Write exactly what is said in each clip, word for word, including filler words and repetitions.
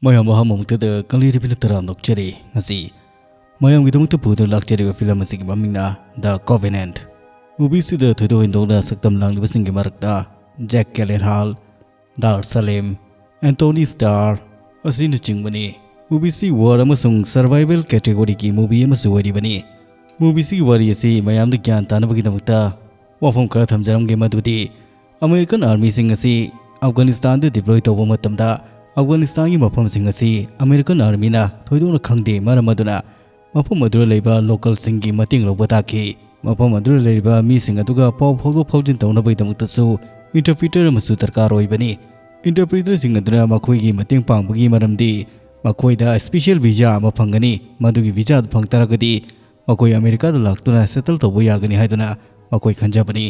ꯃꯌꯥꯝ ꯑꯍꯥꯟꯕꯃꯛꯇꯗ ꯀꯪꯂꯩꯔꯤꯕꯤꯅ ꯇꯔꯥꯝꯅ ꯑꯣꯛꯆꯔꯤ꯫ ꯉꯁꯤ ꯃꯌꯥꯝꯒꯤꯗꯃꯛꯇ ꯄꯨꯗꯨꯅ ꯂꯥꯛꯆꯔꯤꯕ ꯐꯤꯂꯝ ꯑꯁꯤꯒꯤ ꯃꯃꯤꯡꯅ The Covenant꯫ ꯃꯨꯚꯤ ꯑꯁꯤꯗ ꯊꯣꯏꯗꯣꯛ ꯍꯦꯟꯗꯣꯛꯅ ꯁꯛꯇꯝ ꯂꯥꯡꯂꯤꯕꯁꯤꯡꯒꯤ ꯃꯔꯛꯇ ꯖꯦꯛ ꯒꯤꯂꯦꯟꯍꯥꯜ, ꯗꯥꯔ ꯁꯂꯦꯝ, ꯑꯦꯟꯊꯣꯅꯤ ꯁ꯭ꯇꯥꯔ ꯑꯁꯤꯅꯆꯤꯡꯕꯅꯤ꯫ ꯃꯨꯚꯤ ꯑꯁꯤ ꯋꯥꯔ ꯑꯃꯁꯨꯡ ꯁꯔꯚꯥꯏꯚꯦꯜ ꯀꯦꯇꯦꯒꯣꯔꯤꯒꯤ ꯃꯨꯚꯤ ꯑꯃꯁꯨ ꯑꯣꯏꯔꯤꯕꯅꯤ꯫ ꯃꯨꯚꯤ ꯑꯁꯤꯒꯤ ꯋꯥꯔꯤ ꯑꯁꯤ ꯃꯌꯥꯝꯗ ꯒ꯭ꯌꯥꯟ ꯇꯥꯅꯕꯒꯤꯗꯃꯛꯇ ꯋꯥꯐꯝ ꯈꯔ ꯊꯝꯖꯔꯝꯒꯦ, ꯃꯗꯨꯗꯤ ꯑꯃꯦꯔꯤꯀꯟ ꯑꯥꯔꯃꯤꯁꯤꯡ ꯑꯁꯤ ꯑꯐꯒꯥꯅꯤꯁꯇꯥꯟꯗ ꯗꯤꯄ꯭ꯂꯣꯏ ꯇꯧꯕ ꯃꯇꯝꯗ ꯑꯐꯒꯥꯅꯤꯁꯇꯥꯟꯒꯤ ꯃꯐꯝꯁꯤꯡ ꯑꯁꯤ ꯑꯃꯦꯔꯤꯀꯟ ꯑꯥꯔꯃꯤꯅ ꯊꯣꯏꯗꯣꯛꯅ ꯈꯪꯗꯦ꯫ ꯃꯔꯝ ꯑꯗꯨꯅ ꯃꯐꯝ ꯑꯗꯨꯗ ꯂꯩꯕ ꯂꯣꯀꯦꯜꯁꯤꯡꯒꯤ ꯃꯇꯦꯡ ꯂꯧꯕ ꯇꯥꯈꯤ꯫ ꯃꯐꯝ ꯑꯗꯨꯗ ꯂꯩꯔꯤꯕ ꯃꯤꯁꯤꯡ ꯑꯗꯨꯒ ꯄꯥꯎ ꯐꯥꯎꯗꯣꯛ ꯐꯥꯎꯖꯤꯟ ꯇꯧꯅꯕꯒꯤꯗꯃꯛꯇꯁꯨ ꯏꯟꯇꯔꯄ꯭ꯔꯤꯇꯔ ꯑꯃꯁꯨ ꯗꯔꯀꯥꯔ ꯑꯣꯏꯕꯅꯤ꯫ ꯏꯟꯇꯔꯄ꯭ꯔꯤꯇꯔꯁꯤꯡ ꯑꯗꯨꯅ ꯃꯈꯣꯏꯒꯤ ꯃꯇꯦꯡ ꯄꯥꯡꯕꯒꯤ ꯃꯔꯝꯗꯤ ꯃꯈꯣꯏꯗ ꯁ꯭ꯄꯦꯁꯤꯌꯦꯜ ꯚꯤꯖꯥ ꯑꯃ ꯐꯪꯒꯅꯤ꯫ ꯃꯗꯨꯒꯤ ꯚꯤꯖꯥ ꯑꯗꯨ ꯐꯪ ꯇꯥꯔꯒꯗꯤ ꯃꯈꯣꯏ ꯑꯃꯦꯔꯤꯀꯥꯗ ꯂꯥꯛꯇꯨꯅ ꯁꯦꯇꯜ ꯇꯧꯕ ꯌꯥꯒꯅꯤ ꯍꯥꯏꯗꯨꯅ ꯃꯈꯣꯏ ꯈꯟꯖꯕꯅꯤ꯫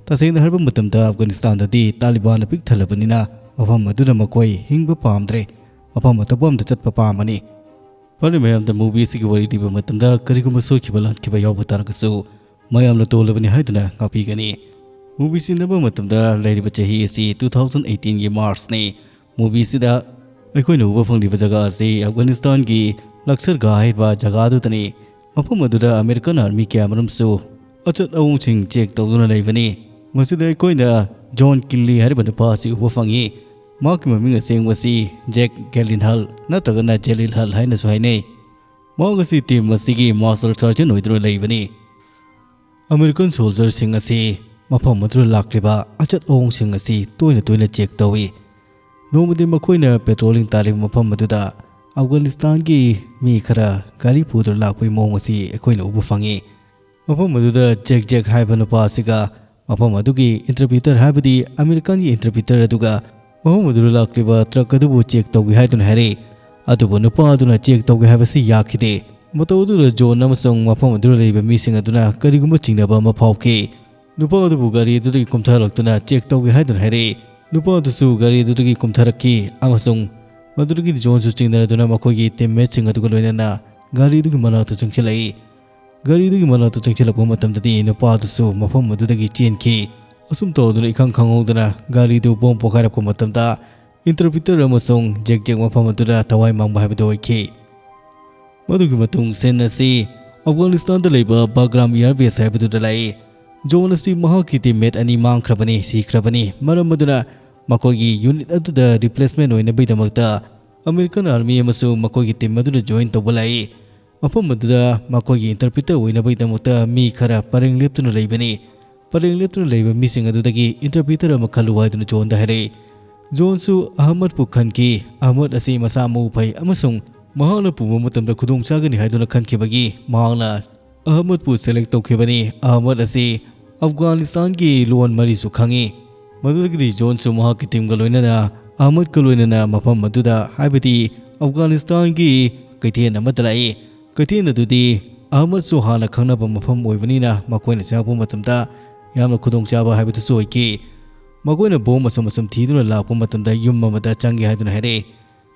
ꯇꯁꯦꯡꯅ ꯍꯥꯏꯔꯕ ꯃꯇꯝꯗ ꯑꯐꯒꯥꯅꯤꯁꯇꯥꯟꯗꯗꯤ ꯇꯥꯂꯤꯕꯥꯟꯅ ꯄꯤꯛ ꯊꯜꯂꯕꯅꯤꯅ ꯃꯐꯝ ꯑꯗꯨꯗ ꯃꯈꯣꯏ ꯍꯤꯡꯕ ꯄꯥꯝꯗ꯭ꯔꯦ꯫ ꯃꯐꯝ ꯑꯇꯣꯞꯄ ꯑꯃꯗ ꯆꯠꯄ ꯄꯥꯝꯕꯅꯤ꯫ ꯐꯔꯦ ꯃꯌꯥꯝꯗ ꯃꯨꯚꯤ ꯑꯁꯤꯒꯤ ꯋꯥꯔꯤ ꯂꯤꯕ ꯃꯇꯝꯗ ꯀꯔꯤꯒꯨꯝꯕ ꯁꯣꯏꯈꯤꯕ ꯂꯥꯟꯈꯤꯕ ꯌꯥꯎꯕ ꯇꯥꯔꯒꯁꯨ ꯃꯌꯥꯝꯅ ꯇꯣꯜꯂꯕꯅꯤ ꯍꯥꯏꯗꯨꯅ ꯉꯥꯛꯄꯤꯒꯅꯤ꯫ ꯃꯨꯚꯤ ꯑꯁꯤ ꯅꯝꯕ ꯃꯇꯝꯗ ꯂꯩꯔꯤꯕ ꯆꯍꯤ ꯑꯁꯤ two thousand eighteen ꯒꯤ ꯃꯥꯔꯆꯅꯤ꯫ ꯃꯨꯚꯤ ꯑꯁꯤꯗ ꯑꯩꯈꯣꯏꯅ ꯎꯕ ꯐꯪꯂꯤꯕ ꯖꯒꯥ ꯑꯁꯤ ꯑꯐꯒꯥꯅꯤꯁꯇꯥꯟꯒꯤ ꯂꯛꯁꯔꯒꯥ ꯍꯥꯏꯔꯤꯕ ꯖꯒꯥ ꯑꯗꯨꯗꯅꯤ꯫ ꯃꯐꯝ ꯑꯗꯨꯗ ꯑꯃꯦꯔꯤꯀꯟ ꯑꯥꯔꯃꯤ ꯀꯌꯥ ꯃꯔꯨꯝꯁꯨ ꯑꯆꯠ ꯑꯋꯣꯡꯁꯤꯡ ꯆꯦꯛ ꯇꯧꯗꯨꯅ ꯂꯩꯕꯅꯤ꯫ ꯃꯁꯤꯗ ꯑꯩꯈꯣꯏꯅ ꯖꯣꯟ ꯀꯤꯟꯂꯤ ꯍꯥꯏꯔꯤꯕ ꯅꯨꯄꯥ ꯑꯁꯤ ꯎꯕ ꯐꯪꯉꯤ꯫ ꯃꯍꯥꯛꯀꯤ ꯃꯃꯤꯡ ꯑꯁꯦꯡꯕꯁꯤ ꯖꯦꯛ ꯒꯦꯂꯤꯟꯍꯜ ꯅꯠꯇ꯭ꯔꯒꯅ ꯖꯦꯂꯤꯜꯍꯜ ꯍꯥꯏꯅꯁꯨ ꯍꯥꯏꯅꯩ꯫ ꯃꯍꯥꯛ ꯑꯁꯤ ꯇꯤꯝ ꯑꯁꯤꯒꯤ ꯃꯥꯁꯇꯔ ꯁꯥꯔꯖꯦꯟ ꯑꯣꯏꯗꯨꯅ ꯂꯩꯕꯅꯤ꯫ ꯑꯃꯦꯔꯤꯀꯟ ꯁꯣꯜꯖꯔꯁꯤꯡ ꯑꯁꯤ ꯃꯐꯝ ꯑꯗꯨꯗ ꯂꯥꯛꯂꯤꯕ ꯑꯆꯠ ꯑꯋꯣꯡꯁꯤꯡ ꯑꯁꯤ ꯇꯣꯏꯅ ꯇꯣꯏꯅ ꯆꯦꯛ ꯇꯧꯏ꯫ ꯅꯣꯡꯃꯗꯤ ꯃꯈꯣꯏꯅ ꯄꯦꯇ꯭ꯔꯣꯂꯤꯡ ꯇꯥꯔꯤꯕ ꯃꯐꯝ ꯑꯗꯨꯗ ꯑꯐꯒꯥꯅꯤꯁꯇꯥꯟꯒꯤ ꯃꯤ ꯈꯔ ꯒꯥꯔꯤ ꯄꯨꯗꯨꯅ ꯂꯥꯛꯄꯒꯤ ꯃꯑꯣꯡ ꯑꯁꯤ ꯑꯩꯈꯣꯏꯅ ꯎꯕ ꯐꯪꯉꯤ꯫ ꯃꯐꯝ ꯑꯗꯨꯗ ꯖꯦꯛ ꯖꯦꯛ ꯍꯥꯏꯕ ꯅꯨꯄꯥ ꯑꯁꯤꯒ ꯃꯐꯝ ꯑꯗꯨꯒꯤ ꯏꯟꯇꯔꯄ꯭ꯔꯤꯇꯔ, ꯍꯥꯏꯕꯗꯤ ꯑꯃꯦꯔꯤꯀꯥꯟꯒꯤ ꯏꯟꯇꯔꯄ꯭ꯔꯤꯇꯔ ꯑꯗꯨꯒ ꯃꯐꯝ ꯑꯗꯨꯗ ꯂꯥꯛꯂꯤꯕ ꯇ꯭ꯔꯛ ꯑꯗꯨꯕꯨ ꯆꯦꯛ ꯇꯧꯒꯦ ꯍꯥꯏꯗꯨꯅ ꯍꯥꯏꯔꯛꯏ꯫ ꯑꯗꯨꯕꯨ ꯅꯨꯄꯥ ꯑꯗꯨꯅ ꯆꯦꯛ ꯇꯧꯒꯦ ꯍꯥꯏꯕꯁꯤ ꯌꯥꯈꯤꯗꯦ꯫ ꯃꯇꯧ ꯑꯗꯨꯗ ꯖꯣꯟ ꯑꯃꯁꯨꯡ ꯃꯐꯝ ꯑꯗꯨꯗ ꯂꯩꯕ ꯃꯤꯁꯤꯡ ꯑꯗꯨꯅ ꯀꯔꯤꯒꯨꯝꯕ ꯆꯤꯡꯅꯕ ꯑꯃ ꯐꯥꯎꯈꯤ꯫ ꯅꯨꯄꯥ ꯑꯗꯨꯕꯨ ꯒꯥꯔꯤ ꯑꯗꯨꯗꯒꯤ ꯀꯨꯝꯊꯍꯜꯂꯛꯇꯨꯅ ꯆꯦꯛ ꯇꯧꯒꯦ ꯍꯥꯏꯗꯨꯅ ꯍꯥꯏꯔꯛꯏ꯫ ꯅꯨꯄꯥ ꯑꯗꯨꯁꯨ ꯒꯥꯔꯤ ꯑꯗꯨꯗꯒꯤ ꯀꯨꯝꯊꯔꯛꯈꯤ ꯑꯃꯁꯨꯡ ꯃꯗꯨꯗꯒꯤꯗꯤ ꯖꯣꯟꯁꯨ ꯆꯤꯡꯅꯔꯗꯨꯅ ꯃꯈꯣꯏꯒꯤ ꯇꯤꯝꯃꯦꯠꯁꯤꯡ ꯑꯗꯨꯒ ꯂꯣꯏꯅꯅ ꯒꯥꯔꯤ ꯑꯗꯨꯒꯤ ꯃꯅꯥꯛꯇ ꯆꯪꯁꯤꯜꯂꯛꯏ꯫ ꯒꯥꯔꯤꯗꯨꯒꯤ ꯃꯅꯥꯛꯇ ꯆꯪꯁꯤꯜꯂꯛꯄ ꯃꯇꯝꯗꯗꯤ ꯅꯨꯄꯥꯗꯨꯁꯨ ꯃꯐꯝ ꯑꯗꯨꯗꯒꯤ ꯆꯦꯟꯈꯤ꯫ ꯑꯁꯨꯝ ꯇꯧꯗꯨꯅ ꯏꯈꯪ ꯈꯪꯍꯧꯗꯅ ꯒꯥꯔꯤꯗꯨ ꯕꯣꯝ ꯄꯣꯈꯥꯏꯔꯛꯄ ꯃꯇꯝꯗ ꯏꯟꯇꯔꯄ꯭ꯔꯤꯇꯔ ꯑꯃꯁꯨꯡ ꯖꯦꯛ ꯖꯦꯛ ꯃꯐꯝ ꯑꯗꯨꯗ ꯊꯋꯥꯏ ꯃꯥꯡꯕ ꯍꯥꯏꯕꯗꯨ ꯑꯣꯏꯈꯤ꯫ ꯃꯗꯨꯒꯤ ꯃꯇꯨꯡ ꯁꯤꯟ ꯑꯁꯤ ꯑꯐꯒꯥꯅꯤꯁꯇꯥꯟꯗ ꯂꯩꯕ ꯕꯥꯒ꯭ꯔꯥꯝ ꯏꯌꯥꯔꯕꯦꯁ ꯍꯥꯏꯕꯗꯨꯗ ꯂꯥꯛꯏ꯫ ꯖꯣꯟ ꯑꯁꯤ ꯃꯍꯥꯛꯀꯤ ꯇꯤꯝꯃꯦꯠ ꯑꯅꯤ ꯃꯥꯡꯈ꯭ꯔꯕꯅꯤ, ꯁꯤꯈ꯭ꯔꯕꯅꯤ꯫ ꯃꯔꯝ ꯑꯗꯨꯅ ꯃꯈꯣꯏꯒꯤ ꯌꯨꯅꯤꯠ ꯑꯗꯨꯗ ꯔꯤꯄ꯭ꯂꯦꯁꯃꯦꯟ ꯑꯣꯏꯅꯕꯒꯤꯗꯃꯛꯇ ꯑꯃꯦꯔꯤꯀꯟ ꯑꯥꯔꯃꯤ ꯑꯃꯁꯨ ꯃꯈꯣꯏꯒꯤ ꯇꯤꯝ ꯑꯗꯨꯗ ꯖꯣꯏꯟ ꯇꯧꯕ ꯂꯥꯛꯏ꯫ ꯃꯐꯝ ꯑꯗꯨꯗ ꯃꯈꯣꯏꯒꯤ ꯏꯟꯇꯔꯄ꯭ꯔꯤꯇꯔ ꯑꯣꯏꯅꯕꯒꯤꯗꯃꯛꯇ ꯃꯤ ꯈꯔ ꯄꯔꯦꯡ ꯂꯦꯞꯇꯨꯅ ꯂꯩꯕꯅꯤ꯫ ꯄꯔꯦꯡ ꯂꯦꯞꯇꯨꯅ ꯂꯩꯕ ꯃꯤꯁꯤꯡ ꯑꯗꯨꯗꯒꯤ ꯏꯟꯇꯔꯄ꯭ꯔꯤꯇꯔ ꯑꯃ ꯈꯜꯂꯨ ꯍꯥꯏꯗꯨꯅ ꯖꯣꯟꯗ ꯍꯥꯏꯔꯛꯏ꯫ ꯖꯣꯟꯁꯨ ꯑꯍꯃꯗꯄꯨ ꯈꯟꯈꯤ꯫ ꯑꯍꯃꯗ ꯑꯁꯤ ꯃꯁꯥ ꯃꯎ ꯐꯩ ꯑꯃꯁꯨꯡ ꯃꯍꯥꯛꯅ ꯄꯨꯕ ꯃꯇꯝꯗ ꯈꯨꯗꯣꯡ ꯆꯥꯒꯅꯤ ꯍꯥꯏꯗꯨꯅ ꯈꯟꯈꯤꯕꯒꯤ ꯃꯍꯥꯛꯅ ꯑꯍꯃꯗꯄꯨ ꯁꯦꯂꯦꯛ ꯇꯧꯈꯤꯕꯅꯤ꯫ ꯑꯍꯃꯗ ꯑꯁꯤ ꯑꯐꯒꯥꯅꯤꯁꯇꯥꯟꯒꯤ ꯂꯣꯟ ꯃꯔꯤꯁꯨ ꯈꯪꯏ꯫ ꯃꯗꯨꯗꯒꯤꯗꯤ ꯖꯣꯟꯁꯨ ꯃꯍꯥꯛꯀꯤ ꯇꯤꯝꯒ ꯂꯣꯏꯅꯅ ꯑꯍꯃꯗꯀ ꯂꯣꯏꯅꯅ ꯃꯐꯝ ꯑꯗꯨꯗ, ꯍꯥꯏꯕꯗꯤ ꯑꯐꯒꯥꯅꯤꯁꯇꯥꯟꯒꯤ ꯀꯩꯊꯦꯜ ꯑꯃꯗ ꯂꯥꯛꯏ꯫ ꯀꯩꯊꯦꯜ ꯑꯗꯨꯗꯤ ꯑꯍꯃꯗꯁꯨ ꯍꯥꯟꯅ ꯈꯪꯅꯕ ꯃꯐꯝ ꯑꯣꯏꯕꯅꯤꯅ ꯃꯈꯣꯏꯅ ꯆꯪꯉꯛꯄ ꯃꯇꯝꯗ ꯌꯥꯝꯅ ꯈꯨꯗꯣꯡꯆꯥꯕ ꯍꯥꯏꯕꯗꯨꯁꯨ ꯑꯣꯏꯈꯤ꯫ ꯃꯈꯣꯏꯅ ꯕꯣꯝ ꯑꯁꯨꯝ ꯑꯁꯨꯝ ꯊꯤꯗꯨꯅ ꯂꯥꯛꯄ ꯃꯇꯝꯗ ꯌꯨꯝ ꯑꯃꯗ ꯆꯪꯒꯦ ꯍꯥꯏꯗꯨꯅ ꯍꯥꯏꯔꯛꯏ꯫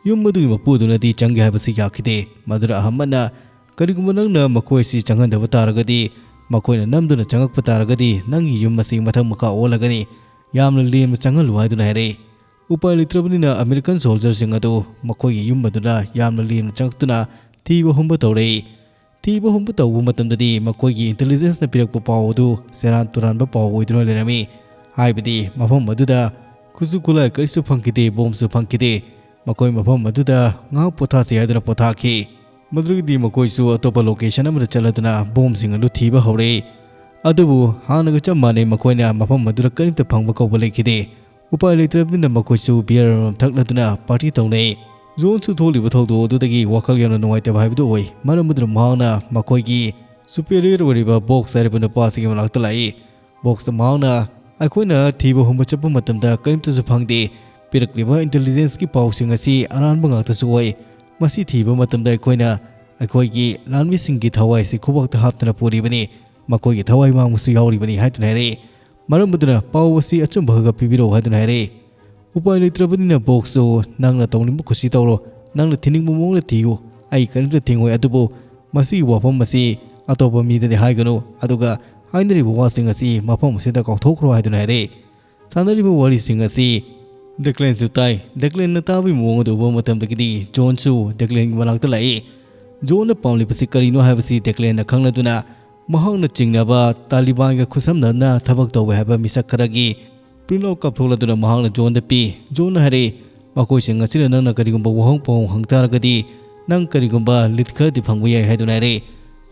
ꯌꯨꯝ ꯑꯗꯨꯒꯤ ꯃꯄꯨꯗꯨꯅꯗꯤ ꯆꯪꯒꯦ ꯍꯥꯏꯕꯁꯤ ꯌꯥꯈꯤꯗꯦ꯫ ꯃꯗꯨꯗ ꯑꯍꯃꯗꯅ, "ꯀꯔꯤꯒꯨꯝꯕ ꯅꯪꯅ ꯃꯈꯣꯏ ꯑꯁꯤ ꯆꯪꯍꯟꯗꯕ ꯇꯥꯔꯒꯗꯤ, ꯃꯈꯣꯏꯅ ꯅꯝꯗꯨꯅ ꯆꯪꯉꯛꯄ ꯇꯥꯔꯒꯗꯤ, ꯅꯪꯒꯤ ꯌꯨꯝ ꯑꯁꯤ ꯃꯊꯛ ꯃꯈꯥ ꯑꯣꯜꯂꯒꯅꯤ꯫ ꯌꯥꯝꯅ ꯂꯦꯝꯅ ꯆꯪꯍꯜꯂꯨ" ꯍꯥꯏꯗꯨꯅ ꯍꯥꯏꯔꯛꯏ꯫ ꯎꯄꯥꯏ ꯂꯩꯇ꯭ꯔꯕꯅꯤꯅ ꯑꯃꯦꯔꯤꯀꯟ ꯁꯣꯜꯖꯔꯁꯤꯡ ꯑꯗꯨ ꯃꯈꯣꯏꯒꯤ ꯌꯨꯝ ꯑꯗꯨꯗ ꯌꯥꯝꯅ ꯂꯦꯝꯅ ꯆꯪꯉꯛꯇꯨꯅ ꯊꯤꯕ ꯍꯨꯝꯕ ꯇꯧꯔꯛꯏ꯫ ꯊꯤꯕ ꯍꯨꯝꯕ ꯇꯧꯕ ꯃꯇꯝꯗꯗꯤ ꯃꯈꯣꯏꯒꯤ ꯏꯟꯇꯦꯂꯤꯖꯦꯟꯁꯅ ꯄꯤꯔꯛꯄ ꯄꯥꯎ ꯑꯗꯨ ꯁꯦꯔꯥꯟ ꯇꯨꯔꯥꯟꯕ ꯄꯥꯎ ꯑꯣꯏꯗꯨꯅ ꯂꯩꯔꯝꯃꯤ꯫ ꯍꯥꯏꯕꯗꯤ ꯃꯐꯝ ꯑꯗꯨꯗ ꯈꯨꯠꯁꯨ ꯈꯨꯠꯂꯥꯏ ꯀꯔꯤꯁꯨ ꯐꯪꯈꯤꯗꯦ, ꯕꯣꯝꯁꯨ ꯐꯪꯈꯤꯗꯦ꯫ ꯃꯈꯣꯏ ꯃꯐꯝ ꯑꯗꯨꯗ ꯉꯥꯏꯍꯥꯛ ꯄꯣꯊꯥꯁꯤ ꯍꯥꯏꯗꯨꯅ ꯄꯣꯊꯥꯈꯤ꯫ ꯃꯗꯨꯗꯒꯤꯗꯤ ꯃꯈꯣꯏꯁꯨ ꯑꯇꯣꯞꯄ ꯂꯣꯀꯦꯁꯟ ꯑꯃꯗ ꯆꯠꯂꯗꯨꯅ ꯕꯣꯝꯁꯤꯡ ꯑꯗꯨ ꯊꯤꯕ ꯍꯧꯔꯛꯏ꯫ ꯑꯗꯨꯕꯨ ꯍꯥꯟꯅꯒ ꯆꯞ ꯃꯥꯟꯅꯩ, ꯃꯈꯣꯏꯅ ꯃꯐꯝ ꯑꯗꯨꯗ ꯀꯔꯤꯝꯇ ꯐꯪꯕ ꯀꯧꯕ ꯂꯩꯈꯤꯗꯦ꯫ ꯎꯄꯥꯏ ꯂꯩꯇ꯭ꯔꯕꯅꯤꯅ ꯃꯈꯣꯏꯁꯨ ꯕꯤꯌꯔ ꯑꯃꯃꯝ ꯊꯛꯂꯗꯨꯅ ꯄꯥꯔꯇꯤ ꯇꯧꯅꯩ꯫ ꯖꯣꯟꯁꯨ ꯊꯣꯛꯂꯤꯕ ꯊꯧꯗꯣꯛ ꯑꯗꯨꯗꯒꯤ ꯋꯥꯈꯜ ꯌꯥꯝꯅ ꯅꯨꯡꯉꯥꯏꯇꯕ ꯍꯥꯏꯕꯗꯨ ꯑꯣꯏ꯫ ꯃꯔꯝ ꯑꯗꯨꯅ ꯃꯍꯥꯛꯅ ꯃꯈꯣꯏꯒꯤ ꯁꯨꯄꯦꯔꯤꯌꯔ ꯑꯣꯏꯔꯤꯕ ꯕꯣꯛꯁ ꯍꯥꯏꯔꯤꯕ ꯅꯨꯄꯥ ꯑꯁꯤꯒꯤ ꯃꯅꯥꯛꯇ ꯂꯥꯛꯏ꯫ ꯕꯣꯛꯁꯇ ꯃꯍꯥꯛꯅ, "ꯑꯩꯈꯣꯏꯅ ꯊꯤꯕ ꯍꯨꯝꯕ ꯆꯠꯄ ꯃꯇꯝꯗ ꯀꯔꯤꯝꯇꯁꯨ ꯐꯪꯗꯦ꯫ ꯄꯤꯔꯛꯂꯤꯕ ꯏꯟꯇꯦꯂꯤꯖꯦꯟꯁꯀꯤ ꯄꯥꯎꯁꯤꯡ ꯑꯁꯤ ꯑꯔꯥꯟꯕ ꯉꯥꯛꯇꯁꯨ ꯑꯣꯏ꯫ ꯃꯁꯤ ꯊꯤꯕ ꯃꯇꯝꯗ ꯑꯩꯈꯣꯏꯅ ꯑꯩꯈꯣꯏꯒꯤ ꯂꯥꯟꯃꯤꯁꯤꯡꯒꯤ ꯊꯋꯥꯏ ꯑꯁꯤ ꯈꯨꯕꯥꯛꯇ ꯍꯥꯞꯇꯨꯅ ꯄꯨꯔꯤꯕꯅꯤ꯫ ꯃꯈꯣꯏꯒꯤ ꯊꯋꯥꯏ ꯃꯥꯡꯕꯁꯨ ꯌꯥꯎꯔꯤꯕꯅꯤ" ꯍꯥꯏꯗꯨꯅ ꯍꯥꯏꯔꯛꯏ꯫ ꯃꯔꯝ ꯑꯗꯨꯅ ꯄꯥꯎ ꯑꯁꯤ ꯑꯆꯨꯝꯕ ꯈꯔ ꯄꯤꯕꯤꯔꯛꯎ ꯍꯥꯏꯗꯨꯅ ꯍꯥꯏꯔꯛꯏ꯫ ꯎꯄꯥꯏ ꯂꯩꯇ꯭ꯔꯕꯅꯤꯅ ꯕꯣꯛꯁꯁꯨ, "ꯅꯪꯅ ꯇꯧꯅꯤꯡꯕ ꯀꯨꯁꯤ ꯇꯧꯔꯣ, ꯅꯪꯅ ꯊꯤꯅꯤꯡꯕ ꯃꯑꯣꯡꯗ ꯊꯤꯌꯨ, ꯑꯩ ꯀꯔꯤꯝꯇ ꯊꯤꯡꯉꯣꯏ, ꯑꯗꯨꯕꯨ ꯃꯁꯤꯒꯤ ꯋꯥꯐꯝ ꯑꯁꯤ ꯑꯇꯣꯞꯄ ꯃꯤꯗꯗꯤ ꯍꯥꯏꯒꯅꯨ, ꯑꯗꯨꯒ ꯍꯥꯏꯅꯔꯤꯕ ꯋꯥꯁꯤꯡ ꯑꯁꯤ ꯃꯐꯝ ꯑꯁꯤꯗ ꯀꯥꯎꯊꯣꯛꯈ꯭ꯔꯣ" ꯍꯥꯏꯗꯨꯅ ꯍꯥꯏꯔꯛꯏ꯫ ꯁꯥꯟꯅꯔꯤꯕ ꯋꯥꯔꯤꯁꯤꯡ ꯑꯁꯤ ꯗꯦꯀ꯭ꯂꯦꯟꯁꯨ ꯇꯥꯏ꯫ ꯗꯦꯀ꯭ꯂꯦꯟꯅ ꯇꯥꯕꯒꯤ ꯃꯑꯣꯡ ꯑꯗꯨ ꯎꯕ ꯃꯇꯝꯗꯒꯤꯗꯤ ꯖꯣꯟꯁꯨ ꯗꯦꯀ꯭ꯂꯦꯟꯒꯤ ꯃꯅꯥꯛꯇ ꯂꯥꯛꯏ꯫ ꯖꯣꯟꯅ ꯄꯥꯝꯂꯤꯕꯁꯤ ꯀꯔꯤꯅꯣ ꯍꯥꯏꯕꯁꯤ ꯗꯦꯀ꯭ꯂꯦꯟꯅ ꯈꯪꯂꯗꯨꯅ ꯃꯍꯥꯛꯅ ꯆꯤꯡꯅꯕ ꯇꯥꯂꯤꯕꯥꯟꯒ ꯈꯨꯠꯁꯝꯅꯗꯨꯅ ꯊꯕꯛ ꯇꯧꯕ ꯍꯥꯏꯕ ꯃꯤꯁꯛ ꯈꯔꯒꯤ ꯄ꯭ꯔꯤꯟꯠ ꯑꯥꯎꯠ ꯀꯥꯞꯊꯣꯛꯂꯗꯨꯅ ꯃꯍꯥꯛꯅ ꯖꯣꯟꯗ ꯄꯤ꯫ ꯖꯣꯟꯅ ꯍꯥꯏꯔꯛꯏ, "ꯃꯈꯣꯏꯁꯤꯡ ꯑꯁꯤꯅ ꯅꯪꯅ ꯀꯔꯤꯒꯨꯝꯕ ꯋꯥꯍꯪ ꯄꯥꯎꯍꯪ ꯍꯪ ꯇꯥꯔꯒꯗꯤ ꯅꯪ ꯀꯔꯤꯒꯨꯝꯕ ꯂꯤꯠ ꯈꯔꯗꯤ ꯐꯪꯕ ꯌꯥꯏ" ꯍꯥꯏꯗꯨꯅ ꯍꯥꯏꯔꯛꯏ꯫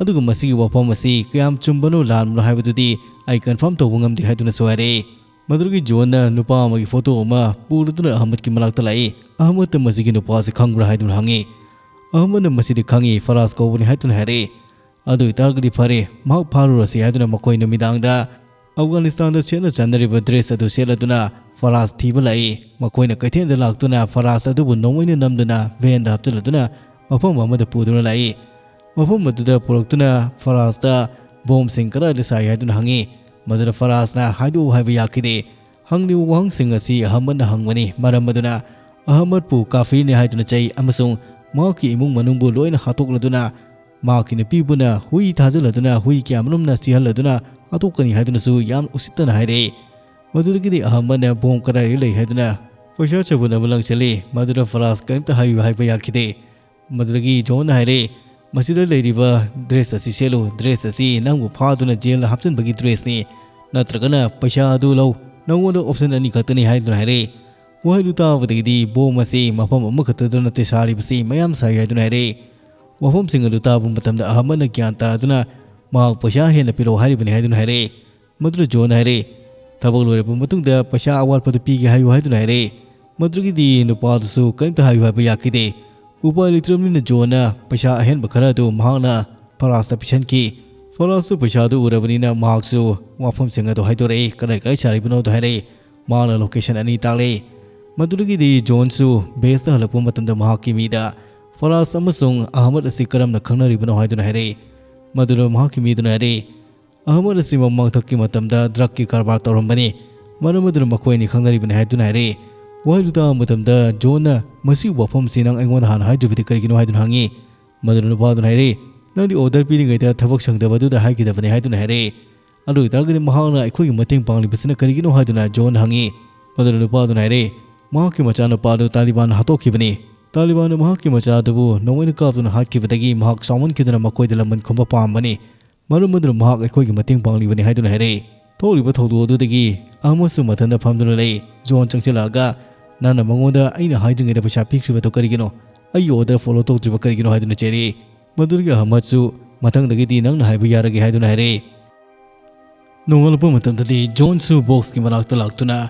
ꯑꯗꯨꯒ ꯃꯁꯤꯒꯤ ꯋꯥꯐꯝ ꯑꯁꯤ ꯀꯌꯥꯝ ꯆꯨꯝꯕꯅꯣ ꯂꯥꯟꯕꯅꯣ ꯍꯥꯏꯕꯗꯨꯗꯤ ꯑꯩ ꯀꯟꯐꯥꯔꯝ ꯇꯧꯕ ꯉꯝꯗꯦ ꯍꯥꯏꯗꯨꯅꯁꯨ ꯍꯥꯏꯔꯛꯏ꯫ ꯃꯗꯨꯗꯒꯤ ꯖꯣꯟꯅ ꯅꯨꯄꯥ ꯑꯃꯒꯤ ꯐꯣꯇꯣ ꯑꯃ ꯄꯨꯔꯗꯨꯅ ꯑꯍꯃꯗꯀꯤ ꯃꯅꯥꯛꯇ ꯂꯥꯛꯏ꯫ ꯑꯍꯃꯗꯅ ꯃꯁꯤꯒꯤ ꯅꯨꯄꯥ ꯑꯁꯤ ꯈꯪꯕ꯭ꯔꯥ ꯍꯥꯏꯗꯨꯅ ꯍꯪꯉꯤ꯫ ꯑꯍꯃꯗꯅ ꯃꯁꯤꯗꯤ ꯈꯪꯉꯤ, ꯐꯔꯥꯖ ꯀꯧꯕꯅꯤ ꯍꯥꯏꯗꯨꯅ ꯍꯥꯏꯔꯛꯏ꯫ "ꯑꯗꯨ ꯑꯣꯏꯇꯥꯔꯒꯗꯤ ꯐꯔꯦ, ꯃꯍꯥꯛ ꯐꯥꯔꯨꯔꯁꯤ" ꯍꯥꯏꯗꯨꯅ ꯃꯈꯣꯏ ꯅꯨꯃꯤꯗꯥꯡꯗ ꯑꯐꯒꯥꯅꯤꯁꯇꯥꯟꯗ ꯁꯦꯠꯅ ꯆꯥꯅꯔꯤꯕ ꯗ꯭ꯔꯦꯁ ꯑꯗꯨ ꯁꯦꯠꯂꯗꯨꯅ ꯐꯔꯥꯖ ꯊꯤꯕ ꯂꯥꯛꯏ꯫ ꯃꯈꯣꯏꯅ ꯀꯩꯊꯦꯜꯗ ꯂꯥꯛꯇꯨꯅ ꯐꯔꯥꯖ ꯑꯗꯨꯕꯨ ꯅꯣꯡꯃꯩꯅ ꯅꯝꯗꯨꯅ ꯚꯦꯟꯗ ꯍꯥꯞꯆꯤꯜꯂꯗꯨꯅ ꯃꯐꯝ ꯑꯃꯗ ꯄꯨꯗꯨꯅ ꯂꯥꯛꯏ꯫ ꯃꯐꯝ ꯑꯗꯨꯗ ꯄꯨꯔꯛꯇꯨꯅ ꯐꯔꯥꯖꯇ ꯕꯣꯝꯁꯤꯡ ꯀꯗꯥꯏꯗ ꯁꯥꯏ ꯍꯥꯏꯗꯨꯅ ꯍꯪꯉꯤ꯫ ꯃꯗꯨꯗ ꯐꯔꯥꯖꯅ ꯍꯥꯏꯗꯣꯛꯎ ꯍꯥꯏꯕ ꯌꯥꯈꯤꯗꯦ꯫ ꯍꯪꯂꯤꯕ ꯋꯥꯍꯪꯁꯤꯡ ꯑꯁꯤ ꯑꯍꯃꯗꯅ ꯍꯪꯕꯅꯤ꯫ ꯃꯔꯝ ꯑꯗꯨꯅ ꯑꯍꯃꯗꯄꯨ ꯀꯥꯐꯤꯔꯅꯤ ꯍꯥꯏꯗꯨꯅ ꯆꯩ ꯑꯃꯁꯨꯡ ꯃꯍꯥꯛꯀꯤ ꯏꯃꯨꯡ ꯃꯅꯨꯡꯕꯨ ꯂꯣꯏꯅ ꯍꯥꯠꯇꯣꯛꯂꯗꯨꯅ ꯃꯍꯥꯛꯀꯤ ꯅꯨꯄꯤꯕꯨꯅ ꯍꯨꯏ ꯊꯥꯖꯤꯜꯂꯗꯨꯅ ꯍꯨꯏ ꯀꯌꯥꯃꯔꯨꯝꯅ ꯆꯤꯍꯜꯂꯗꯨꯅ ꯍꯥꯠꯇꯣꯛꯀꯅꯤ ꯍꯥꯏꯗꯨꯅꯁꯨ ꯌꯥꯝ ꯎꯁꯤꯠꯇꯅ ꯍꯥꯏꯔꯛꯏ꯫ ꯃꯗꯨꯗꯒꯤꯗꯤ ꯑꯍꯃꯗꯅ ꯕꯣꯝ ꯀꯗꯥꯏꯗ ꯂꯩ ꯍꯥꯏꯗꯨꯅ ꯄꯩꯁꯥ ꯆꯕꯨꯟ ꯑꯃ ꯂꯪꯁꯤꯜꯂꯤ꯫ ꯃꯗꯨꯗ ꯐꯔꯥꯖ ꯀꯔꯤꯝꯇ ꯍꯥꯏꯌꯨ ꯍꯥꯏꯕ ꯌꯥꯈꯤꯗꯦ꯫ ꯃꯗꯨꯗꯒꯤ ꯖꯣꯟꯅ ꯍꯥꯏꯔꯦ, "ꯃꯁꯤꯗ ꯂꯩꯔꯤꯕ ꯗ꯭ꯔꯦꯁ ꯑꯁꯤ ꯁꯦꯠꯂꯨ꯫ ꯗ꯭ꯔꯦꯁ ꯑꯁꯤ ꯅꯪꯕꯨ ꯐꯥꯗꯨꯅ ꯖꯦꯜꯗ ꯍꯥꯞꯆꯤꯟꯕꯒꯤ ꯗ꯭ꯔꯦꯁꯅꯤ꯫ ꯅꯠꯇ꯭ꯔꯒꯅ ꯄꯩꯁꯥ ꯑꯗꯨ ꯂꯧ꯫ ꯅꯉꯣꯟꯗ ꯑꯣꯞꯁꯟ ꯑꯅꯤ ꯈꯛꯇꯅꯤ" ꯍꯥꯏꯗꯨꯅ ꯍꯥꯏꯔꯦ꯫ ꯋꯥꯍꯩꯗꯨ ꯇꯥꯕꯗꯒꯤꯗꯤ ꯕꯣꯝ ꯑꯁꯤ ꯃꯐꯝ ꯑꯃꯈꯛꯇꯗ ꯅꯠꯇꯦ ꯁꯥꯔꯤꯕꯁꯤ, ꯃꯌꯥꯝ ꯁꯥꯏ ꯍꯥꯏꯗꯨꯅ ꯍꯥꯏꯔꯦ꯫ ꯋꯥꯐꯝꯁꯤꯡ ꯑꯗꯨ ꯇꯥꯕ ꯃꯇꯝꯗ ꯑꯍꯃꯗꯅ ꯒ꯭ꯌꯥꯟ ꯇꯥꯔꯗꯨꯅ ꯃꯍꯥꯛ ꯄꯩꯁꯥ ꯍꯦꯟꯅ ꯄꯤꯔꯛꯑꯣ ꯍꯥꯏꯔꯤꯕꯅꯤ ꯍꯥꯏꯗꯨꯅ ꯍꯥꯏꯔꯦ꯫ ꯃꯗꯨꯗ ꯖꯣꯟꯅ ꯍꯥꯏꯔꯦ, "ꯊꯕꯛ ꯂꯣꯏꯔꯕ ꯃꯇꯨꯡꯗ ꯄꯩꯁꯥ ꯑꯋꯥꯠꯄꯗꯨ ꯄꯤꯒꯦ ꯍꯥꯏꯌꯨ" ꯍꯥꯏꯗꯨꯅ ꯍꯥꯏꯔꯦ꯫ ꯃꯗꯨꯗꯒꯤꯗꯤ ꯅꯨꯄꯥꯗꯨꯁꯨ ꯀꯔꯤꯝꯇ ꯍꯥꯏꯌꯨ ꯍꯥꯏꯕ ꯌꯥꯈꯤꯗꯦ꯫ ꯎꯄꯥꯏ ꯂꯩꯇ꯭ꯔꯕꯅꯤꯅ ꯖꯣꯟꯅ ꯄꯩꯁꯥ ꯑꯍꯦꯟꯕ ꯈꯔ ꯑꯗꯨ ꯃꯍꯥꯛꯅ ꯐꯔꯥꯖꯇ ꯄꯤꯁꯟꯈꯤ꯫ ꯐꯔꯥꯖꯁꯨ ꯄꯩꯁꯥꯗꯨ ꯎꯔꯕꯅꯤꯅ ꯃꯍꯥꯛꯁꯨ ꯋꯥꯐꯝꯁꯤꯡ ꯑꯗꯨ ꯍꯥꯏꯗꯣꯔꯛꯏ, ꯀꯗꯥꯏ ꯀꯗꯥꯏ ꯁꯥꯔꯤꯕꯅꯣꯗꯨ ꯍꯥꯏꯔꯛꯏ꯫ ꯃꯍꯥꯛꯅ ꯂꯣꯀꯦꯁꯟ ꯑꯅꯤ ꯇꯥꯛꯂꯛꯏ꯫ ꯃꯗꯨꯗꯒꯤꯗꯤ ꯖꯣꯟꯁꯨ ꯕꯦꯁꯇ ꯍꯜꯂꯛꯄ ꯃꯇꯝꯗ ꯃꯍꯥꯛꯀꯤ ꯃꯤꯗ ꯐꯔꯥꯖ ꯑꯃꯁꯨꯡ ꯑꯍꯃꯗ ꯑꯁꯤ ꯀꯔꯝꯅ ꯈꯪꯅꯔꯤꯕꯅꯣ ꯍꯥꯏꯗꯨꯅ ꯍꯥꯏꯔꯛꯏ꯫ ꯃꯗꯨꯗ ꯃꯍꯥꯛꯀꯤ ꯃꯤꯗꯨꯅ ꯍꯥꯏꯔꯛꯏ, "ꯑꯍꯃꯗ ꯑꯁꯤ ꯃꯃꯥꯡꯊꯛꯀꯤ ꯃꯇꯝꯗ ꯗ꯭ꯔꯒꯀꯤ ꯀꯔꯕꯥꯔ ꯇꯧꯔꯝꯕꯅꯤ꯫ ꯃꯔꯝ ꯑꯗꯨꯅ ꯃꯈꯣꯏ ꯑꯅꯤ ꯈꯪꯅꯔꯤꯕꯅꯤ" ꯍꯥꯏꯗꯨꯅ ꯍꯥꯏꯔꯛꯏ꯫ ꯋꯥꯍꯩꯗꯨ ꯇꯥꯕ ꯃꯇꯝꯗ ꯖꯣꯟꯅ, "ꯃꯁꯤꯒꯤ ꯋꯥꯐꯝ ꯑꯁꯤ ꯅꯪ ꯑꯩꯉꯣꯟꯗ ꯍꯥꯟꯅ ꯍꯥꯏꯗ꯭ꯔꯤꯕꯗꯤ ꯀꯔꯤꯒꯤꯅꯣ?" ꯍꯥꯏꯗꯨꯅ ꯍꯪꯉꯤ꯫ ꯃꯗꯨꯗ ꯅꯨꯄꯥꯗꯨꯅ ꯍꯥꯏꯔꯛꯏ, "ꯅꯪꯗꯤ ꯑꯣꯔꯗꯔ ꯄꯤꯔꯤꯉꯩꯗ ꯊꯕꯛ ꯁꯪꯗꯕ ꯑꯗꯨꯗ ꯍꯥꯏꯈꯤꯗꯕꯅꯤ" ꯍꯥꯏꯗꯨꯅ ꯍꯥꯏꯔꯛꯏ꯫ "ꯑꯗꯨ ꯑꯣꯏꯇꯥꯔꯒꯗꯤ ꯃꯍꯥꯛꯅ ꯑꯩꯈꯣꯏꯒꯤ ꯃꯇꯦꯡ ꯄꯥꯡꯂꯤꯕꯁꯤꯅ ꯀꯔꯤꯒꯤꯅꯣ?" ꯍꯥꯏꯗꯨꯅ ꯖꯣꯟꯅ ꯍꯪꯉꯤ꯫ ꯃꯗꯨꯗ ꯅꯨꯄꯥꯗꯨꯅ ꯍꯥꯏꯔꯛꯏ, ꯃꯍꯥꯛꯀꯤ ꯃꯆꯥꯅꯨꯄꯥ ꯑꯗꯨ ꯇꯥꯂꯤꯕꯥꯟꯅ ꯍꯥꯠꯇꯣꯛꯈꯤꯕꯅꯤ꯫ ꯇꯥꯂꯤꯕꯥꯟꯅ ꯃꯍꯥꯛꯀꯤ ꯃꯆꯥ ꯑꯗꯨꯕꯨ ꯅꯣꯡꯃꯩꯅ ꯀꯥꯞꯇꯨꯅ ꯍꯥꯠꯈꯤꯕꯗꯒꯤ ꯃꯍꯥꯛ ꯁꯥꯎꯃꯟꯈꯤꯗꯨꯅ ꯃꯈꯣꯏꯗ ꯂꯃꯟ ꯈꯨꯝꯕ ꯄꯥꯝꯕꯅꯤ꯫ ꯃꯔꯝ ꯑꯗꯨꯅ ꯃꯍꯥꯛ ꯑꯩꯈꯣꯏꯒꯤ ꯃꯇꯦꯡ ꯄꯥꯡꯂꯤꯕꯅꯤ ꯍꯥꯏꯗꯨꯅ ꯍꯥꯏꯔꯛꯏ꯫ ꯊꯣꯛꯂꯤꯕ ꯊꯧꯗꯣꯛ ꯑꯗꯨꯗꯒꯤ ꯑꯃꯁꯨ ꯃꯊꯟꯇ ꯐꯝꯗꯨꯅ ꯂꯩ꯫ ꯖꯣꯟ ꯆꯪꯁꯤꯜꯂꯛꯑꯒ, "ꯅꯪꯅ ꯃꯉꯣꯟꯗ ꯑꯩꯅ ꯍꯥꯏꯗ꯭ꯔꯤꯉꯩꯗ ꯄꯩꯁꯥ ꯄꯤꯈ꯭ꯔꯤꯕꯗꯣ ꯀꯔꯤꯒꯤꯅꯣ? ꯑꯩꯒꯤ order follow ꯇꯧꯗ꯭ꯔꯤꯕ ꯀꯔꯤꯒꯤꯅꯣ?" ꯍꯥꯏꯗꯨꯅ ꯆꯩꯔꯛꯏ꯫ ꯃꯗꯨꯗꯒꯤ ꯑꯍꯃꯗꯁꯨ, "ꯃꯊꯪꯗꯒꯤꯗꯤ ꯅꯪꯅ ꯍꯥꯏꯕ ꯌꯥꯔꯒꯦ" ꯍꯥꯏꯗꯨꯅ ꯍꯥꯏꯔꯛꯏ꯫ ꯅꯣꯡꯉꯥꯜꯂꯛꯄ ꯃꯇꯝꯗꯗꯤ ꯖꯣꯟꯁꯨ boxꯀꯤ ꯃꯅꯥꯛꯇ ꯂꯥꯛꯇꯨꯅ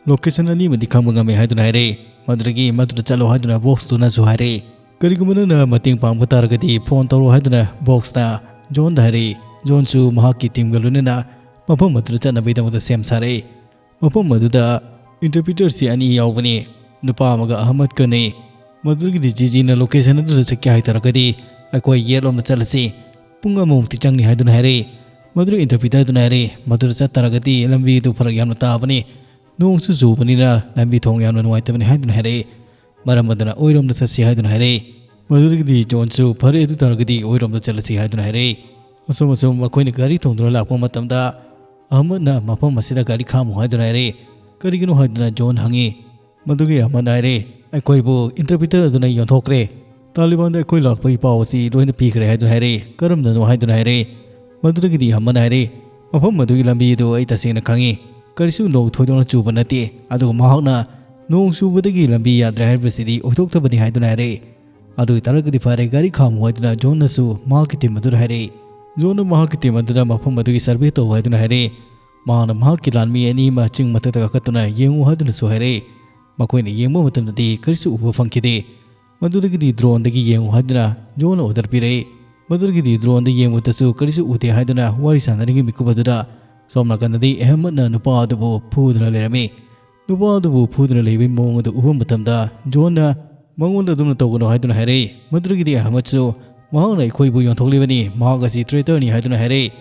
location ꯑꯅꯤꯃꯗꯤ ꯈꯪꯕ ꯉꯝꯃꯤ ꯍꯥꯏꯗꯨꯅ ꯍꯥꯏꯔꯛꯏ꯫ ꯃꯗꯨꯗꯒꯤ ꯃꯗꯨꯗ ꯆꯠꯂꯣ ꯍꯥꯏꯗꯨꯅ boxꯇꯨꯅꯁꯨ ꯍꯥꯏꯔꯛꯏ꯫ "ꯀꯔꯤꯒꯨꯝꯕ ꯅꯪꯅ ꯃꯇꯦꯡ ꯄꯥꯡꯕ ꯇꯥꯔꯒꯗꯤ phone ꯇꯧꯔꯛꯑꯣ" ꯍꯥꯏꯗꯨꯅ boxꯅ ꯖꯣꯟꯗ ꯍꯥꯏꯔꯛꯏ꯫ ꯖꯣꯟꯁꯨ ꯃꯍꯥꯛꯀꯤ teamꯒ ꯂꯣꯏꯅꯅ ꯃꯐꯝ ꯑꯗꯨꯗ ꯆꯠꯅꯕꯒꯤꯗꯃꯛꯇ ꯁꯦꯝ ꯁꯥꯔꯛꯏ꯫ ꯃꯐꯝ ꯑꯗꯨꯗ interpreterꯁꯤ ꯑꯅꯤ ꯌꯥꯎꯕꯅꯤ, ꯅꯨꯄꯥ ꯑꯃꯒ ꯑꯍꯃꯗꯀꯅꯤ꯫ ꯃꯗꯨꯗꯒꯤꯗꯤ ꯖꯤꯖꯤꯅ location ꯑꯗꯨꯗ ꯆꯠꯀꯦ ꯍꯥꯏꯇꯥꯔꯒꯗꯤ ꯑꯩꯈꯣꯏ ꯌꯦꯠꯂꯣꯝꯗ ꯆꯠꯂꯁꯤ, ꯄꯨꯡ ꯑꯃꯃꯨꯛꯇꯤ ꯆꯪꯅꯤ ꯍꯥꯏꯗꯨꯅ ꯍꯥꯏꯔꯛꯏ꯫ ꯃꯗꯨꯗ interpreter ꯑꯗꯨꯅ ꯍꯥꯏꯔꯛꯏ, "ꯃꯗꯨꯗ ꯆꯠꯇꯥꯔꯒꯗꯤ ꯂꯝꯕꯤꯗꯨ ꯐꯔꯛ ꯌꯥꯝꯅ ꯇꯥꯕꯅꯤ, ꯅꯣꯡꯁꯨ ꯆꯨꯕꯅꯤꯅ ꯂꯝꯕꯤ ꯊꯣꯡ ꯌꯥꯝꯅ ꯅꯨꯡꯉꯥꯏꯇꯕꯅꯤ" ꯍꯥꯏꯗꯨꯅ ꯍꯥꯏꯔꯛꯏ꯫ ꯃꯔꯝ ꯑꯗꯨꯅ ꯑꯣꯏꯔꯣꯝꯗ ꯆꯠꯁꯤ ꯍꯥꯏꯗꯨꯅ ꯍꯥꯏꯔꯛꯏ꯫ ꯃꯗꯨꯗꯒꯤꯗꯤ ꯖꯣꯟꯁꯨ, "ꯐꯔꯦ, ꯑꯗꯨ ꯇꯥꯔꯒꯗꯤ ꯑꯣꯏꯔꯣꯝꯗ ꯆꯠꯂꯁꯤ" ꯍꯥꯏꯗꯨꯅ ꯍꯥꯏꯔꯛꯏ꯫ ꯑꯁꯨꯝ ꯑꯁꯨꯝ ꯃꯈꯣꯏꯅ ꯒꯥꯔꯤ ꯊꯣꯡꯗꯨꯅ ꯂꯥꯛꯄ ꯃꯇꯝꯗ ꯑꯍꯃꯗꯅ ꯃꯐꯝ ꯑꯁꯤꯗ ꯒꯥꯔꯤ ꯈꯥꯝꯃꯨ ꯍꯥꯏꯗꯨꯅ ꯍꯥꯏꯔꯛꯏ꯫ "ꯀꯔꯤꯒꯤꯅꯣ?" ꯍꯥꯏꯗꯨꯅ ꯖꯣꯟ ꯍꯪꯉꯤ꯫ ꯃꯗꯨꯒꯤ ꯑꯍꯃꯗꯅ ꯍꯥꯏꯔꯛꯏ, "ꯑꯩꯈꯣꯏꯕꯨ interpreter ꯑꯗꯨꯅ ꯌꯣꯟꯊꯣꯛꯈ꯭ꯔꯦ꯫ ꯇꯥꯂꯤꯕꯥꯟꯗ ꯑꯩꯈꯣꯏ ꯂꯥꯛꯄꯒꯤ ꯄꯥꯎ ꯑꯁꯤ ꯂꯣꯏꯅ ꯄꯤꯈ꯭ꯔꯦ" ꯍꯥꯏꯗꯨꯅ ꯍꯥꯏꯔꯛꯏ꯫ "ꯀꯔꯝꯅꯅꯣ?" ꯍꯥꯏꯗꯨꯅ ꯍꯥꯏꯔꯛꯏ꯫ ꯃꯗꯨꯗꯒꯤꯗꯤ ꯑꯍꯃꯗꯅ ꯍꯥꯏꯔꯛꯏ, "ꯃꯐꯝ ꯑꯗꯨꯒꯤ ꯂꯝꯕꯤ ꯑꯗꯨ ꯑꯩ ꯇꯁꯦꯡꯅ ꯈꯪꯉꯤ꯫ ꯀꯔꯤꯁꯨ ꯅꯣꯡ ꯊꯣꯏꯗꯣꯛꯅ ꯆꯨꯕ ꯅꯠꯇꯦ, ꯑꯗꯨꯒ ꯃꯍꯥꯛꯅ ꯅꯣꯡ ꯆꯨꯕꯗꯒꯤ ꯂꯝꯕꯤ ꯌꯥꯗ꯭ꯔꯦ ꯍꯥꯏꯕꯁꯤꯗꯤ ꯑꯣꯏꯊꯣꯛꯇꯕꯅꯤ" ꯍꯥꯏꯗꯨꯅ ꯍꯥꯏꯔꯛꯏ꯫ "ꯑꯗꯨ ꯑꯣꯏꯇꯥꯔꯒꯗꯤ ꯐꯔꯦ, ꯒꯥꯔꯤ ꯈꯥꯝꯃꯨ" ꯍꯥꯏꯗꯨꯅ ꯖꯣꯟꯅꯁꯨ ꯃꯍꯥꯛꯀꯤ team ꯑꯗꯨꯗ ꯍꯥꯏꯔꯛꯏ꯫ ꯖꯣꯟꯅ ꯃꯍꯥꯛꯀꯤ team ꯑꯗꯨꯗ ꯃꯐꯝ ꯑꯗꯨꯒꯤ survey ꯇꯧ ꯍꯥꯏꯗꯨꯅ ꯍꯥꯏꯔꯛꯏ꯫ ꯃꯍꯥꯛꯅ ꯃꯍꯥꯛꯀꯤ ꯂꯥꯟꯃꯤ ꯑꯅꯤ ꯑꯃ ꯆꯤꯡ ꯃꯊꯛꯇ ꯀꯥꯈꯠꯇꯨꯅ ꯌꯦꯡꯉꯨ ꯍꯥꯏꯗꯨꯅꯁꯨ ꯍꯥꯏꯔꯛꯏ꯫ ꯃꯈꯣꯏꯅ ꯌꯦꯡꯕ ꯃꯇꯝꯗꯗꯤ ꯀꯔꯤꯁꯨ ꯎꯕ ꯐꯪꯈꯤꯗꯦ꯫ ꯃꯗꯨꯗꯒꯤꯗꯤ droneꯗꯒꯤ ꯌꯦꯡꯉꯨ ꯍꯥꯏꯗꯨꯅ ꯖꯣꯟꯅ order ꯄꯤꯔꯛꯏ꯫ ꯃꯗꯨꯗꯒꯤꯗꯤ droneꯗ ꯌꯦꯡꯕꯗꯁꯨ ꯀꯔꯤꯁꯨ ꯎꯗꯦ ꯍꯥꯏꯗꯨꯅ ꯋꯥꯔꯤ ꯁꯥꯟꯅꯔꯤꯉꯩ ꯃꯤꯀꯨꯞ ꯑꯗꯨꯗ ꯁꯣꯝ ꯅꯥꯀꯟꯗꯗꯤ ꯑꯍꯃꯗꯅ ꯅꯨꯄꯥ ꯑꯗꯨꯕꯨ ꯐꯨꯗꯨꯅ ꯂꯩꯔꯝꯃꯤ꯫ ꯅꯨꯄꯥ ꯑꯗꯨꯕꯨ ꯐꯨꯗꯨꯅ ꯂꯩꯕꯒꯤ ꯃꯑꯣꯡ ꯑꯗꯨ ꯎꯕ ꯃꯇꯝꯗ ꯖꯣꯟꯅ ꯃꯉꯣꯟꯗ ꯑꯗꯨꯝꯅ ꯇꯧꯒꯅꯨ ꯍꯥꯏꯗꯨꯅ ꯍꯥꯏꯔꯛꯏ꯫ ꯃꯗꯨꯗꯒꯤꯗꯤ ꯑꯍꯃꯗꯁꯨ ꯃꯍꯥꯛꯅ ꯑꯩꯈꯣꯏꯕꯨ ꯌꯣꯟꯊꯣꯛꯂꯤꯕꯅꯤ, ꯃꯍꯥꯛ ꯑꯁꯤ traitorꯅꯤ ꯍꯥꯏꯗꯨꯅ ꯍꯥꯏꯔꯛꯏ꯫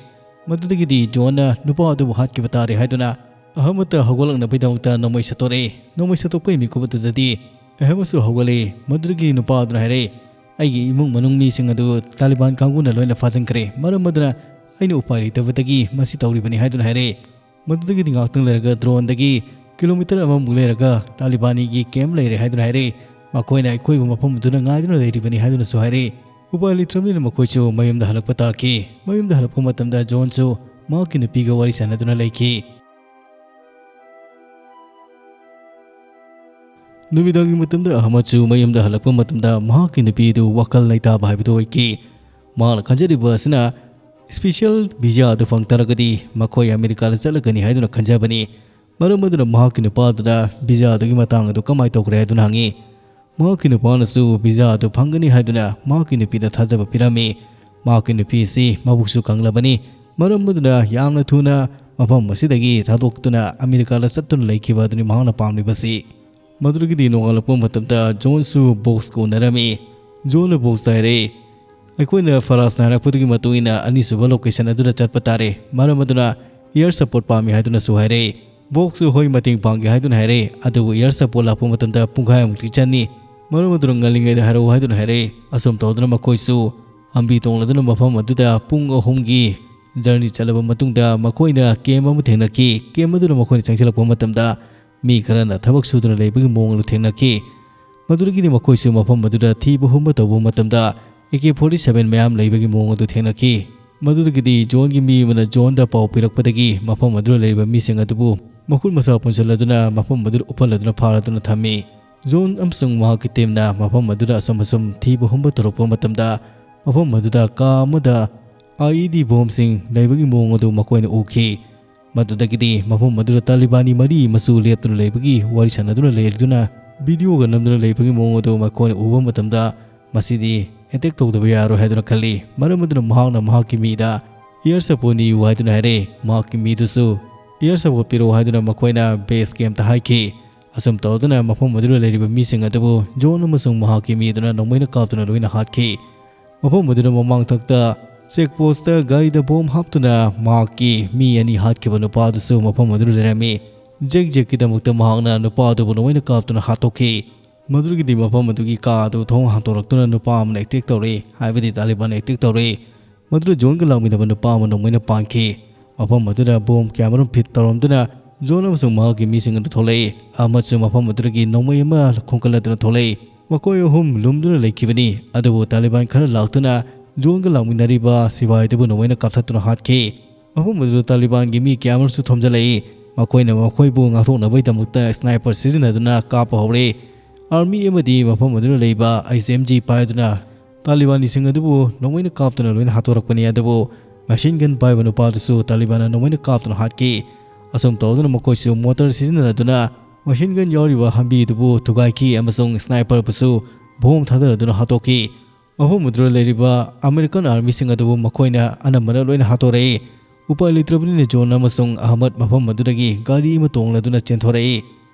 ꯃꯗꯨꯗꯒꯤꯗꯤ ꯖꯣꯟꯅ ꯅꯨꯄꯥ ꯑꯗꯨꯕꯨ ꯍꯥꯠꯈꯤꯕ ꯇꯥꯔꯦ ꯍꯥꯏꯗꯨꯅ ꯑꯍꯃꯗ ꯍꯧꯒꯠꯂꯛꯅꯕꯒꯤꯗꯃꯛꯇ ꯅꯣꯡꯃꯩ ꯁꯠꯇꯣꯔꯛꯏ꯫ ꯅꯣꯡꯃꯩ ꯁꯠꯇꯣꯛꯄꯒꯤ ꯃꯤꯀꯨꯞ ꯑꯗꯨꯗꯗꯤ ꯑꯍꯃꯗꯁꯨ ꯍꯧꯒꯠꯂꯛꯏ꯫ ꯃꯗꯨꯗꯒꯤ ꯅꯨꯄꯥ ꯑꯗꯨꯅ ꯍꯥꯏꯔꯛꯏ, "ꯑꯩꯒꯤ ꯏꯃꯨꯡ ꯃꯅꯨꯡ ꯃꯤꯁꯤꯡ ꯑꯗꯨ ꯇꯥꯂꯤꯕꯥꯟ ꯀꯥꯡꯕꯨꯅ ꯂꯣꯏꯅ ꯐꯥꯖꯤꯟꯈ꯭ꯔꯦ꯫ ꯃꯔꯝ ꯑꯗꯨꯅ ꯑꯩꯅ ꯎꯄꯥꯏ ꯂꯩꯇꯕꯗꯒꯤ ꯃꯁꯤ ꯇꯧꯔꯤꯕꯅꯤ" ꯍꯥꯏꯗꯨꯅ ꯍꯥꯏꯔꯛꯏ꯫ ꯃꯗꯨꯗꯒꯤꯗꯤ ꯉꯥꯏꯍꯥꯛꯇꯪ ꯂꯩꯔꯒ droneꯗꯒꯤ ꯀꯤꯂꯣꯃꯤꯇꯔ ꯑꯃꯃꯨꯛ ꯂꯩꯔꯒ ꯇꯥꯂꯤꯕꯥꯅꯤꯒꯤ ꯀꯦꯝꯞ ꯂꯩꯔꯦ ꯍꯥꯏꯗꯨꯅ ꯍꯥꯏꯔꯛꯏ꯫ ꯃꯈꯣꯏꯅ ꯑꯩꯈꯣꯏꯕꯨ ꯃꯐꯝ ꯑꯗꯨꯗ ꯉꯥꯏꯗꯨꯅ ꯂꯩꯔꯤꯕꯅꯤ ꯍꯥꯏꯗꯨꯅꯁꯨ ꯍꯥꯏꯔꯛꯏ꯫ ꯎꯄꯥꯏ ꯂꯩꯇ꯭ꯔꯕꯅꯤꯅ ꯃꯈꯣꯏꯁꯨ ꯃꯌꯨꯝꯗ ꯍꯜꯂꯛꯄ ꯇꯥꯈꯤ꯫ ꯃꯌꯨꯝꯗ ꯍꯜꯂꯛꯄ ꯃꯇꯝꯗ ꯖꯣꯟꯁꯨ ꯃꯍꯥꯛꯀꯤ ꯅꯨꯄꯤꯒ ꯋꯥꯔꯤ ꯁꯥꯟꯅꯗꯨꯅ ꯂꯩꯈꯤ꯫ ꯅꯨꯃꯤꯗꯥꯡꯒꯤ ꯃꯇꯝꯗ ꯑꯍꯃꯗꯁꯨ ꯃꯌꯨꯝꯗ ꯍꯜꯂꯛꯄ ꯃꯇꯝꯗ ꯃꯍꯥꯛꯀꯤ ꯅꯨꯄꯤ ꯑꯗꯨ ꯋꯥꯈꯜ ꯂꯩꯇꯥꯕ ꯍꯥꯏꯕꯗꯨ ꯑꯣꯏꯈꯤ꯫ ꯃꯍꯥꯛꯅ ꯈꯟꯖꯔꯤꯕ ꯑꯁꯤꯅ special visa ꯑꯗꯨ ꯐꯪ ꯇꯥꯔꯒꯗꯤ ꯃꯈꯣꯏ ꯑꯃꯦꯔꯤꯀꯥꯗ ꯆꯠꯂꯒꯅꯤ ꯍꯥꯏꯗꯨꯅ ꯈꯟꯖꯕꯅꯤ꯫ ꯃꯔꯝ ꯑꯗꯨꯅ ꯃꯍꯥꯛꯀꯤ ꯅꯨꯄꯥ ꯑꯗꯨꯗ visa ꯑꯗꯨꯒꯤ ꯃꯇꯥꯡ ꯑꯗꯨ ꯀꯃꯥꯏꯅ ꯇꯧꯈ꯭ꯔꯦ ꯍꯥꯏꯗꯨꯅ ꯍꯪꯉꯤ꯫ ꯃꯍꯥꯛꯀꯤ ꯅꯨꯄꯥꯅꯁꯨ visa ꯑꯗꯨ ꯐꯪꯒꯅꯤ ꯍꯥꯏꯗꯨꯅ ꯃꯍꯥꯛꯀꯤ ꯅꯨꯄꯤꯗ ꯊꯥꯖꯕ ꯄꯤꯔꯝꯃꯤ꯫ ꯃꯍꯥꯛꯀꯤ ꯅꯨꯄꯤ ꯑꯁꯤ ꯃꯕꯨꯛꯁꯨ ꯀꯪꯂꯕꯅꯤ꯫ ꯃꯔꯝ ꯑꯗꯨꯅ ꯌꯥꯝꯅ ꯊꯨꯅ ꯃꯐꯝ ꯑꯁꯤꯗꯒꯤ ꯊꯥꯗꯣꯛꯇꯨꯅ ꯑꯃꯦꯔꯤꯀꯥꯗ ꯆꯠꯇꯨꯅ ꯂꯩꯈꯤꯕ ꯑꯗꯨꯅꯤ ꯃꯍꯥꯛꯅ ꯄꯥꯝꯂꯤꯕꯁꯤ꯫ ꯃꯗꯨꯗꯒꯤꯗꯤ ꯅꯣꯡꯉꯥꯜꯂꯛꯄ ꯃꯇꯝꯗ ꯖꯣꯟꯁꯨ ꯕꯣꯛꯁꯀ ꯎꯅꯔꯝꯃꯤ꯫ ꯖꯣꯟꯅ ꯕꯣꯛꯁꯇ ꯍꯥꯏꯔꯛꯏ, "ꯑꯩꯈꯣꯏꯅ ꯐꯔꯥꯖꯅ ꯍꯥꯏꯔꯛꯄꯗꯨꯒꯤ ꯃꯇꯨꯡ ꯏꯟꯅ ꯑꯅꯤꯁꯨꯕ location ꯑꯗꯨꯗ ꯆꯠꯄ ꯇꯥꯔꯦ꯫ ꯃꯔꯝ ꯑꯗꯨꯅ air support ꯄꯥꯝꯃꯤ" ꯍꯥꯏꯗꯨꯅꯁꯨ ꯍꯥꯏꯔꯛꯏ꯫ ꯕꯣꯛꯁꯁꯨ ꯍꯣꯏ, ꯃꯇꯦꯡ ꯄꯥꯡꯒꯦ ꯍꯥꯏꯗꯨꯅ ꯍꯥꯏꯔꯛꯏ꯫ ꯑꯗꯨꯕꯨ air support ꯂꯥꯛꯄ ꯃꯇꯝꯗ ꯄꯨꯡꯈꯥꯏꯃꯨꯛꯇꯤ ꯆꯪꯅꯤ꯫ ꯃꯔꯝ ꯑꯗꯨꯅ ꯉꯜꯂꯤꯉꯩꯗ ꯍꯥꯏꯔꯛꯎ ꯍꯥꯏꯗꯨꯅ ꯍꯥꯏꯔꯛꯏ꯫ ꯑꯁꯨꯝ ꯇꯧꯗꯨꯅ ꯃꯈꯣꯏꯁꯨ ꯂꯝꯕꯤ ꯇꯣꯡꯂꯗꯨꯅ ꯃꯐꯝ ꯑꯗꯨꯗ ꯄꯨꯡ ꯑꯍꯨꯝꯒꯤ journey ꯆꯠꯂꯕ ꯃꯇꯨꯡꯗ ꯃꯈꯣꯏꯅ ꯀꯦꯝꯞ ꯑꯃ ꯊꯦꯡꯅꯈꯤ꯫ ꯀꯦꯝꯞ ꯑꯗꯨꯗ ꯃꯈꯣꯏꯅ ꯆꯪꯁꯤꯜꯂꯛꯄ ꯃꯇꯝꯗ ꯃꯤ ꯈꯔꯅ ꯊꯕꯛ ꯁꯨꯗꯨꯅ ꯂꯩꯕꯒꯤ ꯃꯑꯣꯡ ꯑꯗꯨ ꯊꯦꯡꯅꯈꯤ꯫ ꯃꯗꯨꯗꯒꯤꯗꯤ ꯃꯈꯣꯏꯁꯨ ꯃꯐꯝ ꯑꯗꯨꯗ ꯊꯤꯕ ꯍꯨꯝꯕ ꯇꯧꯕ ꯃꯇꯝꯗ ꯑꯦ ꯀꯦ ꯐꯣꯔꯇꯤ ꯁꯚꯦꯟ ꯃꯌꯥꯝ ꯂꯩꯕꯒꯤ ꯃꯑꯣꯡ ꯑꯗꯨ ꯊꯦꯡꯅꯈꯤ꯫ ꯃꯗꯨꯗꯒꯤꯗꯤ ꯖꯣꯟꯒꯤ ꯃꯤ ꯑꯃꯅ ꯖꯣꯟꯗ ꯄꯥꯎ ꯄꯤꯔꯛꯄꯗꯒꯤ ꯃꯐꯝ ꯑꯗꯨꯗ ꯂꯩꯔꯤꯕ ꯃꯤꯁꯤꯡ ꯑꯗꯨꯕꯨ ꯃꯈꯨꯠ ꯃꯁꯥ ꯄꯨꯟꯁꯤꯜꯂꯗꯨꯅ ꯃꯐꯝ ꯑꯗꯨꯗ ꯎꯞꯍꯜꯂꯗꯨꯅ ꯐꯥꯔꯗꯨꯅ ꯊꯝꯃꯤ꯫ ꯖꯣꯟ ꯑꯃꯁꯨꯡ ꯃꯍꯥꯛꯀꯤ ꯇꯤꯝꯅ ꯃꯐꯝ ꯑꯗꯨꯗ ꯑꯁꯨꯝ ꯑꯁꯨꯝ ꯊꯤꯕ ꯍꯨꯝꯕ ꯇꯧꯔꯛꯄ ꯃꯇꯝꯗ ꯃꯐꯝ ꯑꯗꯨꯗ ꯀꯥ ꯑꯃꯗ ꯑꯥꯏ ꯏ ꯗꯤ ꯕꯣꯝꯁꯤꯡ ꯂꯩꯕꯒꯤ ꯃꯑꯣꯡ ꯑꯗꯨ ꯃꯈꯣꯏꯅ ꯎꯈꯤ꯫ ꯃꯗꯨꯗꯒꯤꯗꯤ ꯃꯐꯝ ꯑꯗꯨꯗ ꯇꯥꯂꯤꯕꯥꯅꯤ ꯃꯔꯤ ꯃꯆꯨ ꯂꯦꯞꯇꯨꯅ ꯂꯩꯕꯒꯤ ꯋꯥꯔꯤ ꯁꯥꯟꯅꯗꯨꯅ ꯂꯩꯔꯗꯨꯅ ꯚꯤꯗꯤꯑꯣꯒ ꯅꯝꯗꯨꯅ ꯂꯩꯕꯒꯤ ꯃꯑꯣꯡ ꯑꯗꯨ ꯃꯈꯣꯏꯅ ꯎꯕ ꯃꯇꯝꯗ ꯃꯁꯤꯗꯤ ꯑꯦꯇꯦꯛ ꯇꯧꯗꯕ ꯌꯥꯔꯣꯏ ꯍꯥꯏꯗꯨꯅ ꯈꯜꯂꯤ꯫ ꯃꯔꯝ ꯑꯗꯨꯅ ꯃꯍꯥꯛꯅ ꯃꯍꯥꯛꯀꯤ ꯃꯤꯗ air support ꯅꯤꯌꯨ ꯍꯥꯏꯗꯨꯅ ꯍꯥꯏꯔꯛꯏ꯫ ꯃꯍꯥꯛꯀꯤ ꯃꯤꯗꯨꯁꯨ air support ꯄꯤꯔꯛꯎ ꯍꯥꯏꯗꯨꯅ ꯃꯈꯣꯏꯅ base campꯇ ꯍꯥꯏꯈꯤ꯫ ꯑꯁꯨꯝ ꯇꯧꯗꯨꯅ ꯃꯐꯝ ꯑꯗꯨꯗ ꯂꯩꯔꯤꯕ ꯃꯤꯁꯤꯡ ꯑꯗꯨꯕꯨ ꯖꯣꯟ ꯑꯃꯁꯨꯡ ꯃꯍꯥꯛꯀꯤ ꯃꯤ ꯑꯗꯨꯅ ꯅꯣꯡꯃꯩꯅ ꯀꯥꯞꯇꯨꯅ ꯂꯣꯏꯅ ꯍꯥꯠꯈꯤ꯫ ꯃꯐꯝ ꯑꯗꯨꯗ ꯃꯃꯥꯡꯊꯛꯇ check postꯇ ꯒꯥꯔꯤꯗ ꯕꯣꯝ ꯍꯥꯞꯇꯨꯅ ꯃꯍꯥꯛꯀꯤ ꯃꯤ ꯑꯅꯤ ꯍꯥꯠꯈꯤꯕ ꯅꯨꯄꯥ ꯑꯗꯨꯁꯨ ꯃꯐꯝ ꯑꯗꯨꯗ ꯂꯩꯔꯝꯃꯤ꯫ ꯖꯦꯛ ꯖꯦꯛꯀꯤꯗꯃꯛꯇ ꯃꯍꯥꯛꯅ ꯅꯨꯄꯥ ꯑꯗꯨꯕꯨ ꯅꯣꯡꯃꯩꯅ ꯀꯥꯞꯇꯨꯅ ꯍꯥꯠꯇꯣꯛꯈꯤ꯫ ꯃꯗꯨꯗꯒꯤꯗꯤ ꯃꯐꯝ ꯑꯗꯨꯒꯤ ꯀꯥ ꯑꯗꯨ ꯊꯣꯡ ꯍꯥꯡꯇꯣꯔꯛꯇꯨꯅ ꯅꯨꯄꯥ ꯑꯃꯅ ꯑꯦꯇꯦꯛ ꯇꯧꯔꯛꯏ, ꯍꯥꯏꯕꯗꯤ ꯇꯥꯂꯤꯕꯥꯟꯅ ꯑꯦꯇꯦꯛ ꯇꯧꯔꯛꯏ꯫ ꯃꯗꯨꯗ ꯖꯣꯟꯒ ꯂꯥꯛꯃꯤꯟꯅꯕ ꯅꯨꯄꯥ ꯑꯃ ꯅꯣꯡꯃꯩꯅ ꯄꯥꯟꯈꯤ꯫ ꯃꯐꯝ ꯑꯗꯨꯗ ꯕꯣꯝ ꯀꯌꯥꯃꯔꯨꯝ ꯐꯤꯠ ꯇꯧꯔꯝꯗꯨꯅ ꯖꯣꯟ ꯑꯃꯁꯨꯡ ꯃꯍꯥꯛꯀꯤ ꯃꯤꯁꯤꯡ ꯑꯗꯨ ꯊꯣꯛꯂꯛꯏ꯫ ꯑꯍꯃꯗꯁꯨ ꯃꯐꯝ ꯑꯗꯨꯗꯒꯤ ꯅꯣꯡꯃꯩ ꯑꯃ ꯈꯣꯡꯀꯠꯂꯗꯨꯅ ꯊꯣꯛꯂꯛꯏ꯫ ꯃꯈꯣꯏ ꯑꯍꯨꯝ ꯂꯨꯝꯗꯨꯅ ꯂꯩꯈꯤꯕꯅꯤ, ꯑꯗꯨꯕꯨ ꯇꯥꯂꯤꯕꯥꯟ ꯈꯔ ꯂꯥꯛꯇꯨꯅ ꯖꯣꯟꯒ ꯂꯥꯛꯃꯤꯟꯅꯔꯤꯕ ꯁꯤꯐꯥꯏ ꯑꯗꯨꯕꯨ ꯅꯣꯡꯃꯩꯅ ꯀꯥꯞꯊꯠꯇꯨꯅ ꯍꯥꯠꯈꯤ꯫ ꯃꯐꯝ ꯑꯗꯨꯗ ꯇꯥꯂꯤꯕꯥꯟꯒꯤ ꯃꯤ ꯀꯌꯥ ꯑꯃꯁꯨ ꯊꯣꯝꯖꯤꯜꯂꯛꯏ꯫ ꯃꯈꯣꯏꯅ ꯃꯈꯣꯏꯕꯨ ꯉꯥꯛꯊꯣꯛꯅꯕꯒꯤꯗꯃꯛꯇ ꯁ꯭ꯅꯥꯏꯄꯔ ꯁꯤꯖꯤꯟꯅꯗꯨꯅ ꯀꯥꯞꯄ ꯍꯧꯔꯦ꯫ ꯑꯥꯔꯃꯤ ꯑꯃꯗꯤ ꯃꯐꯝ ꯑꯗꯨꯗ ꯂꯩꯕ ꯑꯩꯆ ꯑꯦꯝ ꯖꯤ ꯄꯥꯏꯗꯨꯅ ꯇꯥꯂꯤꯕꯥꯅꯤꯁꯤꯡ ꯑꯗꯨꯕꯨ ꯅꯣꯡꯃꯩꯅ ꯀꯥꯞꯇꯨꯅ ꯂꯣꯏꯅ ꯍꯥꯠꯇꯣꯔꯛꯄꯅꯤ, ꯑꯗꯨꯕꯨ ꯃꯦꯁꯤꯟ ꯒꯟ ꯄꯥꯏꯕ ꯅꯨꯄꯥꯗꯨꯁꯨ ꯇꯥꯂꯤꯕꯥꯟꯅ ꯅꯣꯡꯃꯩꯅ ꯀꯥꯞꯇꯨꯅ ꯍꯥꯠꯈꯤ꯫ ꯑꯁꯨꯝ ꯇꯧꯗꯨꯅ ꯃꯈꯣꯏꯁꯨ ꯃꯣꯇꯔ ꯁꯤꯖꯤꯟꯅꯗꯨꯅ ꯃꯦꯁꯤꯟ ꯒꯟ ꯌꯥꯎꯔꯤꯕ ꯍꯝꯕꯤ ꯑꯗꯨꯕꯨ ꯊꯨꯒꯥꯏꯈꯤ ꯑꯃꯁꯨꯡ ꯁ꯭ꯅꯥꯏꯄꯔꯕꯨꯁꯨ ꯕꯣꯝ ꯊꯥꯗꯔꯗꯨꯅ ꯍꯥꯠꯇꯣꯛꯈꯤ꯫ ꯃꯐꯝ ꯑꯗꯨꯗ ꯂꯩꯔꯤꯕ ꯑꯃꯦꯔꯤꯀꯥꯟ ꯑꯥꯔꯃꯤꯁꯤꯡ ꯑꯗꯨꯕꯨ ꯃꯈꯣꯏꯅ ꯑꯅꯝꯕꯅ ꯂꯣꯏꯅ ꯍꯥꯠꯇꯣꯔꯛꯏ꯫ ꯎꯄꯥꯏ ꯂꯩꯇ꯭ꯔꯕꯅꯤꯅ ꯖꯣꯟ ꯑꯃꯁꯨꯡ ꯑꯍꯃꯗ ꯃꯐꯝ ꯑꯗꯨꯗꯒꯤ ꯒꯥꯔꯤ ꯑꯃ ꯇꯣꯡꯂꯗꯨꯅ ꯆꯦꯟꯊꯣꯔꯛꯏ꯫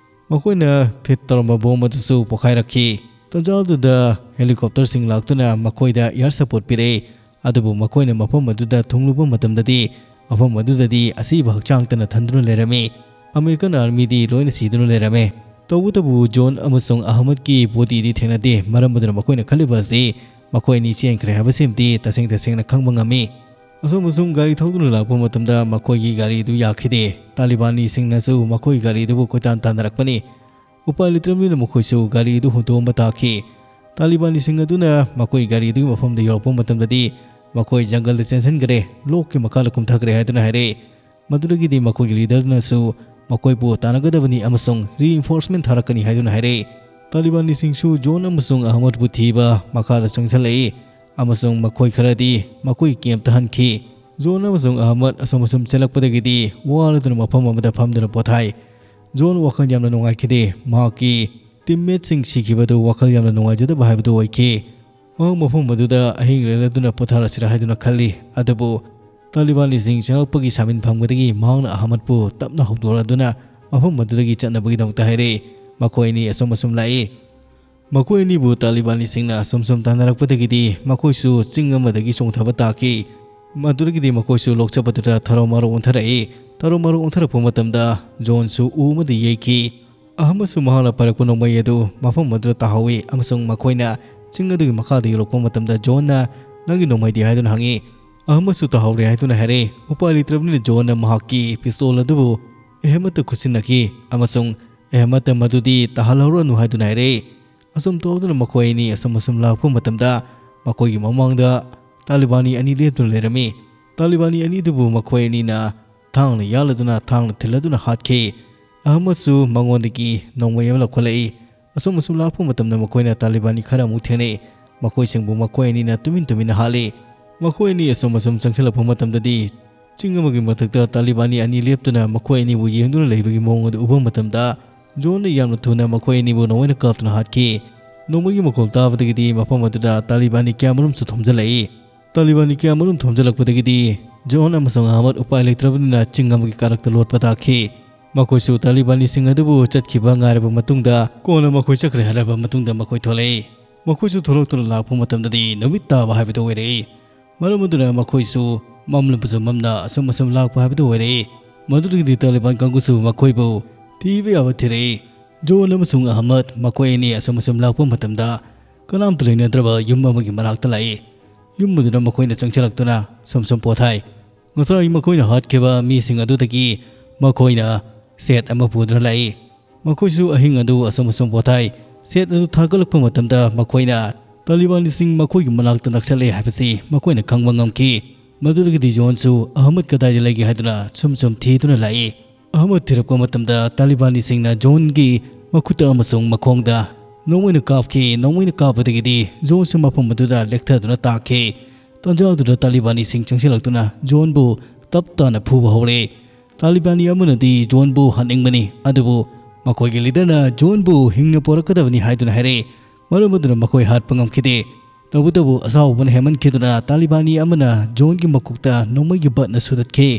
ꯃꯈꯣꯏꯅ ꯐꯤꯠ ꯇꯧꯔꯝꯕ ꯕꯣꯝ ꯑꯗꯨꯁꯨ ꯄꯣꯈꯥꯏꯔꯛꯈꯤ꯫ ꯇꯥꯟꯖꯥꯗꯨꯗ ꯍꯦꯂꯤꯀꯣꯞꯇꯔꯁꯤꯡ ꯂꯥꯛꯇꯨꯅ ꯃꯈꯣꯏꯗ ꯑꯦꯌꯔ ꯁꯄꯣꯔꯠ ꯄꯤꯔꯛꯏ꯫ ꯑꯗꯨꯕꯨ ꯃꯈꯣꯏꯅ ꯃꯐꯝ ꯑꯗꯨꯗ ꯊꯨꯡꯂꯨꯕ ꯃꯇꯝꯗꯗꯤ ꯃꯐꯝ ꯑꯗꯨꯗꯗꯤ ꯑꯁꯤꯕ ꯍꯛꯆꯥꯡꯇꯅ ꯊꯟꯗꯨꯅ ꯂꯩꯔꯝꯃꯤ꯫ ꯑꯃꯦꯔꯤꯀꯥꯟ ꯑꯥꯔꯃꯤꯗꯤ ꯂꯣꯏꯅ ꯁꯤꯗꯨꯅ ꯂꯩꯔꯝꯃꯤ꯫ ꯇꯧꯕꯇꯕꯨ ꯖꯣꯟ ꯑꯃꯁꯨꯡ ꯑꯍꯃꯗꯀꯤ ꯕꯣꯗꯤꯗꯤ ꯊꯦꯡꯅꯗꯦ꯫ ꯃꯔꯝ ꯑꯗꯨꯅ ꯃꯈꯣꯏꯅ ꯈꯜꯂꯤꯕ ꯑꯁꯤ ꯃꯈꯣꯏ ꯑꯅꯤ ꯆꯦꯟꯈ꯭ꯔꯦ ꯍꯥꯏꯕꯁꯤꯃꯗꯤ ꯇꯁꯦꯡ ꯇꯁꯦꯡꯅ ꯈꯪꯕ ꯉꯝꯃꯤ꯫ ꯑꯁꯨꯝ ꯑꯁꯨꯝ ꯒꯥꯔꯤ ꯊꯧꯗꯨꯅ ꯂꯥꯛꯄ ꯃꯇꯝꯗ ꯃꯈꯣꯏꯒꯤ ꯒꯥꯔꯤꯗꯨ ꯌꯥꯈꯤꯗꯦ꯫ ꯇꯥꯂꯤꯕꯥꯅꯤꯁꯤꯡꯅꯁꯨ ꯃꯈꯣꯏꯒꯤ ꯒꯥꯔꯤꯗꯨꯕꯨ ꯀꯣꯏꯇꯥꯟ ꯇꯥꯟꯅꯔꯛꯄꯅꯤ꯫ ꯎꯄꯥꯏ ꯂꯩꯇ꯭ꯔꯕꯅꯤꯅ ꯃꯈꯣꯏꯁꯨ ꯒꯥꯔꯤꯗꯨ ꯍꯨꯟꯗꯣꯛꯑꯝꯕ ꯇꯥꯈꯤ꯫ ꯇꯥꯂꯤꯕꯥꯅꯤꯁꯤꯡ ꯑꯗꯨꯅ ꯃꯈꯣꯏ ꯒꯥꯔꯤꯗꯨꯒꯤ ꯃꯐꯝꯗ ꯌꯧꯔꯛꯄ ꯃꯇꯝꯗꯗꯤ ꯃꯈꯣꯏ ꯖꯪꯒꯜꯗ ꯆꯦꯟꯁꯤꯟꯈ꯭ꯔꯦ, ꯂꯣꯛꯀꯤ ꯃꯈꯥꯗ ꯀꯨꯝꯊꯈ꯭ꯔꯦ ꯍꯥꯏꯗꯨꯅ ꯍꯥꯏꯔꯛꯏ꯫ ꯃꯗꯨꯗꯒꯤꯗꯤ ꯃꯈꯣꯏꯒꯤ ꯂꯤꯗꯔꯅꯁꯨ ꯃꯈꯣꯏꯕꯨ ꯇꯥꯟꯅꯒꯗꯕꯅꯤ ꯑꯃꯁꯨꯡ ꯔꯤꯏꯟꯐꯣꯔꯁꯃꯦꯟ ꯊꯥꯔꯛꯀꯅꯤ ꯍꯥꯏꯗꯨꯅ ꯍꯥꯏꯔꯛꯏ꯫ ꯇꯥꯂꯤꯕꯥꯟ ꯃꯤꯁꯤꯡꯁꯨ ꯖꯣꯟ ꯑꯃꯁꯨꯡ ꯑꯍꯃꯗꯕꯨ ꯊꯤꯕ ꯃꯈꯥꯗ ꯆꯪꯁꯤꯜꯂꯛꯏ ꯑꯃꯁꯨꯡ ꯃꯈꯣꯏ ꯈꯔꯗꯤ ꯃꯈꯣꯏꯒꯤ ꯀꯦꯝꯞꯇ ꯍꯟꯈꯤ꯫ ꯖꯣꯟ ꯑꯃꯁꯨꯡ ꯑꯍꯃꯗ ꯑꯁꯨꯝ ꯑꯁꯨꯝ ꯆꯦꯜꯂꯛꯄꯗꯒꯤꯗꯤ ꯋꯥꯔꯗꯨꯅ ꯃꯐꯝ ꯑꯃꯗ ꯐꯝꯗꯨꯅ ꯄꯣꯊꯥꯏ꯫ ꯖꯣꯟ ꯋꯥꯈꯜ ꯌꯥꯝꯅ ꯅꯨꯡꯉꯥꯏꯈꯤꯗꯦ꯫ ꯃꯍꯥꯛꯀꯤ ꯇꯤꯝꯃꯦꯠꯁꯤꯡ ꯁꯤꯈꯤꯕꯗꯨ ꯋꯥꯈꯜ ꯌꯥꯝꯅ ꯅꯨꯡꯉꯥꯏꯖꯗꯕ ꯍꯥꯏꯕꯗꯨ ꯑꯣꯏꯈꯤ꯫ ꯃꯍꯥꯛ ꯃꯐꯝ ꯑꯗꯨꯗ ꯑꯍꯤꯡ ꯂꯦꯜꯂꯗꯨꯅ ꯄꯣꯊꯥꯔꯁꯤꯔꯥ ꯍꯥꯏꯗꯨꯅ ꯈꯜꯂꯤ꯫ ꯑꯗꯨꯕꯨ ꯇꯥꯂꯤꯕꯥꯟ ꯃꯤꯁꯤꯡ ꯆꯪꯂꯛꯄꯒꯤ ꯁꯥꯃꯤꯟ ꯐꯪꯕꯗꯒꯤ ꯃꯍꯥꯛꯅ ꯑꯍꯃꯗꯄꯨ ꯇꯞꯅ ꯍꯧꯗꯣꯔꯛꯂꯗꯨꯅ ꯃꯐꯝ ꯑꯗꯨꯗꯒꯤ ꯆꯠꯅꯕꯒꯤꯗꯃꯛꯇ ꯍꯥꯏꯔꯛꯏ꯫ ꯃꯈꯣꯏ ꯑꯅꯤ ꯑꯁꯨꯝ ꯑꯁꯨꯝ ꯂꯥꯛꯏ꯫ ꯃꯈꯣꯏ ꯑꯅꯤꯕꯨ ꯇꯥꯂꯤꯕꯥꯟ ꯃꯤꯁꯤꯡꯅ ꯑꯁꯨꯝ ꯁꯨꯝ ꯇꯥꯟꯅꯔꯛꯄꯗꯒꯤꯗꯤ ꯃꯈꯣꯏꯁꯨ ꯆꯤꯡ ꯑꯃꯗꯒꯤ ꯆꯣꯡꯊꯕ ꯇꯥꯈꯤ꯫ ꯃꯗꯨꯗꯒꯤꯗꯤ ꯃꯈꯣꯏꯁꯨ ꯂꯣꯛꯆꯕꯗꯨꯗ ꯊꯔꯣ ꯃꯔꯣ ꯑꯣꯟꯊꯔꯛꯏ꯫ ꯊꯔꯣ ꯃꯔꯣ ꯑꯣꯟꯊꯔꯛꯄ ꯃꯇꯝꯗ ꯖꯣꯟꯁꯨ ꯎ ꯑꯃꯗ ꯌꯩꯈꯤ꯫ ꯑꯍꯃꯗꯁꯨ ꯃꯍꯥꯛꯅ ꯄꯥꯏꯔꯛꯄ ꯅꯣꯡꯃꯩ ꯑꯗꯨ ꯃꯐꯝ ꯑꯗꯨꯗ ꯇꯥꯍꯧꯏ ꯑꯃꯁꯨꯡ ꯃꯈꯣꯏꯅ ꯆꯤꯡ ꯑꯗꯨꯒꯤ ꯃꯈꯥꯗ ꯌꯧꯔꯛꯄ ꯃꯇꯝꯗ ꯖꯣꯟꯅ "ꯅꯪꯒꯤ ꯅꯣꯡꯃꯩꯗꯤ?" ꯍꯥꯏꯗꯨꯅ ꯍꯪꯉꯤ꯫ ꯑꯍꯃꯗꯁꯨ ꯇꯥꯍꯧꯔꯦ ꯍꯥꯏꯗꯨꯅ ꯍꯥꯏꯔꯛꯏ꯫ ꯎꯄꯥꯏ ꯂꯩꯇ꯭ꯔꯕꯅꯤꯅ ꯖꯣꯟꯅ ꯃꯍꯥꯛꯀꯤ ꯄꯤꯁꯇꯣꯜ ꯑꯗꯨꯕꯨ ꯑꯍꯃꯗꯇ ꯈꯨꯠꯁꯤꯟꯅꯈꯤ ꯑꯃꯁꯨꯡ ꯑꯍꯃꯗꯇ ꯃꯗꯨꯗꯤ ꯇꯥꯍꯜꯍꯧꯔꯅꯨ ꯍꯥꯏꯗꯨꯅ ꯍꯥꯏꯔꯛꯏ꯫ ꯑꯁꯨꯝ ꯇꯧꯗꯨꯅ ꯃꯈꯣꯏ ꯑꯅꯤ ꯑꯁꯨꯝ ꯑꯁꯨꯝ ꯂꯥꯛꯄ ꯃꯇꯝꯗ ꯃꯈꯣꯏꯒꯤ ꯃꯃꯥꯡꯗ ꯇꯥꯂꯤꯕꯥꯅꯤ ꯑꯅꯤ ꯂꯦꯞꯇꯨꯅ ꯂꯩꯔꯝꯃꯤ꯫ ꯇꯥꯂꯤꯕꯥꯅꯤ ꯑꯅꯤꯗꯨꯕꯨ ꯃꯈꯣꯏ ꯑꯅꯤꯅ ꯊꯥꯡꯅ ꯌꯥꯜꯂꯗꯨꯅ ꯊꯥꯡꯅ ꯊꯤꯜꯂꯗꯨꯅ ꯍꯥꯠꯈꯤ꯫ ꯑꯍꯃꯗꯁꯨ ꯃꯉꯣꯟꯗꯒꯤ ꯅꯣꯡꯃꯩ ꯑꯃ ꯂꯧꯈꯠꯂꯛꯏ꯫ ꯑꯁꯨꯝ ꯑꯁꯨꯝ ꯂꯥꯛꯄ ꯃꯇꯝꯗ ꯃꯈꯣꯏꯅ ꯇꯥꯂꯤꯕꯥꯅꯤ ꯈꯔ ꯑꯃꯨꯛ ꯊꯦꯡꯅꯩ꯫ ꯃꯈꯣꯏꯁꯤꯡꯕꯨ ꯃꯈꯣꯏ ꯑꯅꯤꯅ ꯇꯨꯃꯤꯟ ꯇꯨꯃꯤꯟꯅ ꯍꯥꯠꯂꯤ꯫ ꯃꯈꯣꯏ ꯑꯅꯤ ꯑꯁꯨꯝ ꯑꯁꯨꯝ ꯆꯪꯁꯤꯜꯂꯛꯄ ꯃꯇꯝꯗꯗꯤ ꯆꯤꯡ ꯑꯃꯒꯤ ꯃꯊꯛꯇ ꯇꯥꯂꯤꯕꯥꯅꯤ ꯑꯅꯤ ꯂꯦꯞꯇꯨꯅ ꯃꯈꯣꯏ ꯑꯅꯤꯕꯨ ꯌꯦꯡꯗꯨꯅ ꯂꯩꯕꯒꯤ ꯃꯑꯣꯡ ꯑꯗꯨ ꯎꯕ ꯃꯇꯝꯗ ꯖꯣꯟꯅ ꯌꯥꯝꯅ ꯊꯨꯅ ꯃꯈꯣꯏ ꯑꯅꯤꯕꯨ ꯅꯣꯡꯃꯩꯅ ꯀꯥꯞꯇꯨꯅ ꯍꯥꯠꯈꯤ꯫ ꯅꯣꯡꯃꯩꯒꯤ ꯃꯈꯣꯜ ꯇꯥꯕꯗꯒꯤꯗꯤ ꯃꯐꯝ ꯑꯗꯨꯗ ꯇꯥꯂꯤꯕꯥꯅꯤ ꯀꯌꯥꯃꯔꯨꯝꯁꯨ ꯊꯣꯝꯖꯤꯜꯂꯛꯏ꯫ ꯇꯥꯂꯤꯕꯥꯅꯤ ꯀꯌꯥꯃꯔꯨꯝ ꯊꯣꯝꯖꯤꯜꯂꯛꯄꯗꯒꯤꯗꯤ ꯖꯣꯟ ꯑꯃꯁꯨꯡ ꯑꯍꯃꯗ ꯎꯄꯥꯏ ꯂꯩꯇ꯭ꯔꯕꯅꯤꯅ ꯆꯤꯡ ꯑꯃꯒꯤ ꯀꯥꯔꯛꯇ ꯂꯣꯠꯄ ꯇꯥꯈꯤ꯫ ꯃꯈꯣꯏꯁꯨ ꯇꯥꯂꯤꯕꯥꯅꯤꯁꯤꯡ ꯑꯗꯨꯕꯨ ꯆꯠꯈꯤꯕ ꯉꯥꯏꯔꯕ ꯃꯇꯨꯡꯗ ꯀꯣꯟꯅ ꯃꯈꯣꯏ ꯆꯠꯈ꯭ꯔꯦ ꯍꯥꯏꯔꯕ ꯃꯇꯨꯡꯗ ꯃꯈꯣꯏ ꯊꯣꯛꯂꯛꯏ꯫ ꯃꯈꯣꯏꯁꯨ ꯊꯣꯛꯂꯛꯇꯨꯅ ꯂꯥꯛꯄ ꯃꯇꯝꯗꯗꯤ ꯅꯨꯃꯤꯠ ꯇꯥꯕ ꯍꯥꯏꯕꯗꯨ ꯑꯣꯏꯔꯛꯏ꯫ ꯃꯔꯝ ꯑꯗꯨꯅ ꯃꯈꯣꯏꯁꯨ ꯃꯝꯂꯕꯁꯨ ꯃꯝꯅ ꯑꯁꯨꯝ ꯑꯁꯨꯝ ꯂꯥꯛꯄ ꯍꯥꯏꯕꯗꯨ ꯑꯣꯏꯔꯛꯏ꯫ ꯃꯗꯨꯗꯒꯤꯗꯤ ꯇꯥꯂꯤꯕꯥꯟ ꯀꯥꯡꯕꯨꯁꯨ ꯃꯈꯣꯏꯕꯨ ꯊꯤꯕ ꯌꯥꯕ ꯊꯤꯔꯛꯏ꯫ ꯖꯣꯟ ꯑꯃꯁꯨꯡ ꯑꯍꯃꯗ ꯃꯈꯣꯏ ꯑꯅꯤ ꯑꯁꯨꯝ ꯑꯁꯨꯝ ꯂꯥꯛꯄ ꯃꯇꯝꯗ ꯀꯅꯥꯝꯇ ꯂꯩꯅꯗ꯭ꯔꯕ ꯌꯨꯝ ꯑꯃꯒꯤ ꯃꯅꯥꯛꯇ ꯂꯥꯛꯏ꯫ ꯌꯨꯝ ꯑꯗꯨꯗ ꯃꯈꯣꯏꯅ ꯆꯪꯁꯤꯜꯂꯛꯇꯨꯅ ꯁꯨꯝ ꯁꯨꯝ ꯄꯣꯊꯥꯏ꯫ ꯉꯁꯥꯏ ꯃꯈꯣꯏꯅ ꯍꯥꯠꯈꯤꯕ ꯃꯤꯁꯤꯡ ꯑꯗꯨꯗꯒꯤ ꯃꯈꯣꯏꯅ ꯁꯦꯠ ꯑꯃ ꯄꯨꯗꯨꯅ ꯂꯥꯛꯏ꯫ ꯃꯈꯣꯏꯁꯨ ꯑꯍꯤꯡ ꯑꯗꯨ ꯑꯁꯨꯝ ꯑꯁꯨꯝ ꯄꯣꯊꯥꯏ꯫ ꯁꯦꯠ ꯑꯗꯨ ꯊꯥꯒꯠꯂꯛꯄ ꯃꯇꯝꯗ ꯃꯈꯣꯏꯅ ꯇꯥꯂꯤꯕꯥꯅꯤꯁꯤꯡ ꯃꯈꯣꯏꯒꯤ ꯃꯅꯥꯛꯇ ꯅꯛꯁꯜꯂꯛꯑꯦ ꯍꯥꯏꯕꯁꯤ ꯃꯈꯣꯏꯅ ꯈꯪꯕ ꯉꯝꯈꯤ꯫ ꯃꯗꯨꯗꯒꯤꯗꯤ ꯖꯣꯟꯁꯨ ꯑꯍꯃꯗ ꯀꯗꯥꯏꯗ ꯂꯩꯒꯦ ꯍꯥꯏꯗꯨꯅ ꯁꯨꯝ ꯁꯨꯝ ꯊꯤꯗꯨꯅ ꯂꯥꯛꯏ꯫ ꯑꯍꯃꯗ ꯊꯤꯔꯛꯄ ꯃꯇꯝꯗ ꯇꯥꯂꯤꯕꯥꯅꯤꯁꯤꯡꯅ ꯖꯣꯟꯒꯤ ꯃꯈꯨꯠꯇ ꯑꯃꯁꯨꯡ ꯃꯈꯣꯡꯗ ꯅꯣꯡꯃꯩꯅ ꯀꯥꯞꯈꯤ꯫ ꯅꯣꯡꯃꯩꯅ ꯀꯥꯞꯄꯗꯒꯤꯗꯤ ꯖꯣꯟꯁꯨ ꯃꯐꯝ ꯑꯗꯨꯗ ꯂꯦꯛꯊꯗꯨꯅ ꯇꯥꯈꯤ꯫ ꯇꯥꯟꯖꯥ ꯑꯗꯨꯗ ꯇꯥꯂꯤꯕꯥꯅꯤꯁꯤꯡ ꯆꯪꯁꯤꯜꯂꯛꯇꯨꯅ ꯖꯣꯟꯕꯨ ꯇꯞ ꯇꯥꯅ ꯐꯨꯕ ꯍꯧꯔꯦ꯫ ꯇꯥꯂꯤꯕꯥꯅꯤ ꯑꯃꯅꯗꯤ ꯖꯣꯟꯕꯨ ꯍꯥꯠꯅꯤꯡꯕꯅꯤ, ꯑꯗꯨꯕꯨ ꯃꯈꯣꯏꯒꯤ ꯂꯤꯗꯔꯅ ꯖꯣꯟꯕꯨ ꯍꯤꯡꯅ ꯄꯣꯔꯛꯀꯗꯕꯅꯤ ꯍꯥꯏꯗꯨꯅ ꯍꯥꯏꯔꯛꯏ꯫ ꯃꯔꯝ ꯑꯗꯨꯅ ꯃꯈꯣꯏ ꯍꯥꯠꯄ ꯉꯝꯈꯤꯗꯦ꯫ ꯇꯧꯕꯇꯕꯨ ꯑꯁꯥꯎꯕꯅ ꯍꯦꯟꯃꯟꯈꯤꯗꯨꯅ ꯇꯥꯂꯤꯕꯥꯅꯤ ꯑꯃꯅ ꯖꯣꯟꯒꯤ ꯃꯀꯣꯛꯇ ꯅꯣꯡꯃꯩꯒꯤ ꯕꯠꯅ ꯁꯨꯗꯠꯈꯤ꯫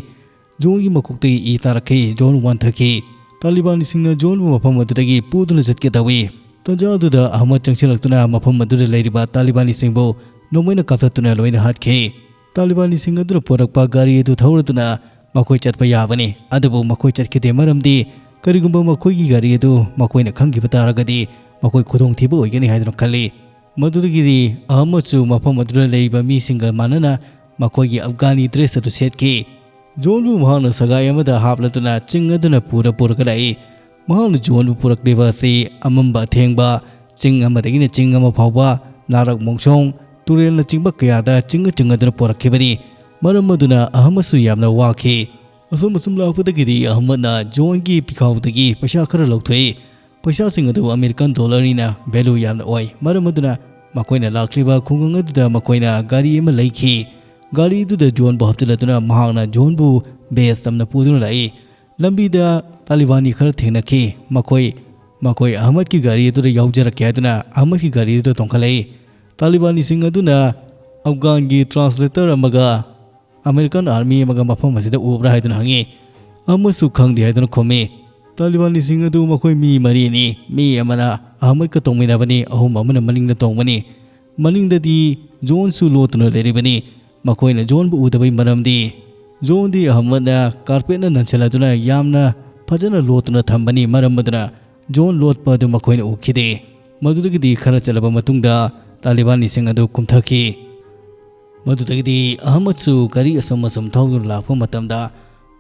ꯖꯣꯟꯒꯤ ꯃꯀꯣꯛꯇꯒꯤ ꯏ ꯇꯥꯔꯛꯈꯤ꯫ ꯖꯣꯟ ꯋꯥꯟꯊꯈꯤ꯫ ꯇꯥꯂꯤꯕꯥꯅꯤꯁꯤꯡꯅ ꯖꯣꯟꯕꯨ ꯃꯐꯝ ꯑꯗꯨꯗꯒꯤ ꯄꯨꯗꯨꯅ ꯆꯠꯀꯦ ꯇꯧꯏ꯫ ꯇꯥꯟꯖꯥ ꯑꯗꯨꯗ ꯑꯍꯃꯗ ꯆꯪꯁꯤꯜꯂꯛꯇꯨꯅ ꯃꯐꯝ ꯑꯗꯨꯗ ꯂꯩꯔꯤꯕ ꯇꯥꯂꯤꯕꯥꯅꯤꯁꯤꯡꯕꯨ ꯅꯣꯡꯃꯩꯅ ꯀꯥꯞꯊꯠꯇꯨꯅ ꯂꯣꯏꯅ ꯍꯥꯠꯈꯤ꯫ ꯇꯥꯂꯤꯕꯥꯅꯤꯁꯤꯡ ꯑꯗꯨꯅ ꯄꯨꯔꯛꯄ ꯒꯥꯔꯤ ꯑꯗꯨ ꯊꯧꯔꯗꯨꯅ ꯃꯈꯣꯏ ꯆꯠꯄ ꯌꯥꯕꯅꯤ, ꯑꯗꯨꯕꯨ ꯃꯈꯣꯏ ꯆꯠꯈꯤꯗꯦ, ꯃꯔꯝꯗꯤ ꯀꯔꯤꯒꯨꯝꯕ ꯃꯈꯣꯏꯒꯤ ꯒꯥꯔꯤ ꯑꯗꯨ ꯃꯈꯣꯏꯅ ꯈꯪꯈꯤꯕ ꯇꯥꯔꯒꯗꯤ ꯃꯈꯣꯏ ꯈꯨꯗꯣꯡꯊꯤꯕ ꯑꯣꯏꯒꯅꯤ ꯍꯥꯏꯗꯨꯅ ꯈꯜꯂꯤ꯫ ꯃꯗꯨꯗꯒꯤꯗꯤ ꯑꯍꯃꯗꯁꯨ ꯃꯐꯝ ꯑꯗꯨꯗ ꯂꯩꯔꯤꯕ ꯃꯤꯁꯤꯡꯒ ꯃꯥꯟꯅꯅ ꯃꯈꯣꯏꯒꯤ ꯑꯐꯒꯥꯅꯤ ꯗ꯭ꯔꯦꯁ ꯑꯗꯨ ꯁꯦꯠꯈꯤ꯫ ꯖꯣꯟꯕꯨ ꯃꯍꯥꯛꯅ ꯁꯒꯥꯏ ꯑꯃꯗ ꯍꯥꯞꯂꯗꯨꯅ ꯆꯤꯡ ꯑꯗꯨꯅ ꯄꯨꯔ ꯄꯨꯔꯒ ꯂꯥꯛꯏ꯫ ꯃꯍꯥꯛꯅ ꯖꯣꯟꯕꯨ ꯄꯨꯔꯛꯂꯤꯕ ꯑꯁꯤ ꯑꯃꯝꯕ ꯑꯊꯦꯡꯕ, ꯆꯤꯡ ꯑꯃꯗꯒꯤꯅ ꯆꯤꯡ ꯑꯃ ꯐꯥꯎꯕ, ꯅꯥꯔꯛ ꯃꯣꯡꯁꯣꯡ, ꯇꯨꯔꯦꯜꯅꯆꯤꯡꯕ ꯀꯌꯥꯗ ꯆꯤꯡꯉ ꯆꯤꯡꯉꯗꯨꯅ ꯄꯨꯔꯛꯈꯤꯕꯅꯤ꯫ ꯃꯔꯝ ꯑꯗꯨꯅ ꯑꯍꯃꯠꯁꯨ ꯌꯥꯝꯅ ꯋꯥꯈꯤ꯫ ꯑꯁꯨꯝ ꯑꯁꯨꯝ ꯂꯥꯛꯄꯗꯒꯤꯗꯤ ꯑꯍꯃꯠꯅ ꯖꯣꯟꯒꯤ ꯄꯤꯈꯥꯎꯗꯒꯤ ꯄꯩꯁꯥ ꯈꯔ ꯂꯧꯊꯣꯛꯏ꯫ ꯄꯩꯁꯥꯁꯤꯡ ꯑꯗꯨ ꯑꯃꯦꯔꯤꯀꯥꯟ ꯗꯣꯂꯔꯅꯤꯅ value ꯌꯥꯝꯅ ꯑꯣꯏ꯫ ꯃꯔꯝ ꯑꯗꯨꯅ ꯃꯈꯣꯏꯅ ꯂꯥꯛꯂꯤꯕ ꯈꯨꯡꯒꯪ ꯑꯗꯨꯗ ꯃꯈꯣꯏꯅ ꯒꯥꯔꯤ ꯑꯃ ꯂꯩꯈꯤ꯫ ꯒꯥꯔꯤꯗꯨꯗ ꯖꯣꯟꯕꯨ ꯍꯥꯞꯆꯤꯜꯂꯗꯨꯅ ꯃꯍꯥꯛꯅ ꯖꯣꯟꯕꯨ base ꯇꯝꯅ ꯄꯨꯗꯨꯅ ꯂꯥꯛꯏ꯫ ꯂꯝꯕꯤꯗ ꯇꯥꯂꯤꯕꯥꯅꯤ ꯈꯔ ꯊꯦꯡꯅꯈꯤ꯫ ꯃꯈꯣꯏ, ꯃꯈꯣꯏ ꯑꯍꯃꯠꯀꯤ ꯒꯥꯔꯤ ꯑꯗꯨꯗ ꯌꯥꯎꯖꯔꯛꯀꯦ ꯍꯥꯏꯗꯨꯅ ꯑꯍꯃꯠꯀꯤ ꯒꯥꯔꯤ ꯑꯗꯨꯗ ꯇꯣꯡꯈꯠꯂꯛꯏ꯫ ꯇꯥꯂꯤꯕꯥꯅꯤꯁꯤꯡ ꯑꯗꯨꯅ ꯑꯐꯒꯥꯟꯒꯤ translator ꯑꯃꯒ ꯑꯃꯦꯔꯤꯀꯥꯟ army ꯑꯃꯒ ꯃꯐꯝ ꯑꯁꯤꯗ ꯎꯕ꯭ꯔꯥ ꯍꯥꯏꯗꯨꯅ ꯍꯪꯉꯤ꯫ ꯑꯃꯁꯨ ꯈꯪꯗꯦ ꯍꯥꯏꯗꯨꯅ ꯈꯨꯝꯃꯤ꯫ ꯇꯥꯂꯤꯕꯥꯅꯤꯁꯤꯡ ꯑꯗꯨ ꯃꯈꯣꯏ ꯃꯤ ꯃꯔꯤꯅꯤ꯫ ꯃꯤ ꯑꯃꯅ ꯑꯍꯃꯠꯀ ꯇꯣꯡꯃꯤꯟꯅꯕꯅꯤ, ꯑꯍꯨꯝ ꯑꯃꯅ ꯃꯅꯤꯡꯗ ꯇꯣꯡꯕꯅꯤ꯫ ꯃꯅꯤꯡꯗꯗꯤ ꯖꯣꯟꯁꯨ ꯂꯣꯠꯇꯨꯅ ꯂꯩꯔꯤꯕꯅꯤ꯫ ꯃꯈꯣꯏꯅ ꯖꯣꯟꯕꯨ ꯎꯗꯕꯩ ꯃꯔꯝꯗꯤ ꯖꯣꯟꯗꯤ ꯑꯍꯃꯠꯅ carpetꯅ ꯅꯟꯁꯤꯜꯂꯗꯨꯅ ꯌꯥꯝꯅ ꯐꯖꯅ ꯂꯣꯠꯇꯨꯅ ꯊꯝꯕꯅꯤ꯫ ꯃꯔꯝ ꯑꯗꯨꯅ ꯖꯣꯟ ꯂꯣꯠꯄ ꯑꯗꯨ ꯃꯈꯣꯏꯅ ꯎꯈꯤꯗꯦ꯫ ꯃꯗꯨꯗꯒꯤꯗꯤ ꯈꯔ ꯆꯠꯂꯕ ꯃꯇꯨꯡꯗ ꯇꯥꯂꯤꯕꯥꯅꯤꯁꯤꯡ ꯑꯗꯨ ꯀꯨꯝꯊꯈꯤ꯫ ꯃꯗꯨꯗꯒꯤꯗꯤ ꯑꯍꯃꯠꯁꯨ ꯒꯥꯔꯤ ꯑꯁꯨꯝ ꯑꯁꯨꯝ ꯊꯧꯗꯨꯅ ꯂꯥꯛꯄ ꯃꯇꯝꯗ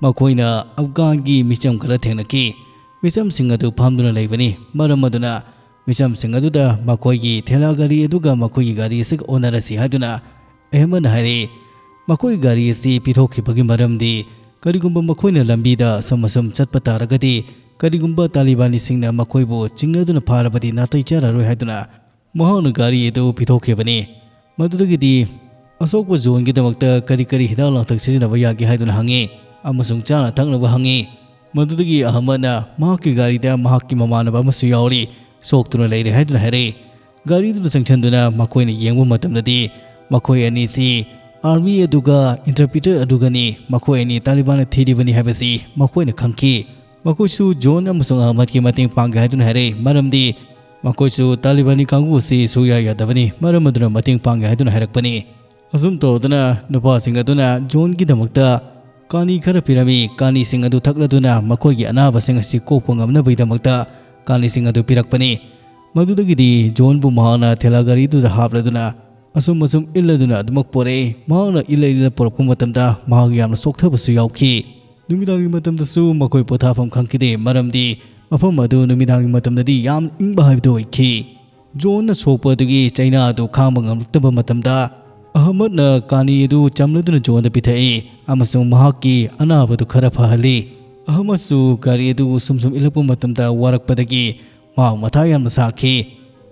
ꯃꯈꯣꯏꯅ ꯑꯐꯒꯥꯟꯒꯤ ꯃꯤꯆꯝ ꯈꯔ ꯊꯦꯡꯅꯈꯤ꯫ ꯃꯤꯆꯝꯁꯤꯡ ꯑꯗꯨ ꯐꯝꯗꯨꯅ ꯂꯩꯕꯅꯤ꯫ ꯃꯔꯝ ꯑꯗꯨꯅ ꯃꯤꯆꯝꯁꯤꯡ ꯑꯗꯨꯗ ꯃꯈꯣꯏꯒꯤ ꯊꯦꯂꯥ ꯒꯥꯔꯤ ꯑꯗꯨꯒ ꯃꯈꯣꯏꯒꯤ ꯒꯥꯔꯤ ꯑꯁꯤꯒ ꯑꯣꯟꯅꯔꯁꯤ ꯍꯥꯏꯗꯨꯅ ꯑꯍꯃꯠꯅ ꯍꯥꯏꯔꯛꯏ꯫ ꯃꯈꯣꯏꯒꯤ ꯒꯥꯔꯤ ꯑꯁꯤ ꯄꯤꯊꯣꯛꯈꯤꯕꯒꯤ ꯃꯔꯝꯗꯤ ꯀꯔꯤꯒꯨꯝꯕ ꯃꯈꯣꯏꯅ ꯂꯝꯕꯤꯗ ꯑꯁꯨꯝ ꯑꯁꯨꯝ ꯆꯠꯄ ꯇꯥꯔꯒꯗꯤ ꯀꯔꯤꯒꯨꯝꯕ ꯇꯥꯂꯤꯕꯥꯅꯤꯁꯤꯡꯅ ꯃꯈꯣꯏꯕꯨ ꯆꯤꯡꯅꯗꯨꯅ ꯐꯥꯔꯕꯗꯤ ꯅꯥꯇꯩ ꯆꯥꯔꯔꯣꯏ ꯍꯥꯏꯗꯨꯅ ꯃꯍꯥꯛꯅ ꯒꯥꯔꯤ ꯑꯗꯨ ꯄꯤꯊꯣꯛꯈꯤꯕꯅꯤ꯫ ꯃꯗꯨꯗꯒꯤꯗꯤ ꯑꯁꯣꯛꯄ ꯖꯣꯟꯒꯤꯗꯃꯛꯇ ꯀꯔꯤ ꯀꯔꯤ ꯍꯤꯗꯥꯛ ꯂꯥꯡꯊꯛ ꯁꯤꯖꯤꯟꯅꯕ ꯌꯥꯒꯦ ꯍꯥꯏꯗꯨꯅ ꯍꯪꯉꯤ ꯑꯃꯁꯨꯡ ꯆꯥꯅ ꯊꯛꯅꯕ ꯍꯪꯉꯤ꯫ ꯃꯗꯨꯗꯒꯤ ꯑꯍꯃꯠꯅ ꯃꯍꯥꯛꯀꯤ ꯒꯥꯔꯤꯗ ꯃꯍꯥꯛꯀꯤ ꯃꯃꯥꯟꯅꯕ ꯑꯃꯁꯨ ꯌꯥꯎꯔꯤ, ꯁꯣꯛꯇꯨꯅ ꯂꯩꯔꯦ ꯍꯥꯏꯗꯨꯅ ꯍꯥꯏꯔꯛꯏ꯫ ꯒꯥꯔꯤꯗꯨꯗ ꯆꯪꯁꯤꯟꯗꯨꯅ ꯃꯈꯣꯏꯅ ꯌꯦꯡꯕ ꯃꯇꯝꯗꯗꯤ ꯃꯈꯣꯏ ꯑꯅꯤꯁꯤ army ꯑꯗꯨꯒ interpreter ꯑꯗꯨꯒꯅꯤ꯫ ꯃꯈꯣꯏ ꯑꯅꯤ ꯇꯥꯂꯤꯕꯥꯟꯅ ꯊꯤꯔꯤꯕꯅꯤ ꯍꯥꯏꯕꯁꯤ ꯃꯈꯣꯏꯅ ꯈꯪꯈꯤ꯫ ꯃꯈꯣꯏꯁꯨ ꯖꯣꯟ ꯑꯃꯁꯨꯡ ꯑꯍꯃꯗꯀꯤ ꯃꯇꯦꯡ ꯄꯥꯡꯒꯦ ꯍꯥꯏꯗꯨꯅ ꯍꯥꯏꯔꯛꯏ, ꯃꯔꯝꯗꯤ ꯃꯈꯣꯏꯁꯨ ꯇꯥꯂꯤꯕꯥꯅꯤ ꯀꯥꯡꯕꯨ ꯑꯁꯤ ꯁꯨꯌꯥ ꯌꯥꯗꯕꯅꯤ, ꯃꯔꯝ ꯑꯗꯨꯅ ꯃꯇꯦꯡ ꯄꯥꯡꯒꯦ ꯍꯥꯏꯗꯨꯅ ꯍꯥꯏꯔꯛꯄꯅꯤ꯫ ꯑꯁꯨꯝ ꯇꯧꯗꯨꯅ ꯅꯨꯄꯥꯁꯤꯡ ꯑꯗꯨꯅ ꯖꯣꯟꯒꯤꯗꯃꯛꯇ ꯀꯥꯅꯤ ꯈꯔ ꯄꯤꯔꯝꯃꯤ꯫ ꯀꯥꯅꯤꯁꯤꯡ ꯑꯗꯨ ꯊꯛꯂꯗꯨꯅ ꯃꯈꯣꯏꯒꯤ ꯑꯅꯥꯕꯁꯤꯡ ꯑꯁꯤ ꯀꯣꯛꯄ ꯉꯝꯅꯕꯒꯤꯗꯃꯛꯇ ꯀꯥꯅꯤꯁꯤꯡ ꯑꯗꯨ ꯄꯤꯔꯛꯄꯅꯤ꯫ ꯃꯗꯨꯗꯒꯤꯗꯤ ꯖꯣꯟꯕꯨ ꯃꯍꯥꯛꯅ ꯊꯦꯂꯥ ꯒꯥꯔꯤꯗꯨꯗ ꯍꯥꯞꯂꯗꯨꯅ ꯑꯁꯨꯝ ꯑꯁꯨꯝ ꯏꯜꯂꯗꯨꯅ ꯑꯗꯨꯃꯛ ꯄꯣꯔꯛꯏ꯫ ꯃꯍꯥꯛꯅ ꯏꯜꯂ ꯏꯜꯂ ꯄꯣꯔꯛꯄ ꯃꯇꯝꯗ ꯃꯍꯥꯛ ꯌꯥꯝꯅ ꯆꯣꯛꯊꯕꯁꯨ ꯌꯥꯎꯈꯤ꯫ ꯅꯨꯃꯤꯗꯥꯡꯒꯤ ꯃꯇꯝꯗꯁꯨ ꯃꯈꯣꯏ ꯄꯣꯊꯥꯐꯝ ꯈꯪꯈꯤꯗꯦ, ꯃꯔꯝꯗꯤ ꯃꯐꯝ ꯑꯗꯨ ꯅꯨꯃꯤꯗꯥꯡꯒꯤ ꯃꯇꯝꯗꯗꯤ ꯌꯥꯝ ꯏꯪꯕ ꯍꯥꯏꯕꯗꯨ ꯑꯣꯏꯈꯤ꯫ ꯖꯣꯟꯅ ꯁꯣꯛꯄ ꯑꯗꯨꯒꯤ ꯆꯩꯅꯥ ꯑꯗꯨ ꯈꯥꯡꯕ ꯉꯝꯂꯛꯇꯕ ꯃꯇꯝꯗ, ꯑꯍꯃꯗꯅ ꯀꯥꯅꯤ ꯑꯗꯨ ꯆꯝꯂꯗꯨꯅ ꯖꯣꯟꯗ ꯄꯤꯊꯛꯏ ꯑꯃꯁꯨꯡ ꯃꯍꯥꯛꯀꯤ ꯑꯅꯥꯕꯗꯨ ꯈꯔ ꯐꯍꯜꯂꯤ꯫ ꯑꯍꯃꯗꯁꯨ ꯒꯥꯔꯤ ꯑꯗꯨ ꯁꯨꯝ ꯁꯨꯝ ꯏꯜꯂꯛꯄ ꯃꯇꯝꯗ ꯋꯥꯔꯛꯄꯗꯒꯤ ꯃꯍꯥꯛ ꯃꯊꯥ ꯌꯥꯝꯅ ꯁꯥꯈꯤ꯫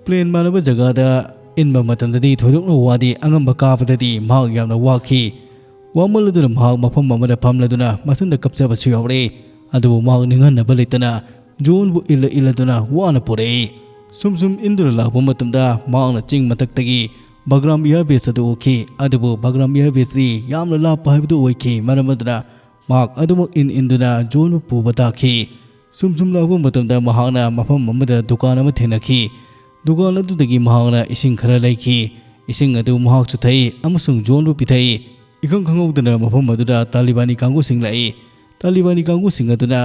ꯄ꯭ꯂꯦꯟ ꯃꯥꯟꯅꯕ ꯖꯒꯥꯗ ꯏꯟꯕ ꯃꯇꯝꯗꯗꯤ ꯊꯣꯏꯗꯣꯛꯅ ꯋꯥꯗꯦ, ꯑꯉꯝꯕ ꯀꯥꯕꯗꯗꯤ ꯃꯍꯥꯛ ꯌꯥꯝꯅ ꯋꯥꯈꯤ꯫ ꯋꯥꯃꯜꯂꯗꯨꯅ ꯃꯍꯥꯛ ꯃꯐꯝ ꯑꯃꯗ ꯐꯝꯂꯗꯨꯅ ꯃꯊꯟꯇ ꯀꯞꯆꯕꯁꯨ ꯌꯥꯎꯔꯛꯏ꯫ ꯑꯗꯨꯕꯨ ꯃꯍꯥꯛ ꯅꯤꯡꯍꯟꯅꯕ ꯂꯩꯇꯅ ꯖꯣꯟꯕꯨ ꯏꯜꯂ ꯏꯜꯂꯗꯨꯅ ꯋꯥꯅ ꯄꯨꯔꯛꯏ꯫ ꯁꯨꯝ ꯁꯨꯝ ꯏꯟꯗꯨꯅ ꯂꯥꯛꯄ ꯃꯇꯝꯗ ꯃꯍꯥꯛꯅ ꯆꯤꯡ ꯃꯊꯛꯇꯒꯤ ꯕꯒ꯭ꯔꯥꯝ ꯏꯌꯥꯔꯕꯦꯁ ꯑꯗꯨ ꯎꯈꯤ꯫ ꯑꯗꯨꯕꯨ ꯕꯒ꯭ꯔꯥꯝ ꯏꯌꯥꯔꯕꯦꯁꯁꯤ ꯌꯥꯝꯅ ꯂꯥꯞꯄ ꯍꯥꯏꯕꯗꯨ ꯑꯣꯏꯈꯤ꯫ ꯃꯔꯝ ꯑꯗꯨꯅ ꯃꯍꯥꯛ ꯑꯗꯨꯃꯛ ꯏꯟ ꯏꯟꯗꯨꯅ ꯖꯣꯟꯕꯨ ꯄꯨꯕ ꯇꯥꯈꯤ꯫ ꯁꯨꯝ ꯁꯨꯝ ꯂꯥꯛꯄ ꯃꯇꯝꯗ ꯃꯍꯥꯛꯅ ꯃꯐꯝ ꯑꯃꯗ ꯗꯨꯀꯥꯟ ꯑꯃ ꯊꯦꯡꯅꯈꯤ꯫ ꯗꯨꯀꯥꯟ ꯑꯗꯨꯗꯒꯤ ꯃꯍꯥꯛꯅ ꯏꯁꯤꯡ ꯈꯔ ꯂꯩꯈꯤ꯫ ꯏꯁꯤꯡ ꯑꯗꯨ ꯃꯍꯥꯛꯁꯨ ꯊꯛꯏ ꯑꯃꯁꯨꯡ ꯖꯣꯟꯕꯨ ꯄꯤꯊꯛꯏ꯫ ꯏꯈꯪ ꯈꯪꯍꯧꯗꯅ ꯃꯐꯝ ꯑꯗꯨꯗ ꯇꯥꯂꯤꯕꯥꯅꯤ ꯀꯥꯡꯕꯨꯁꯤꯡ ꯂꯥꯛꯏ꯫ ꯇꯥꯂꯤꯕꯥꯅꯤ ꯀꯥꯡꯕꯨꯁꯤꯡ ꯑꯗꯨꯅ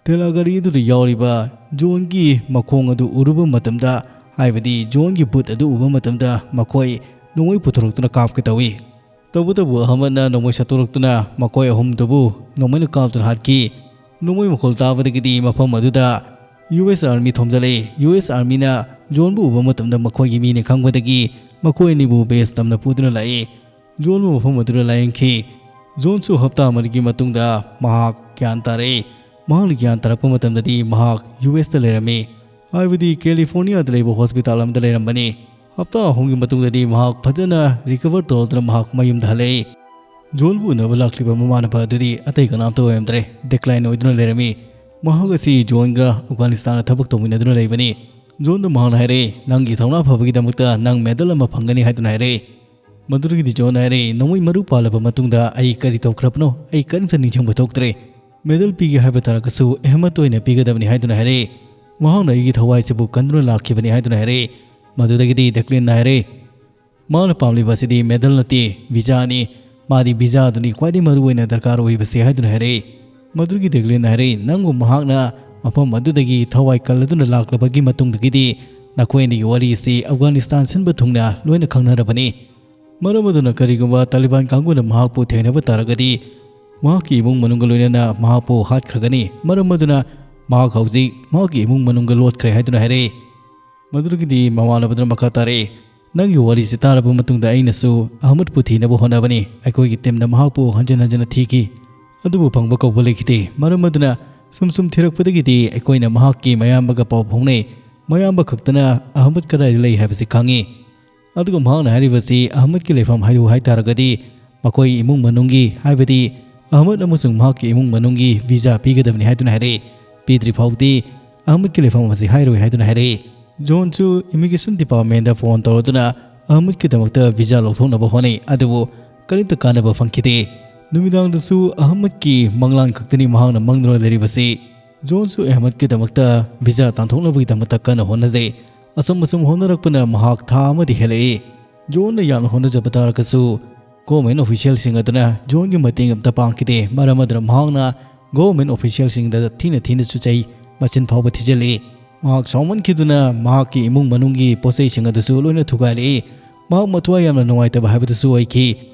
ꯊꯦꯂꯥ ꯒꯥꯔꯤ ꯑꯗꯨꯗ ꯌꯥꯎꯔꯤꯕ ꯖꯣꯟꯒꯤ ꯃꯈꯣꯡ ꯑꯗꯨ ꯎꯔꯨꯕ ꯃꯇꯝꯗ, ꯍꯥꯏꯕꯗꯤ ꯖꯣꯟꯒꯤ ꯕꯨꯠ ꯑꯗꯨ ꯎꯕ ꯃꯇꯝꯗ, ꯃꯈꯣꯏ ꯅꯣꯡꯃꯩ ꯄꯨꯊꯣꯔꯛꯇꯨꯅ ꯀꯥꯞꯀꯦ ꯇꯧꯏ꯫ ꯇꯧꯕꯇꯕꯨ ꯑꯍꯃꯗꯅ ꯅꯣꯡꯃꯩ ꯁꯠꯇꯣꯔꯛꯇꯨꯅ ꯃꯈꯣꯏ ꯑꯍꯨꯝꯗꯨꯕꯨ ꯅꯣꯡꯃꯩꯅ ꯀꯥꯞꯇꯨꯅ ꯍꯥꯠꯈꯤ꯫ ꯅꯣꯡꯃꯩ ꯃꯈꯣꯜ ꯇꯥꯕꯗꯒꯤꯗꯤ ꯃꯐꯝ ꯑꯗꯨꯗ ꯌꯨ ꯑꯦꯁ ꯑꯥꯔꯃꯤ ꯊꯣꯝꯖꯤꯜꯂꯛꯏ꯫ ꯌꯨ ꯑꯦꯁ ꯑꯥꯔꯃꯤꯅ ꯖꯣꯟꯕꯨ ꯎꯕ ꯃꯇꯝꯗ ꯃꯈꯣꯏꯒꯤ ꯃꯤꯅꯤ ꯈꯪꯕꯗꯒꯤ ꯃꯈꯣꯏ ꯑꯅꯤꯕꯨ ꯕꯦꯁ ꯇꯝꯅ ꯄꯨꯗꯨꯅ ꯂꯥꯛꯏ꯫ ꯖꯣꯟꯕꯨ ꯃꯐꯝ ꯑꯗꯨꯗ ꯂꯥꯌꯦꯡꯈꯤ꯫ ꯖꯣꯟꯁꯨ ꯍꯞꯇꯥ ꯑꯃꯒꯤ ꯃꯇꯨꯡꯗ ꯃꯍꯥꯛ ꯒ꯭ꯌꯥꯟ ꯇꯥꯔꯛꯏ꯫ ꯃꯍꯥꯛꯅ ꯒ꯭ꯌꯥꯟ ꯇꯥꯔꯛꯄ ꯃꯇꯝꯗꯗꯤ ꯃꯍꯥꯛ ꯌꯨ ꯑꯦꯁꯇ ꯂꯩꯔꯝꯃꯤ, ꯍꯥꯏꯕꯗꯤ ꯀꯦꯂꯤꯐꯣꯔꯅꯤꯌꯥꯗ ꯂꯩꯕ ꯍꯣꯁꯄꯤꯇꯥꯜ ꯑꯃꯗ ꯂꯩꯔꯝꯕꯅꯤ꯫ ꯍꯞꯇꯥ ꯑꯍꯨꯝꯒꯤ ꯃꯇꯨꯡꯗꯗꯤ ꯃꯍꯥꯛ ꯐꯖꯅ ꯔꯤꯀꯚꯔ ꯇꯧꯔꯗꯨꯅ ꯃꯍꯥꯛ ꯃꯌꯨꯝꯗ ꯍꯜꯂꯛꯏ꯫ ꯖꯣꯟꯕꯨ ꯎꯅꯕ ꯂꯥꯛꯂꯤꯕ ꯃꯃꯥꯟꯅꯕ ꯑꯗꯨꯗꯤ ꯑꯇꯩ ꯀꯅꯥꯝꯇ ꯑꯣꯏꯔꯝꯗ꯭ꯔꯦ, ꯗꯦꯀ꯭ꯂꯥꯏꯟ ꯑꯣꯏꯗꯨꯅ ꯂꯩꯔꯝꯃꯤ꯫ ꯃꯍꯥꯛ ꯑꯁꯤ ꯖꯣꯟꯒ ꯑꯐꯒꯥꯅꯤꯁꯇꯥꯟꯗ ꯊꯕꯛ ꯇꯧꯃꯤꯟꯅꯗꯨꯅ ꯂꯩꯕꯅꯤ꯫ ꯖꯣꯟꯗ ꯃꯍꯥꯛꯅ ꯍꯥꯏꯔꯛꯏ, "ꯅꯪꯒꯤ ꯊꯧꯅꯥ ꯐꯕꯒꯤꯗꯃꯛꯇ ꯅꯪ ꯃꯦꯗꯜ ꯑꯃ ꯐꯪꯒꯅꯤ" ꯍꯥꯏꯗꯨꯅ ꯍꯥꯏꯔꯛꯏ꯫ ꯃꯗꯨꯗꯒꯤꯗꯤ ꯖꯣꯟ ꯍꯥꯏꯔꯛꯏ, "ꯅꯣꯡꯃꯩ ꯃꯔꯨ ꯄꯥꯜꯂꯕ ꯃꯇꯨꯡꯗ ꯑꯩ ꯀꯔꯤ ꯇꯧꯈ꯭ꯔꯕꯅꯣ? ꯑꯩ ꯀꯔꯤꯝꯇ ꯅꯤꯡꯁꯤꯡꯕ ꯊꯣꯛꯇ꯭ꯔꯦ꯫ ꯃꯦꯗꯜ ꯄꯤꯒꯦ ꯍꯥꯏꯕ ꯇꯥꯔꯒꯁꯨ ꯑꯍꯃꯗ ꯑꯣꯏꯅ ꯄꯤꯒꯗꯕꯅꯤ" ꯍꯥꯏꯗꯨꯅ ꯍꯥꯏꯔꯛꯏ꯫ ꯃꯍꯥꯛꯅ ꯑꯩꯒꯤ ꯊꯋꯥꯏꯁꯤꯕꯨ ꯀꯟꯗꯨꯅ ꯂꯥꯛꯈꯤꯕꯅꯤ ꯍꯥꯏꯗꯨꯅ ꯍꯥꯏꯔꯛꯏ꯫ ꯃꯗꯨꯗꯒꯤꯗꯤ ꯗꯦꯀ꯭ꯂꯤꯟꯅ ꯍꯥꯏꯔꯛꯏ, ꯃꯥꯅ ꯄꯥꯝꯂꯤꯕ ꯑꯁꯤꯗꯤ ꯃꯦꯗꯜ ꯅꯠꯇꯦ, ꯚꯤꯖꯥꯅꯤ꯫ ꯃꯥꯗꯤ ꯚꯤꯖꯥ ꯑꯗꯨꯅꯤ ꯈ꯭ꯋꯥꯏꯗꯒꯤ ꯃꯔꯨꯑꯣꯏꯅ ꯗꯔꯀꯥꯔ ꯑꯣꯏꯕꯁꯤ ꯍꯥꯏꯗꯨꯅ ꯍꯥꯏꯔꯛꯏ꯫ ꯃꯗꯨꯒꯤ ꯗꯦꯒ꯭ꯂꯤꯟꯅ ꯍꯥꯏꯔꯛꯏ, "ꯅꯪꯕꯨ ꯃꯍꯥꯛꯅ ꯃꯐꯝ ꯑꯗꯨꯗꯒꯤ ꯊꯋꯥꯏ ꯀꯜꯂꯗꯨꯅ ꯂꯥꯛꯂꯕꯒꯤ ꯃꯇꯨꯡꯗꯒꯤꯗꯤ ꯅꯈꯣꯏ ꯑꯅꯤꯒꯤ ꯋꯥꯔꯤ ꯑꯁꯤ ꯑꯐꯒꯥꯅꯤꯁꯇꯥꯟ ꯁꯤꯟꯕ ꯊꯨꯡꯅ ꯂꯣꯏꯅ ꯈꯪꯅꯔꯕꯅꯤ꯫ ꯃꯔꯝ ꯑꯗꯨꯅ ꯀꯔꯤꯒꯨꯝꯕ ꯇꯥꯂꯤꯕꯥꯟ ꯀꯥꯡꯕꯨꯅ ꯃꯍꯥꯛꯄꯨ ꯊꯦꯡꯅꯕ ꯇꯥꯔꯒꯗꯤ, ꯃꯍꯥꯛꯀꯤ ꯏꯃꯨꯡ ꯃꯅꯨꯡꯒ ꯂꯣꯏꯅꯅ ꯃꯍꯥꯛꯄꯨ ꯍꯥꯠꯈ꯭ꯔꯒꯅꯤ꯫ ꯃꯔꯝ ꯑꯗꯨꯅ ꯃꯍꯥꯛ ꯍꯧꯖꯤꯛ ꯃꯍꯥꯛꯀꯤ ꯏꯃꯨꯡ ꯃꯅꯨꯡꯒ ꯂꯣꯠꯈ꯭ꯔꯦ ꯍꯥꯏꯗꯨꯅ ꯍꯥꯏꯔꯛꯏ꯫ ꯃꯗꯨꯗꯒꯤꯗꯤ ꯃꯃꯥꯟꯅꯕꯗꯨꯅ ꯃꯈꯥ ꯇꯥꯔꯛꯏ, "ꯅꯪꯒꯤ ꯋꯥꯔꯤꯁꯤ ꯇꯥꯔꯕ ꯃꯇꯨꯡꯗ ꯑꯩꯅꯁꯨ ꯑꯍꯃꯗꯄꯨ ꯊꯤꯅꯕ ꯍꯣꯠꯅꯕꯅꯤ꯫ ꯑꯩꯈꯣꯏꯒꯤ ꯇꯤꯝꯅ ꯃꯍꯥꯛꯄꯨ ꯍꯟꯖꯤꯟ ꯍꯟꯖꯤꯟꯅ ꯊꯤꯈꯤ, ꯑꯗꯨꯕꯨ ꯐꯪꯕ ꯀꯧꯕ ꯂꯩꯈꯤꯗꯦ꯫ ꯃꯔꯝ ꯑꯗꯨꯅ ꯁꯨꯝ ꯁꯨꯝ ꯊꯤꯔꯛꯄꯗꯒꯤꯗꯤ ꯑꯩꯈꯣꯏꯅ ꯃꯍꯥꯛꯀꯤ ꯃꯌꯥꯝꯕꯒ ꯄꯥꯎ ꯐꯥꯎꯅꯩ꯫ ꯃꯌꯥꯝꯕ ꯈꯛꯇꯅ ꯑꯍꯃꯗ ꯀꯗꯥꯏꯗ ꯂꯩ ꯍꯥꯏꯕꯁꯤ ꯈꯪꯉꯤ꯫ ꯑꯗꯨꯒ ꯃꯍꯥꯛꯅ ꯍꯥꯏꯔꯤꯕꯁꯤ ꯑꯍꯃꯗꯀꯤ ꯂꯩꯐꯝ ꯍꯥꯏꯗꯣꯛꯎ ꯍꯥꯏ ꯇꯥꯔꯒꯗꯤ, ꯃꯈꯣꯏ ꯏꯃꯨꯡ ꯃꯅꯨꯡꯒꯤ, ꯍꯥꯏꯕꯗꯤ ꯑꯍꯃꯗ ꯑꯃꯁꯨꯡ ꯃꯍꯥꯛꯀꯤ ꯏꯃꯨꯡ ꯃꯅꯨꯡꯒꯤ ꯚꯤꯖꯥ ꯄꯤꯒꯗꯕꯅꯤ ꯍꯥꯏꯗꯨꯅ ꯍꯥꯏꯔꯛꯏ꯫ ꯄꯤꯗ꯭ꯔꯤ ꯐꯥꯎꯗꯤ ꯑꯍꯃꯗꯀꯤ ꯂꯩꯐꯝ ꯑꯁꯤ ꯍꯥꯏꯔꯣꯏ ꯍꯥꯏꯗꯨꯅ ꯍꯥꯏꯔꯛꯏ꯫ ꯖꯣꯟꯁꯨ ꯏꯃꯤꯒ꯭ꯔꯦꯁꯟ ꯗꯤꯄꯥꯔꯠꯃꯦꯟꯗ ꯐꯣꯟ ꯇꯧꯔꯗꯨꯅ ꯑꯍꯃꯗꯀꯤꯗꯃꯛꯇ ꯚꯤꯖꯥ ꯂꯧꯊꯣꯛꯅꯕ ꯍꯣꯠꯅꯩ꯫ ꯑꯗꯨꯕꯨ ꯀꯔꯤꯝꯇ ꯀꯥꯟꯅꯕ ꯐꯪꯈꯤꯗꯦ꯫ ꯅꯨꯃꯤꯗꯥꯡꯗꯁꯨ ꯑꯍꯃꯗꯀꯤ ꯃꯪꯂꯥꯟ ꯈꯛꯇꯅꯤ ꯃꯍꯥꯛꯅ ꯃꯪꯗꯨꯅ ꯂꯩꯔꯤꯕꯁꯤ꯫ ꯖꯣꯟꯁꯨ ꯑꯍꯃꯗꯀꯤꯗꯃꯛꯇ ꯚꯤꯖꯥ ꯇꯥꯟꯊꯣꯛꯅꯕꯒꯤꯗꯃꯛꯇ ꯀꯟꯅ ꯍꯣꯠꯅꯖꯩ꯫ ꯑꯁꯨꯝ ꯑꯁꯨꯝ ꯍꯣꯠꯅꯔꯛꯄꯅ ꯃꯍꯥꯛ ꯊꯥ ꯑꯃꯗꯤ ꯍꯦꯜꯂꯛꯏ꯫ ꯖꯣꯟꯅ ꯌꯥꯝꯅ ꯍꯣꯠꯅꯖꯕ ꯇꯥꯔꯒꯁꯨ, ꯒꯣꯚꯔꯟꯃꯦꯟꯠ ꯑꯣꯐꯤꯁꯤꯌꯦꯜꯁꯤꯡ ꯑꯗꯨꯅ ꯖꯣꯟꯒꯤ ꯃꯇꯦꯡ ꯑꯃꯠꯇ ꯄꯥꯡꯈꯤꯗꯦ꯫ ꯃꯔꯝ ꯑꯗꯨꯅ ꯃꯍꯥꯛꯅ ꯒꯣꯚꯔꯟꯃꯦꯟꯠ ꯑꯣꯐꯤꯁꯤꯌꯦꯜꯁꯤꯡꯗ ꯊꯤꯅ ꯊꯤꯅꯁꯨ ꯆꯩ, ꯃꯆꯤꯟ ꯐꯥꯎꯕ ꯊꯤꯖꯤꯜꯂꯤ꯫ ꯃꯍꯥꯛ ꯁꯥꯎꯃꯟꯈꯤꯗꯨꯅ ꯃꯍꯥꯛꯀꯤ ꯏꯃꯨꯡ ꯃꯅꯨꯡꯒꯤ ꯄꯣꯠꯆꯩꯁꯤꯡ ꯑꯗꯨꯁꯨ ꯂꯣꯏꯅ ꯊꯨꯒꯥꯏꯔꯛꯏ꯫ ꯃꯍꯥꯛ ꯃꯊ꯭ꯋꯥꯏ ꯌꯥꯝꯅ ꯅꯨꯡꯉꯥꯏꯇꯕ ꯍꯥꯏꯕꯗꯨꯁꯨ ꯑꯣꯏꯈꯤ꯫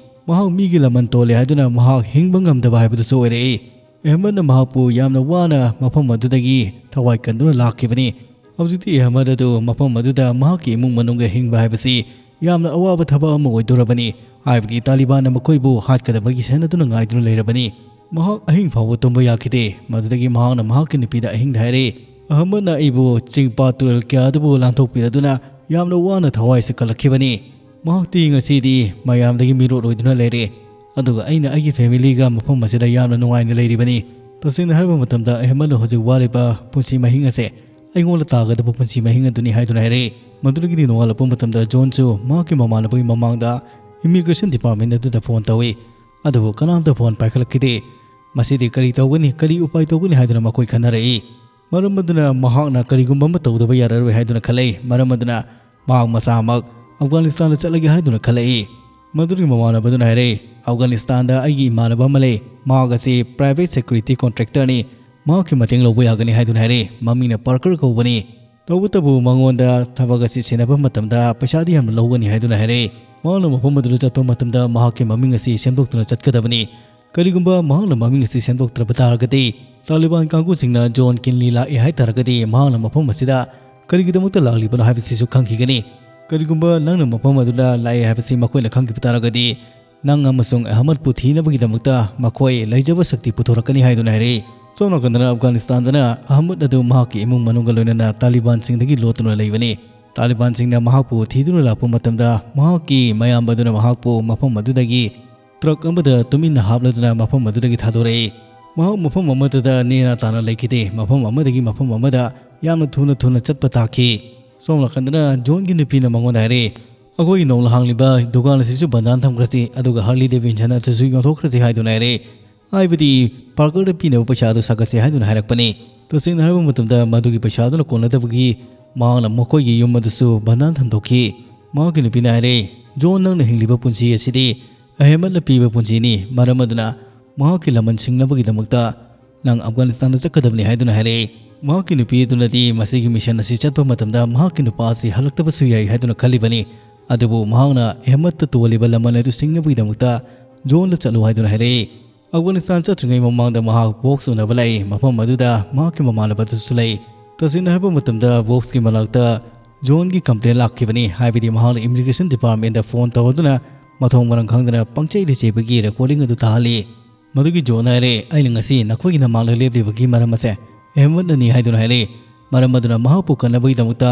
ꯃꯍꯥꯛ ꯃꯤꯒꯤ ꯂꯃꯟ ꯇꯣꯜꯂꯦ ꯍꯥꯏꯗꯨꯅ ꯃꯍꯥꯛ ꯍꯤꯡꯕ ꯉꯝꯗꯕ ꯍꯥꯏꯕꯗꯨꯁꯨ ꯑꯣꯏꯔꯛꯏ꯫ ꯑꯍꯃꯗꯅ ꯃꯍꯥꯛꯄꯨ ꯌꯥꯝꯅ ꯋꯥꯅ ꯃꯐꯝ ꯑꯗꯨꯗꯒꯤ ꯊꯋꯥꯏ ꯀꯟꯗꯨꯅ ꯂꯥꯛꯈꯤꯕꯅꯤ꯫ ꯍꯧꯖꯤꯛꯇꯤ ꯑꯍꯃꯗ ꯑꯗꯨ ꯃꯐꯝ ꯑꯗꯨꯗ ꯃꯍꯥꯛꯀꯤ ꯏꯃꯨꯡ ꯃꯅꯨꯡꯒ ꯍꯤꯡꯕ ꯍꯥꯏꯕꯁꯤ ꯌꯥꯝꯅ ꯑꯋꯥꯕ ꯊꯕꯛ ꯑꯃ ꯑꯣꯏꯗꯣꯔꯕꯅꯤ, ꯍꯥꯏꯕꯗꯤ ꯇꯥꯂꯤꯕꯥꯟꯅ ꯃꯈꯣꯏꯕꯨ ꯍꯥꯠꯀꯗꯕꯒꯤ ꯁꯦꯟꯅꯗꯨꯅ ꯉꯥꯏꯗꯨꯅ ꯂꯩꯔꯕꯅꯤ꯫ ꯃꯍꯥꯛ ꯑꯍꯤꯡ ꯐꯥꯎꯕ ꯇꯨꯝꯕ ꯌꯥꯈꯤꯗꯦ꯫ ꯃꯗꯨꯗꯒꯤ ꯃꯍꯥꯛꯅ ꯃꯍꯥꯛꯀꯤ ꯅꯨꯄꯤꯗ ꯑꯍꯤꯡꯗ ꯍꯥꯏꯔꯛꯏ, "ꯑꯍꯃꯗꯅ ꯑꯩꯕꯨ ꯆꯤꯡ ꯄꯥꯠ ꯇꯨꯔꯦꯜ ꯀꯌꯥ ꯑꯗꯨꯕꯨ ꯂꯥꯟꯊꯣꯛꯄꯤꯔꯗꯨꯅ ꯌꯥꯝꯅ ꯋꯥꯅ ꯊꯋꯥꯏꯁꯦ ꯀꯜꯂꯛꯈꯤꯕꯅꯤ꯫ ꯃꯍꯥꯛꯇꯤ ꯉꯁꯤꯗꯤ ꯃꯌꯥꯝꯗꯒꯤ ꯃꯤꯔꯣꯠ ꯑꯣꯏꯗꯨꯅ ꯂꯩꯔꯦ, ꯑꯗꯨꯒ ꯑꯩꯅ ꯑꯩꯒꯤ ꯐꯦꯃꯤꯂꯤꯒ ꯃꯐꯝ ꯑꯁꯤꯗ ꯌꯥꯝꯅ ꯅꯨꯡꯉꯥꯏꯅ ꯂꯩꯔꯤꯕꯅꯤ꯫ ꯇꯁꯦꯡꯅ ꯍꯥꯏꯔꯕ ꯃꯇꯝꯗ ꯑꯍꯃꯗꯅ ꯍꯧꯖꯤꯛ ꯋꯥꯔꯤꯕ ꯄꯨꯟꯁꯤ ꯃꯍꯤꯡ ꯑꯁꯦ ꯑꯩꯉꯣꯟꯗ ꯇꯥꯒꯗꯕ ꯄꯨꯟꯁꯤ ꯃꯍꯤꯡ ꯑꯗꯨꯅꯤ" ꯍꯥꯏꯗꯨꯅ ꯍꯥꯏꯔꯛꯏ꯫ ꯃꯗꯨꯗꯒꯤꯗꯤ ꯅꯣꯡꯉꯥꯜꯂꯛꯄ ꯃꯇꯝꯗ ꯖꯣꯟꯁꯨ ꯃꯍꯥꯛꯀꯤ ꯃꯃꯥꯟꯅꯕꯒꯤ ꯃꯃꯥꯡꯗ ꯏꯃꯤꯒ꯭ꯔꯦꯁꯟ ꯗꯤꯄꯥꯔꯠꯃꯦꯟ ꯑꯗꯨꯗ ꯐꯣꯟ ꯇꯧꯏ꯫ ꯑꯗꯨꯕꯨ ꯀꯅꯥꯝꯇ ꯐꯣꯟ ꯄꯥꯏꯈꯠꯂꯛꯈꯤꯗꯦ꯫ ꯃꯁꯤꯗꯤ ꯀꯔꯤ ꯇꯧꯒꯅꯤ, ꯀꯔꯤ ꯎꯄꯥꯏ ꯇꯧꯒꯅꯤ ꯍꯥꯏꯗꯨꯅ ꯃꯈꯣꯏ ꯈꯟꯅꯔꯛꯏ꯫ ꯃꯔꯝ ꯑꯗꯨꯅ ꯃꯍꯥꯛꯅ ꯀꯔꯤꯒꯨꯝꯕ ꯑꯃ ꯇꯧꯗꯕ ꯌꯥꯔꯔꯣꯏ ꯍꯥꯏꯗꯨꯅ ꯈꯜꯂꯛꯏ꯫ ꯃꯔꯝ ꯑꯗꯨꯅ ꯃꯍꯥꯛ ꯃꯁꯥꯃꯛ ꯑꯐꯒꯥꯅꯤꯁꯇꯥꯟꯗ ꯆꯠꯂꯒꯦ ꯍꯥꯏꯗꯨꯅ ꯈꯜꯂꯛꯏ꯫ ꯃꯗꯨꯒꯤ ꯃꯃꯥꯟꯅꯕꯗꯨꯅ ꯍꯥꯏꯔꯛꯏ, "ꯑꯐꯒꯥꯅꯤꯁꯇꯥꯟꯗ ꯑꯩꯒꯤ ꯏꯃꯥꯟꯅꯕ ꯑꯃ ꯂꯩ꯫ ꯃꯍꯥꯛ ꯑꯁꯤ ꯄ꯭ꯔꯥꯏꯚꯦꯠ ꯁꯦꯀ꯭ꯌꯨꯔꯤꯇꯤ ꯀꯣꯟꯇ꯭ꯔꯦꯛꯇꯔꯅꯤ꯫ ꯃꯍꯥꯛꯀꯤ ꯃꯇꯦꯡ ꯂꯧꯕ ꯌꯥꯒꯅꯤ" ꯍꯥꯏꯗꯨꯅ ꯍꯥꯏꯔꯛꯏ꯫ "ꯃꯃꯤꯡꯅ ꯄꯥꯔꯀꯔ ꯀꯧꯕꯅꯤ"꯫ ꯇꯧꯕꯇꯕꯨ ꯃꯉꯣꯟꯗ ꯊꯕꯛ ꯑꯁꯤ ꯁꯤꯟꯅꯕ ꯃꯇꯝꯗ ꯄꯩꯁꯥꯗꯤ ꯌꯥꯝꯅ ꯂꯧꯒꯅꯤ ꯍꯥꯏꯗꯨꯅ ꯍꯥꯏꯔꯛꯏ꯫ ꯃꯍꯥꯛꯅ ꯃꯐꯝ ꯑꯗꯨꯗ ꯆꯠꯄ ꯃꯇꯝꯗ ꯃꯍꯥꯛꯀꯤ ꯃꯃꯤꯡ ꯑꯁꯤ ꯁꯦꯝꯗꯣꯛꯇꯨꯅ ꯆꯠꯀꯗꯕꯅꯤ꯫ ꯀꯔꯤꯒꯨꯝꯕ ꯃꯍꯥꯛꯅ ꯃꯃꯤꯡ ꯑꯁꯤ ꯁꯦꯝꯗꯣꯛꯇ꯭ꯔꯕ ꯇꯥꯔꯒꯗꯤ, ꯇꯥꯂꯤꯕꯥꯟ ꯀꯥꯡꯕꯨꯁꯤꯡꯅ ꯖꯣꯟ ꯀꯤꯟꯂꯤ ꯂꯥꯛꯑꯦ ꯍꯥꯏ ꯇꯥꯔꯒꯗꯤ ꯃꯍꯥꯛꯅ ꯃꯐꯝ ꯑꯁꯤꯗ ꯀꯔꯤꯒꯤꯗꯃꯛꯇ ꯂꯥꯛꯂꯤꯕꯅꯣ ꯍꯥꯏꯕꯁꯤꯁꯨ ꯈꯪꯈꯤꯒꯅꯤ꯫ ꯀꯔꯤꯒꯨꯝꯕ ꯅꯪꯅ ꯃꯐꯝ ꯑꯗꯨꯗ ꯂꯥꯛꯑꯦ ꯍꯥꯏꯕꯁꯤ ꯃꯈꯣꯏꯅ ꯈꯪꯈꯤꯕ ꯇꯥꯔꯒꯗꯤ, ꯅꯪ ꯑꯃꯁꯨꯡ ꯑꯍꯃꯗꯄꯨ ꯊꯤꯅꯕꯒꯤꯗꯃꯛꯇ ꯃꯈꯣꯏ ꯂꯩꯖꯕ ꯁꯛꯇꯤ ꯄꯨꯊꯣꯔꯛꯀꯅꯤ ꯍꯥꯏꯗꯨꯅ ꯍꯥꯏꯔꯛꯏ꯫ ꯁꯣꯝ ꯅꯥꯀꯟꯗꯅ ꯑꯐꯒꯥꯅꯤꯁꯇꯥꯟꯗꯅ ꯑꯍꯃꯗ ꯑꯗꯨ ꯃꯍꯥꯛꯀꯤ ꯏꯃꯨꯡ ꯃꯅꯨꯡꯒ ꯂꯣꯏꯅꯅ ꯇꯥꯂꯤꯕꯥꯟꯁꯤꯡꯗꯒꯤ ꯂꯣꯠꯇꯨꯅ ꯂꯩꯕꯅꯤ꯫ ꯇꯥꯂꯤꯕꯥꯟꯁꯤꯡꯅ ꯃꯍꯥꯛꯄꯨ ꯊꯤꯗꯨꯅ ꯂꯥꯛꯄ ꯃꯇꯝꯗ ꯃꯍꯥꯛꯀꯤ ꯃꯌꯥꯝꯕ ꯑꯗꯨꯅ ꯃꯍꯥꯛꯄꯨ ꯃꯐꯝ ꯑꯗꯨꯗꯒꯤ ꯇ꯭ꯔꯛ ꯑꯃꯗ ꯇꯨꯃꯤꯟꯅ ꯍꯥꯞꯂꯗꯨꯅ ꯃꯐꯝ ꯑꯗꯨꯗꯒꯤ ꯊꯥꯗꯣꯔꯛꯏ꯫ ꯃꯍꯥꯛ ꯃꯐꯝ ꯑꯃꯠꯇꯗ ꯅꯦꯅꯥ ꯇꯥꯅ ꯂꯩꯈꯤꯗꯦ꯫ ꯃꯐꯝ ꯑꯃꯗꯒꯤ ꯃꯐꯝ ꯑꯃꯗ ꯌꯥꯝꯅ ꯊꯨꯅ ꯊꯨꯅ ꯆꯠꯄ ꯇꯥꯈꯤ꯫ ꯁꯣꯝ ꯅꯥꯀꯟꯗꯅ ꯖꯣꯟꯒꯤ ꯅꯨꯄꯤꯅ ꯃꯉꯣꯟꯗ ꯍꯥꯏꯔꯛꯏ, "ꯑꯩꯈꯣꯏꯒꯤ ꯅꯧꯅ ꯍꯥꯡꯂꯤꯕ ꯗꯨꯀꯥꯟ ꯑꯁꯤꯁꯨ ꯕꯟꯗꯥꯟ ꯊꯝꯈ꯭ꯔꯁꯤ, ꯑꯗꯨꯒ ꯍꯥꯔꯂꯤ ꯗꯦꯕꯤꯟꯁꯟ ꯑꯗꯨꯁꯨ ꯌꯣꯟꯊꯣꯛꯈ꯭ꯔꯁꯤ" ꯍꯥꯏꯗꯨꯅ ꯍꯥꯏꯔꯛꯏ꯫ ꯍꯥꯏꯕꯗꯤ ꯄꯥꯔꯀꯔꯗ ꯄꯤꯅꯕ ꯄꯩꯁꯥ ꯑꯗꯨ ꯁꯥꯒꯠꯁꯤ ꯍꯥꯏꯗꯨꯅ ꯍꯥꯏꯔꯛꯄꯅꯤ꯫ ꯇꯁꯦꯡꯅ ꯍꯥꯏꯔꯕ ꯃꯇꯝꯗ ꯃꯗꯨꯒꯤ ꯄꯩꯁꯥ ꯑꯗꯨꯅ ꯀꯣꯟꯅꯗꯕꯒꯤ ꯃꯍꯥꯛꯅ ꯃꯈꯣꯏꯒꯤ ꯌꯨꯝ ꯑꯗꯨꯁꯨ ꯕꯟꯗꯥꯟ ꯊꯝꯗꯣꯛꯈꯤ꯫ ꯃꯍꯥꯛꯀꯤ ꯅꯨꯄꯤꯅ ꯍꯥꯏꯔꯦ, "ꯖꯣꯟ, ꯅꯪꯅ ꯍꯤꯡꯂꯤꯕ ꯄꯨꯟꯁꯤ ꯑꯁꯤꯗꯤ ꯑꯍꯦꯃꯠꯅ ꯄꯤꯕ ꯄꯨꯟꯁꯤꯅꯤ꯫ ꯃꯔꯝ ꯑꯗꯨꯅ ꯃꯍꯥꯛꯀꯤ ꯂꯃꯟ ꯁꯤꯡꯅꯕꯒꯤꯗꯃꯛꯇ ꯅꯪ ꯑꯐꯒꯥꯅꯤꯁꯇꯥꯟꯗ ꯆꯠꯀꯗꯕꯅꯤ" ꯍꯥꯏꯗꯨꯅ ꯍꯥꯏꯔꯛꯏ꯫ ꯃꯍꯥꯛꯀꯤ ꯅꯨꯄꯤ ꯑꯗꯨꯅꯗꯤ ꯃꯁꯤꯒꯤ ꯃꯤꯁꯟ ꯑꯁꯤ ꯆꯠꯄ ꯃꯇꯝꯗ ꯃꯍꯥꯛꯀꯤ ꯅꯨꯄꯥ ꯑꯁꯤ ꯍꯜꯂꯛꯇꯕꯁꯨ ꯌꯥꯏ ꯍꯥꯏꯗꯨꯅ ꯈꯜꯂꯤꯕꯅꯤ꯫ ꯑꯗꯨꯕꯨ ꯃꯍꯥꯛꯅ ꯑꯍꯦꯃꯠꯇ ꯇꯣꯜꯂꯤꯕ ꯂꯃꯟ ꯑꯗꯨ ꯁꯤꯡꯅꯕꯒꯤꯗꯃꯛꯇ ꯖꯣꯟꯗ ꯆꯠꯂꯨ ꯍꯥꯏꯗꯨꯅ ꯍꯥꯏꯔꯛꯏ꯫ ꯑꯐꯒꯥꯅꯤꯁꯇꯥꯟ ꯆꯠꯇ꯭ꯔꯤꯉꯩ ꯃꯃꯥꯡꯗ ꯃꯍꯥꯛ ꯕꯣꯛꯁ ꯎꯅꯕ ꯂꯥꯛꯏ꯫ ꯃꯐꯝ ꯑꯗꯨꯗ ꯃꯍꯥꯛꯀꯤ ꯃꯃꯥꯟꯅꯕ ꯑꯗꯨꯁꯨ ꯂꯩ꯫ ꯇꯁꯦꯡꯅ ꯍꯥꯏꯔꯕ ꯃꯇꯝꯗ ꯕꯣꯛꯁꯀꯤ ꯃꯅꯥꯛꯇ ꯖꯣꯟꯒꯤ ꯀꯝꯄ꯭ꯂꯦꯟ ꯂꯥꯛꯈꯤꯕꯅꯤ, ꯍꯥꯏꯕꯗꯤ ꯃꯍꯥꯛꯅ ꯏꯃꯤꯒ꯭ꯔꯦꯁꯟ ꯗꯤꯄꯥꯔꯠꯃꯦꯟꯗ ꯐꯣꯟ ꯇꯧꯔꯗꯨꯅ ꯃꯊꯣꯡ ꯃꯔꯝ ꯈꯪꯗꯅ ꯄꯪꯆꯩꯗ ꯆꯩꯕꯒꯤ ꯔꯦꯀꯣꯔꯗꯤꯡ ꯑꯗꯨ ꯇꯥꯍꯜꯂꯤ꯫ ꯃꯗꯨꯒꯤ ꯖꯣꯟꯅ ꯍꯥꯏꯔꯦ, "ꯑꯩꯅ ꯉꯁꯤ ꯅꯈꯣꯏꯒꯤ ꯅꯃꯥꯡꯗ ꯂꯦꯞꯂꯤꯕꯒꯤ ꯃꯔꯝ ꯑꯁꯦ ꯑꯍꯃꯗꯅꯤ" ꯍꯥꯏꯗꯨꯅ ꯍꯥꯏꯔꯦ꯫ "ꯃꯔꯝ ꯑꯗꯨꯅ ꯃꯍꯥꯛꯄꯨ ꯀꯟꯅꯕꯒꯤꯗꯃꯛꯇ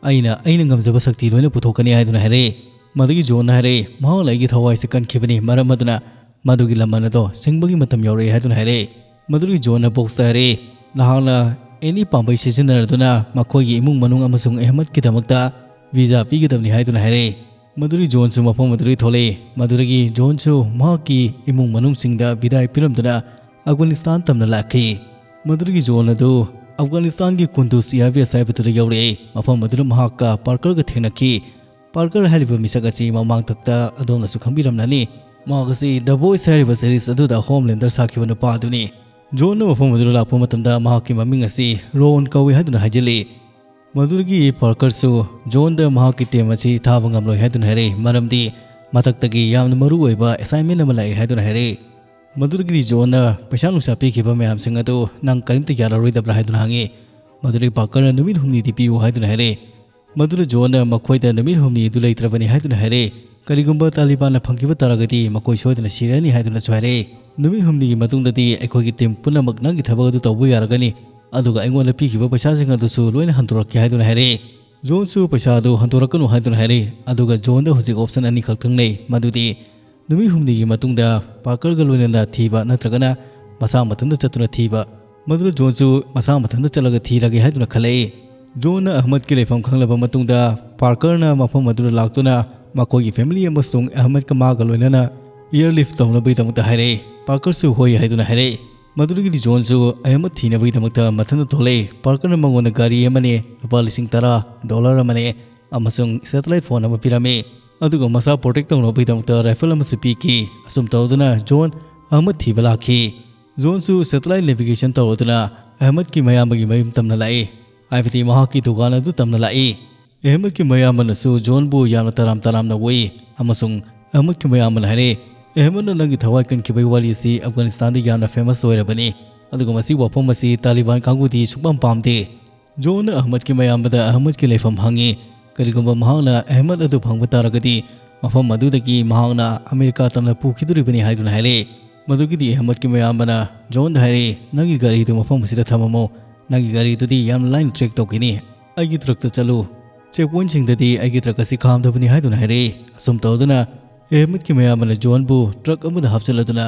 ꯑꯩꯅ ꯑꯩꯅ ꯉꯝꯖꯕ ꯁꯛꯇꯤ ꯂꯣꯏꯅ ꯄꯨꯊꯣꯛꯀꯅꯤ" ꯍꯥꯏꯗꯨꯅ ꯍꯥꯏꯔꯦ꯫ ꯃꯗꯨꯒꯤ ꯖꯣꯟꯅ ꯍꯥꯏꯔꯦ, "ꯃꯍꯥꯛꯅ ꯑꯩꯒꯤ ꯊꯋꯥꯏꯁꯦ ꯀꯟꯈꯤꯕꯅꯤ, ꯃꯔꯝ ꯑꯗꯨꯅ ꯃꯗꯨꯒꯤ ꯂꯃꯟ ꯑꯗꯣ ꯁꯤꯡꯕꯒꯤ ꯃꯇꯝ ꯌꯧꯔꯛꯑꯦ" ꯍꯥꯏꯗꯨꯅ ꯍꯥꯏꯔꯦ꯫ ꯃꯗꯨꯒꯤ ꯖꯣꯟꯅ ꯕꯣꯛꯁꯇ ꯍꯥꯏꯔꯦ, "ꯅꯍꯥꯛꯅ ꯑꯦꯅꯤ ꯄꯥꯝꯕꯩ ꯁꯤꯖꯤꯟꯅꯔꯗꯨꯅ ꯃꯈꯣꯏꯒꯤ ꯏꯃꯨꯡ ꯃꯅꯨꯡ ꯑꯃꯁꯨꯡ ꯑꯍꯃꯗꯀꯤꯗꯃꯛꯇ ꯚꯤꯖꯥ ꯄꯤꯒꯗꯕꯅꯤ" ꯍꯥꯏꯗꯨꯅ ꯍꯥꯏꯔꯦ꯫ ꯃꯗꯨꯗꯒꯤ ꯖꯣꯟꯁꯨ ꯃꯐꯝ ꯑꯗꯨꯗꯒꯤ ꯊꯣꯛꯂꯛꯏ꯫ ꯃꯗꯨꯗꯒꯤ ꯖꯣꯟꯁꯨ ꯃꯍꯥꯛꯀꯤ ꯏꯃꯨꯡ ꯃꯅꯨꯡꯁꯤꯡꯗ ꯕꯤꯗꯥꯏ ꯄꯤꯔꯝꯗꯨꯅ ꯑꯐꯒꯥꯅꯤꯁꯇꯥꯟ ꯇꯝꯅ ꯂꯥꯛꯈꯤ꯫ ꯃꯗꯨꯗꯒꯤ ꯖꯣꯟ ꯑꯗꯨ ꯑꯐꯒꯥꯅꯤꯁꯇꯥꯟꯒꯤ ꯀꯨꯟꯗꯨꯖ ꯑꯦꯌꯔꯕꯦꯁ ꯍꯥꯏꯕꯗꯨꯗ ꯌꯧꯔꯛꯏ꯫ ꯃꯐꯝ ꯑꯗꯨꯗ ꯃꯍꯥꯛꯀ ꯄꯥꯔꯀꯔꯒ ꯊꯦꯡꯅꯈꯤ꯫ ꯄꯥꯔꯀꯔ ꯍꯥꯏꯔꯤꯕ ꯃꯤꯁꯛ ꯑꯁꯤ ꯃꯃꯥꯡ ꯊꯛꯇ ꯑꯗꯣꯝꯅꯁꯨ ꯈꯪꯕꯤꯔꯝꯂꯅꯤ꯫ ꯃꯍꯥꯛ ꯑꯁꯤ ꯗ ꯕꯣꯏꯁ ꯍꯥꯏꯔꯤꯕ ꯁꯤꯔꯤꯁ ꯑꯗꯨꯗ ꯍꯣꯝꯂꯦꯟꯗꯔ ꯁꯥꯈꯤꯕ ꯅꯨꯄꯥ ꯑꯗꯨꯅꯤ꯫ ꯖꯣꯟꯅ ꯃꯐꯝ ꯑꯗꯨꯗ ꯂꯥꯛꯄ ꯃꯇꯝꯗ ꯃꯍꯥꯛꯀꯤ ꯃꯃꯤꯡ ꯑꯁꯤ ꯔꯣꯟ ꯀꯧꯏ ꯍꯥꯏꯗꯨꯅ ꯍꯥꯏꯖꯤꯜꯂꯤ꯫ ꯃꯗꯨꯗꯒꯤ ꯄꯥꯔꯀꯔꯁꯨ ꯖꯣꯟꯗ ꯃꯍꯥꯛꯀꯤ ꯇꯤꯝ ꯑꯁꯤ ꯊꯥꯕ ꯉꯝꯂꯣꯏ ꯍꯥꯏꯗꯨꯅ ꯍꯥꯏꯔꯛꯏ, ꯃꯔꯝꯗꯤ ꯃꯊꯛꯇꯒꯤ ꯌꯥꯝꯅ ꯃꯔꯨ ꯑꯣꯏꯕ ꯑꯦꯁꯥꯏꯟꯃꯦꯟ ꯑꯃ ꯂꯥꯛꯑꯦ ꯍꯥꯏꯗꯨꯅ ꯍꯥꯏꯔꯛꯏ꯫ ꯃꯗꯨꯗꯒꯤꯗꯤ ꯖꯣꯟꯅ ꯄꯩꯁꯥ ꯅꯨꯡꯁꯥ ꯄꯤꯈꯤꯕ ꯃꯌꯥꯝꯁꯤꯡ ꯑꯗꯨ ꯅꯪ ꯀꯔꯤꯝꯇ ꯌꯥꯔꯔꯣꯏꯗꯕ꯭ꯔꯥ ꯍꯥꯏꯗꯨꯅ ꯍꯪꯉꯤ꯫ ꯃꯗꯨꯗꯒꯤ ꯄꯥꯔꯀꯔꯅ ꯅꯨꯃꯤꯠ ꯍꯨꯝꯅꯤꯗꯤ ꯄꯤꯌꯨ ꯍꯥꯏꯗꯨꯅ ꯍꯥꯏꯔꯛꯏ꯫ ꯃꯗꯨꯗ ꯖꯣꯟꯅ ꯃꯈꯣꯏꯗ ꯅꯨꯃꯤꯠ ꯍꯨꯝꯅꯤ ꯑꯗꯨ ꯂꯩꯇ꯭ꯔꯕꯅꯤ ꯍꯥꯏꯗꯨꯅ ꯍꯥꯏꯔꯛꯏ꯫ ꯀꯔꯤꯒꯨꯝꯕ ꯇꯥꯂꯤꯕꯥꯟꯅ ꯐꯪꯈꯤꯕ ꯇꯥꯔꯒꯗꯤ ꯃꯈꯣꯏ ꯁꯣꯏꯗꯅ ꯁꯤꯔꯅꯤ ꯍꯥꯏꯗꯨꯅꯁꯨ ꯍꯥꯏꯔꯛꯏ꯫ ꯅꯨꯃꯤꯠ ꯍꯨꯝꯅꯤꯒꯤ ꯃꯇꯨꯡꯗꯗꯤ ꯑꯩꯈꯣꯏꯒꯤ ꯇꯤꯝ ꯄꯨꯝꯅꯃꯛ ꯅꯪꯒꯤ ꯊꯕꯛ ꯑꯗꯨ ꯇꯧꯕ ꯌꯥꯔꯒꯅꯤ, ꯑꯗꯨꯒ ꯑꯩꯉꯣꯟꯗ ꯄꯤꯈꯤꯕ ꯄꯩꯁꯥꯁꯤꯡ ꯑꯗꯨꯁꯨ ꯂꯣꯏꯅ ꯍꯟꯗꯣꯔꯛꯀꯦ ꯍꯥꯏꯗꯨꯅ ꯍꯥꯏꯔꯛꯏ꯫ ꯖꯣꯟꯁꯨ ꯄꯩꯁꯥ ꯑꯗꯨ ꯍꯟꯗꯣꯔꯛꯀꯅꯨ ꯍꯥꯏꯗꯨꯅ ꯍꯥꯏꯔꯛꯏ꯫ ꯑꯗꯨꯒ ꯖꯣꯟꯗ ꯍꯧꯖꯤꯛ ꯑꯣꯞꯁꯟ ꯑꯅꯤꯈꯛꯇꯪ ꯂꯩ, ꯃꯗꯨꯗꯤ ꯅꯨꯃꯤꯠ ꯍꯨꯝꯅꯤꯒꯤ ꯃꯇꯨꯡꯗ ꯄꯥꯔꯀꯔꯒ ꯂꯣꯏꯅꯅ ꯊꯤꯕ ꯅꯠꯇ꯭ꯔꯒꯅ ꯃꯁꯥ ꯃꯊꯟꯇ ꯆꯠꯇꯨꯅ ꯊꯤꯕ꯫ ꯃꯗꯨꯗ ꯖꯣꯟꯁꯨ ꯃꯁꯥ ꯃꯊꯟꯇ ꯆꯠꯂꯒ ꯊꯤꯔꯒꯦ ꯍꯥꯏꯗꯨꯅ ꯈꯜꯂꯛꯏ꯫ ꯖꯣꯟꯅ ꯑꯍꯃꯗꯀꯤ ꯂꯩꯐꯝ ꯈꯪꯂꯕ ꯃꯇꯨꯡꯗ ꯄꯥꯔꯀꯔꯅ ꯃꯐꯝ ꯑꯗꯨꯗ ꯂꯥꯛꯇꯨꯅ ꯃꯈꯣꯏꯒꯤ ꯐꯦꯃꯤꯂꯤ ꯑꯃꯁꯨꯡ ꯑꯍꯃꯗꯀ ꯃꯥꯒ ꯂꯣꯏꯅꯅ ꯏꯌꯔ ꯂꯤꯐ ꯇꯧꯅꯕꯒꯤꯗꯃꯛꯇ ꯍꯥꯏꯔꯛꯏ꯫ ꯄꯥꯔꯀꯔꯁꯨ ꯍꯣꯏ ꯍꯥꯏꯗꯨꯅ ꯍꯥꯏꯔꯛꯏ꯫ ꯃꯗꯨꯗꯒꯤꯗꯤ ꯖꯣꯟꯁꯨ ꯑꯍꯃꯗ ꯊꯤꯅꯕꯒꯤꯗꯃꯛꯇ ꯃꯊꯟꯇ ꯊꯣꯛꯂꯛꯏ꯫ ꯄꯥꯔꯀꯔꯅ ꯃꯉꯣꯟꯗ ꯒꯥꯔꯤ ꯑꯃꯅꯦ ꯂꯨꯄꯥ ꯂꯤꯁꯤꯡ ꯇꯔꯥ, ꯗꯣꯂꯔ ꯑꯃꯅꯦ ꯑꯃꯁꯨꯡ ꯁꯦꯇꯦꯂꯥꯏꯠ ꯐꯣꯟ ꯑꯃ ꯄꯤꯔꯝꯃꯤ꯫ ꯑꯗꯨꯒ ꯃꯁꯥ ꯄ꯭ꯔꯣꯇꯦꯛ ꯇꯧꯅꯕꯒꯤꯗꯃꯛꯇ ꯔꯥꯏꯐꯜ ꯑꯃꯁꯨ ꯄꯤꯈꯤ꯫ ꯑꯁꯨꯝ ꯇꯧꯗꯨꯅ ꯖꯣꯟ ꯑꯍꯃꯗ ꯊꯤꯕ ꯂꯥꯛꯈꯤ꯫ ꯖꯣꯟꯁꯨ ꯁꯦꯇꯦꯂꯥꯏꯠ ꯅꯦꯚꯤꯒꯦꯁꯟ ꯇꯧꯔꯗꯨꯅ ꯑꯍꯃꯗꯀꯤ ꯃꯌꯥꯝꯕꯒꯤ ꯃꯌꯨꯝ ꯇꯝꯅ ꯂꯥꯛꯏ, ꯍꯥꯏꯕꯗꯤ ꯃꯍꯥꯛꯀꯤ ꯗꯨꯀꯥꯟ ꯑꯗꯨ ꯇꯝꯅ ꯂꯥꯛꯏ꯫ ꯑꯍꯃꯗꯀꯤ ꯃꯌꯥꯝꯕꯅꯁꯨ ꯖꯣꯟꯕꯨ ꯌꯥꯝꯅ ꯇꯔꯥꯝ ꯇꯔꯥꯝꯅ ꯎꯏ ꯑꯃꯁꯨꯡ ꯑꯍꯃꯗꯀꯤ ꯃꯌꯥꯝꯕꯅ ꯍꯥꯏꯔꯛꯏ, "ꯑꯍꯃꯗꯅ ꯅꯪꯒꯤ ꯊꯋꯥꯏ ꯀꯟꯈꯤꯕꯒꯤ ꯋꯥꯔꯤ ꯑꯁꯤ ꯑꯐꯒꯥꯅꯤꯁꯇꯥꯟꯗ ꯌꯥꯝꯅ ꯐꯦꯃꯁ ꯑꯣꯏꯔꯕꯅꯤ, ꯑꯗꯨꯒ ꯃꯁꯤ ꯋꯥꯐꯝ ꯑꯁꯤ ꯇꯥꯂꯤꯕꯥꯟ ꯀꯥꯡꯕꯨꯗꯤ ꯁꯨꯡꯄꯥꯝ ꯄꯥꯝꯗꯦ꯫" ꯖꯣꯟꯅ ꯑꯍꯃꯗꯀꯤ ꯃꯌꯥꯝꯕꯗ ꯑꯍꯃꯗꯀꯤ ꯂꯩꯐꯝ ꯍꯪꯉꯤ꯫ ꯀꯔꯤꯒꯨꯝꯕ ꯃꯍꯥꯛꯅ ꯑꯍꯃꯗ ꯑꯗꯨ ꯐꯪꯕ ꯇꯥꯔꯒꯗꯤ, ꯃꯐꯝ ꯑꯗꯨꯗꯒꯤ ꯃꯍꯥꯛꯅ ꯑꯃꯦꯔꯤꯀꯥ ꯇꯝꯅ ꯄꯨꯈꯤꯗꯣꯔꯤꯕꯅꯤ ꯍꯥꯏꯗꯨꯅ ꯍꯥꯏꯔꯛꯏ꯫ ꯃꯗꯨꯒꯤꯗꯤ ꯑꯍꯃꯗꯀꯤ ꯃꯌꯥꯝꯕꯅ ꯖꯣꯟꯗ ꯍꯥꯏꯔꯛꯏ, "ꯅꯪꯒꯤ ꯒꯥꯔꯤꯗꯨ ꯃꯐꯝ ꯑꯁꯤꯗ ꯊꯝꯃꯝꯃꯨ꯫ ꯅꯪꯒꯤ ꯒꯥꯔꯤꯗꯨꯗꯤ ꯌꯥꯝꯅ ꯂꯥꯏꯅ ꯇ꯭ꯔꯦꯛ ꯇꯧꯈꯤꯅꯤ꯫ ꯑꯩꯒꯤ ꯇ꯭ꯔꯛꯇ ꯆꯠꯂꯨ꯫ ꯆꯦꯛ ꯄꯣꯏꯟꯠꯁꯤꯡꯗꯗꯤ ꯑꯩꯒꯤ ꯇ꯭ꯔꯛ ꯑꯁꯤ ꯈꯥꯝꯗꯕꯅꯤ" ꯍꯥꯏꯗꯨꯅ ꯍꯥꯏꯔꯛꯏ꯫ ꯑꯁꯨꯝ ꯇꯧꯗꯨꯅ ꯑꯍꯃꯗꯀꯤ ꯃꯌꯥꯝꯕꯅ ꯖꯣꯟꯕꯨ ꯇ꯭ꯔꯛ ꯑꯃꯗ ꯍꯥꯞꯆꯤꯜꯂꯗꯨꯅ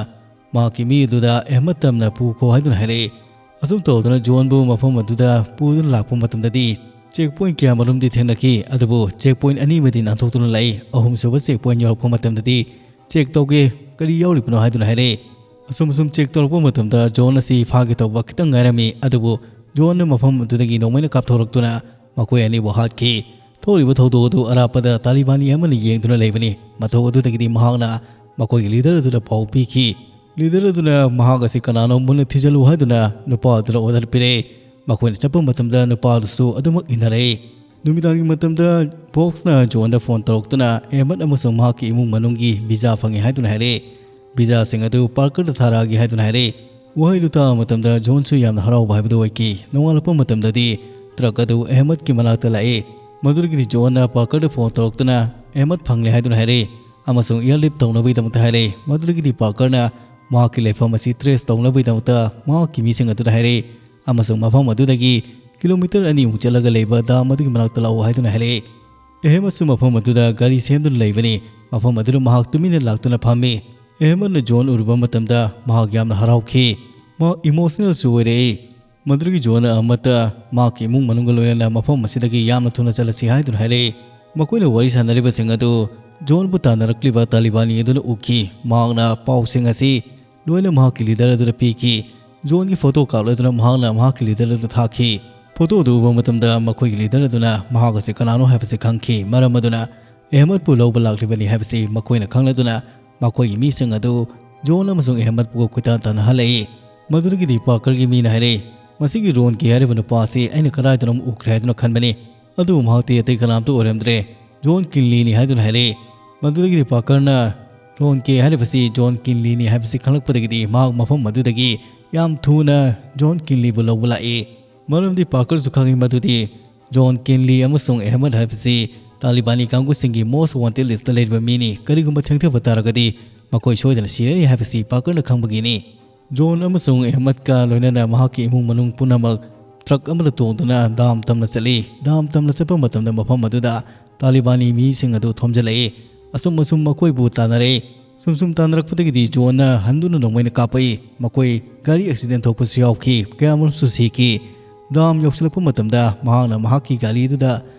ꯃꯍꯥꯛꯀꯤ ꯃꯤ ꯑꯗꯨꯗ ꯑꯍꯃꯗ ꯇꯝꯅ ꯄꯨꯈꯣ ꯍꯥꯏꯗꯨꯅ ꯍꯥꯏꯔꯛꯏ꯫ ꯑꯁꯨꯝ ꯇꯧꯗꯨꯅ ꯖꯣꯟꯕꯨ ꯃꯐꯝ ꯑꯗꯨꯗ ꯄꯨꯗꯨꯅ ꯂꯥꯛꯄ ꯃꯇꯝꯗꯗꯤ ꯆꯦꯛ ꯄꯣꯏꯟꯠ ꯀꯌꯥꯃꯔꯨꯝꯗꯤ ꯊꯦꯡꯅꯈꯤ, ꯑꯗꯨꯕꯨ ꯆꯦꯛ ꯄꯣꯏꯟꯠ ꯑꯅꯤꯃꯗꯤ ꯅꯥꯟꯊꯣꯛꯇꯨꯅ ꯂꯥꯛꯏ꯫ ꯑꯍꯨꯝꯁꯨꯕ ꯆꯦꯛ ꯄꯣꯏꯟꯠ ꯌꯧꯔꯛꯄ ꯃꯇꯝꯗꯗꯤ ꯆꯦꯛ ꯇꯧꯒꯦ, ꯀꯔꯤ ꯌꯥꯎꯔꯤꯕꯅꯣ ꯍꯥꯏꯗꯨꯅ ꯍꯥꯏꯔꯛꯏ꯫ ꯑꯁꯨꯝ ꯑꯁꯨꯝ ꯆꯦꯛ ꯇꯧꯔꯛꯄ ꯃꯇꯝꯗ ꯖꯣꯟ ꯑꯁꯤ ꯐꯥꯒꯦ ꯇꯧꯕ ꯈꯤꯇꯪ ꯉꯥꯏꯔꯝꯃꯤ, ꯑꯗꯨꯕꯨ ꯖꯣꯟꯅ ꯃꯐꯝ ꯑꯗꯨꯗꯒꯤ ꯅꯣꯡꯃꯩꯅ ꯀꯥꯞꯊꯣꯔꯛꯇꯨꯅ ꯃꯈꯣꯏ ꯑꯅꯤꯕꯨ ꯍꯥꯠꯈꯤ꯫ ꯊꯣꯛꯂꯤꯕ ꯊꯧꯗꯣꯛ ꯑꯗꯨ ꯑꯔꯥꯞꯄꯗ ꯇꯥꯂꯤꯕꯥꯅꯤ ꯑꯃꯅ ꯌꯦꯡꯗꯨꯅ ꯂꯩꯕꯅꯤ꯫ ꯃꯊꯧ ꯑꯗꯨꯗꯒꯤꯗꯤ ꯃꯍꯥꯛꯅ ꯃꯈꯣꯏꯒꯤ ꯂꯤꯗꯔ ꯑꯗꯨꯗ ꯄꯥꯎ ꯄꯤꯈꯤ꯫ ꯂꯤꯗꯔ ꯑꯗꯨꯅ ꯃꯍꯥꯛ ꯑꯁꯤ ꯀꯅꯥꯅꯣ ꯃꯨꯟꯅ ꯊꯤꯖꯤꯜꯂꯨ ꯍꯥꯏꯗꯨꯅ ꯅꯨꯄꯥ ꯑꯗꯨꯗ ꯑꯣꯔꯗꯔ ꯄꯤꯔꯛꯏ꯫ ꯃꯈꯣꯏꯅ ꯆꯠꯄ ꯃꯇꯝꯗ ꯅꯨꯄꯥꯗꯨꯁꯨ ꯑꯗꯨꯃꯛ ꯏꯟꯅꯔꯛꯏ꯫ ꯅꯨꯃꯤꯗꯥꯡꯒꯤ ꯃꯇꯝꯗ ꯕꯣꯛꯁꯅ ꯖꯣꯟꯗ ꯐꯣꯟ ꯇꯧꯔꯛꯇꯨꯅ ꯑꯍꯃꯗ ꯑꯃꯁꯨꯡ ꯃꯍꯥꯛꯀꯤ ꯏꯃꯨꯡ ꯃꯅꯨꯡꯒꯤ ꯚꯤꯖꯥ ꯐꯪꯉꯦ ꯍꯥꯏꯗꯨꯅ ꯍꯥꯏꯔꯛꯏ꯫ ꯚꯤꯖꯥꯁꯤꯡ ꯑꯗꯨ ꯄꯥꯔꯀꯔꯗ ꯊꯥꯔꯛꯑꯒꯦ ꯍꯥꯏꯗꯨꯅ ꯍꯥꯏꯔꯛꯏ꯫ ꯋꯥꯍꯩꯗꯨ ꯇꯥꯕ ꯃꯇꯝꯗ ꯖꯣꯟꯁꯨ ꯌꯥꯝꯅ ꯍꯔꯥꯎꯕ ꯍꯥꯏꯕꯗꯨ ꯑꯣꯏꯈꯤ꯫ ꯅꯣꯡꯉꯥꯜꯂꯛꯄ ꯃꯇꯝꯗꯗꯤ ꯇ꯭ꯔꯛ ꯑꯗꯨ ꯑꯍꯃꯗꯀꯤ ꯃꯅꯥꯛꯇ ꯂꯥꯛꯏ꯫ ꯃꯗꯨꯗꯒꯤꯗꯤ ꯖꯣꯟꯅ ꯄꯥꯔꯀꯔꯗ ꯐꯣꯟ ꯇꯧꯔꯛꯇꯨꯅ ꯑꯍꯃꯗ ꯐꯪꯂꯦ ꯍꯥꯏꯗꯨꯅ ꯍꯥꯏꯔꯛꯏ ꯑꯃꯁꯨꯡ ꯏꯌꯔ ꯂꯤꯐ ꯇꯧꯅꯕꯒꯤꯗꯃꯛꯇ ꯍꯥꯏꯔꯛꯏ꯫ ꯃꯗꯨꯗꯒꯤꯗꯤ ꯄꯥꯔꯀꯔꯅ ꯃꯍꯥꯛꯀꯤ ꯂꯩꯐꯝ ꯑꯁꯤ ꯇ꯭ꯔꯦꯁ ꯇꯧꯅꯕꯒꯤꯗꯃꯛꯇ ꯃꯍꯥꯛꯀꯤ ꯃꯤꯁꯤꯡ ꯑꯗꯨꯗ ꯍꯥꯏꯔꯛꯏ ꯑꯃꯁꯨꯡ ꯃꯐꯝ ꯑꯗꯨꯗꯒꯤ ꯀꯤꯂꯣꯃꯤꯇꯔ ꯑꯅꯤꯃꯨꯛ ꯆꯠꯂꯒ ꯂꯩꯕ ꯗꯥꯝ ꯑꯗꯨꯒꯤ ꯃꯅꯥꯛꯇ ꯂꯥꯛꯎ ꯍꯥꯏꯗꯨꯅ ꯍꯥꯏꯔꯛꯏ꯫ ꯑꯍꯃꯗꯁꯨ ꯃꯐꯝ ꯑꯗꯨꯗ ꯒꯥꯔꯤ ꯁꯦꯝꯗꯨꯅ ꯂꯩꯕꯅꯤ꯫ ꯃꯐꯝ ꯑꯗꯨꯗ ꯃꯍꯥꯛ ꯇꯨꯃꯤꯟꯅ ꯂꯥꯛꯇꯨꯅ ꯐꯝꯃꯤ꯫ ꯑꯍꯃꯗꯅ ꯖꯣꯟ ꯎꯔꯨꯕ ꯃꯇꯝꯗ ꯃꯍꯥꯛ ꯌꯥꯝꯅ ꯍꯔꯥꯎꯈꯤ꯫ ꯃꯍꯥꯛ ꯏꯃꯣꯁꯅꯦꯜꯁꯨ ꯑꯣꯏꯔꯛꯏ꯫ ꯃꯗꯨꯗꯒꯤ ꯖꯣꯟꯅ ꯑꯍꯃꯗꯇ ꯃꯍꯥꯛꯀꯤ ꯏꯃꯨꯡ ꯃꯅꯨꯡꯒ ꯂꯣꯏꯅꯅ ꯃꯐꯝ ꯑꯁꯤꯗꯒꯤ ꯌꯥꯝꯅ ꯊꯨꯅ ꯆꯠꯂꯁꯤ ꯍꯥꯏꯗꯨꯅ ꯍꯥꯏꯔꯛꯏ꯫ ꯃꯈꯣꯏꯅ ꯋꯥꯔꯤ ꯁꯥꯟꯅꯔꯤꯕꯁꯤꯡ ꯑꯗꯨ ꯖꯣꯟꯕꯨ ꯇꯥꯟꯅꯔꯛꯂꯤꯕ ꯇꯥꯂꯤꯕꯥꯅꯤ ꯑꯗꯨꯅ ꯎꯈꯤ꯫ ꯃꯍꯥꯛꯅ ꯄꯥꯎꯁꯤꯡ ꯑꯁꯤ ꯂꯣꯏꯅ ꯃꯍꯥꯛꯀꯤ ꯂꯤꯗꯔ ꯑꯗꯨꯗ ꯄꯤꯈꯤ꯫ ꯖꯣꯟꯒꯤ ꯐꯣꯇꯣ ꯀꯥꯞꯂꯗꯨꯅ ꯃꯍꯥꯛꯅ ꯃꯍꯥꯛꯀꯤ ꯂꯤꯗꯔ ꯑꯗꯨꯗ ꯊꯥꯈꯤ꯫ ꯐꯣꯇꯣ ꯑꯗꯨ ꯎꯕ ꯃꯇꯝꯗ ꯃꯈꯣꯏꯒꯤ ꯂꯤꯗꯔ ꯑꯗꯨꯅ ꯃꯍꯥꯛ ꯑꯁꯤ ꯀꯅꯥꯅꯣ ꯍꯥꯏꯕꯁꯤ ꯈꯪꯈꯤ꯫ ꯃꯔꯝ ꯑꯗꯨꯅ ꯑꯍꯃꯗꯄꯨ ꯂꯧꯕ ꯂꯥꯛꯂꯤꯕꯅꯤ ꯍꯥꯏꯕꯁꯤ ꯃꯈꯣꯏꯅ ꯈꯪꯂꯗꯨꯅ ꯃꯈꯣꯏꯒꯤ ꯃꯤꯁꯤꯡ ꯑꯗꯨ ꯖꯣꯟ ꯑꯃꯁꯨꯡ ꯑꯍꯃꯗꯄꯨ ꯀꯣꯏꯇꯥꯟ ꯇꯥꯟꯅꯍꯜꯂꯛꯏ꯫ ꯃꯗꯨꯗꯒꯤꯗꯤ ꯄꯥꯔꯀꯔꯒꯤ ꯃꯤꯅ ꯍꯥꯏꯔꯛꯏ, "ꯃꯁꯤꯒꯤ ꯔꯣꯟ ꯀꯦ ꯍꯥꯏꯔꯤꯕ ꯅꯨꯄꯥ ꯑꯁꯤ ꯑꯩꯅ ꯀꯗꯥꯏꯗꯅꯣ ꯑꯃ ꯎꯈ꯭ꯔꯦ" ꯍꯥꯏꯗꯨꯅ ꯈꯟꯕꯅꯤ꯫ ꯑꯗꯨꯕꯨ ꯃꯍꯥꯛꯇꯤ ꯑꯇꯩ ꯀꯅꯥꯝꯇ ꯑꯣꯏꯔꯝꯗ꯭ꯔꯦ꯫ ꯖꯣꯟ ꯀꯤꯟꯂꯤꯅꯤ ꯍꯥꯏꯗꯨꯅ ꯍꯥꯏꯔꯛꯏ꯫ ꯃꯗꯨꯗꯒꯤꯗꯤ ꯄꯥꯔꯀꯔꯅ ꯔꯣꯟ ꯀꯦ ꯍꯥꯏꯔꯤꯕꯁꯤ ꯖꯣꯟ ꯀꯤꯟꯂꯤꯅꯤ ꯍꯥꯏꯕꯁꯤ ꯈꯪꯂꯛꯄꯗꯒꯤꯗꯤ ꯃꯍꯥꯛ ꯃꯐꯝ ꯑꯗꯨꯗꯒꯤ ꯌꯥꯝ ꯊꯨꯅ ꯖꯣꯟ ꯀꯤꯟꯂꯤꯕꯨ ꯂꯧꯕ ꯂꯥꯛꯏ꯫ ꯃꯔꯝꯗꯤ ꯄꯥꯔꯀꯔꯁꯨ ꯈꯪꯏ ꯃꯗꯨꯗꯤ ꯖꯣꯟ ꯀꯤꯟꯂꯤ ꯑꯃꯁꯨꯡ ꯑꯍꯃꯗ ꯍꯥꯏꯕꯁꯤ ꯇꯥꯂꯤꯕꯥꯅꯤ ꯀꯥꯡꯕꯨꯁꯤꯡꯒꯤ most wanted list ꯂꯩꯔꯤꯕ ꯃꯤꯅꯤ꯫ ꯀꯔꯤꯒꯨꯝꯕ ꯊꯦꯡꯊꯕ ꯇꯥꯔꯒꯗꯤ ꯃꯈꯣꯏ ꯁꯣꯏꯗꯅ ꯁꯤꯔꯅꯤ ꯍꯥꯏꯕꯁꯤ ꯄꯥꯔꯀꯔꯅ ꯈꯪꯕꯒꯤꯅꯤ꯫ ꯖꯣꯟ ꯑꯃꯁꯨꯡ ꯑꯍꯃꯗꯀ ꯂꯣꯏꯅꯅ ꯃꯍꯥꯛꯀꯤ ꯏꯃꯨꯡ ꯃꯅꯨꯡ ꯄꯨꯝꯅꯃꯛ ꯇ꯭ꯔꯛ ꯑꯃꯗ ꯇꯣꯡꯗꯨꯅ ꯗꯥꯝ ꯇꯝꯅ ꯆꯠꯂꯤ꯫ ꯗꯥꯝ ꯇꯝꯅ ꯆꯠꯄ ꯃꯇꯝꯗ ꯃꯐꯝ ꯑꯗꯨꯗ ꯇꯥꯂꯤꯕꯥꯅꯤ ꯃꯤꯁꯤꯡ ꯑꯗꯨ ꯊꯣꯝꯖꯤꯜꯂꯛꯏ꯫ ꯑꯁꯨꯝ ꯑꯁꯨꯝ ꯃꯈꯣꯏꯕꯨ ꯇꯥꯟꯅꯔꯛꯏ꯫ ꯁꯨꯝ ꯁꯨꯝ ꯇꯥꯟꯅꯔꯛꯄꯗꯒꯤꯗꯤ ꯖꯣꯟꯅ ꯍꯟꯗꯨꯅ ꯅꯣꯡꯃꯩꯅ ꯀꯥꯞꯄꯛꯏ꯫ ꯃꯈꯣꯏ ꯒꯥꯔꯤ ꯑꯦꯛꯁꯤꯗꯦꯟ ꯊꯣꯛꯄꯁꯨ ꯌꯥꯎꯈꯤ, ꯀꯌꯥꯃꯔꯨꯝꯁꯨ ꯁꯤꯈꯤ꯫ ꯗꯥꯝ ꯌꯧꯁꯤꯜꯂꯛꯄ ꯃꯇꯝꯗ ꯃꯍꯥꯛꯅ ꯃꯍꯥꯛꯀꯤ ꯒꯥꯔꯤꯗꯨꯗ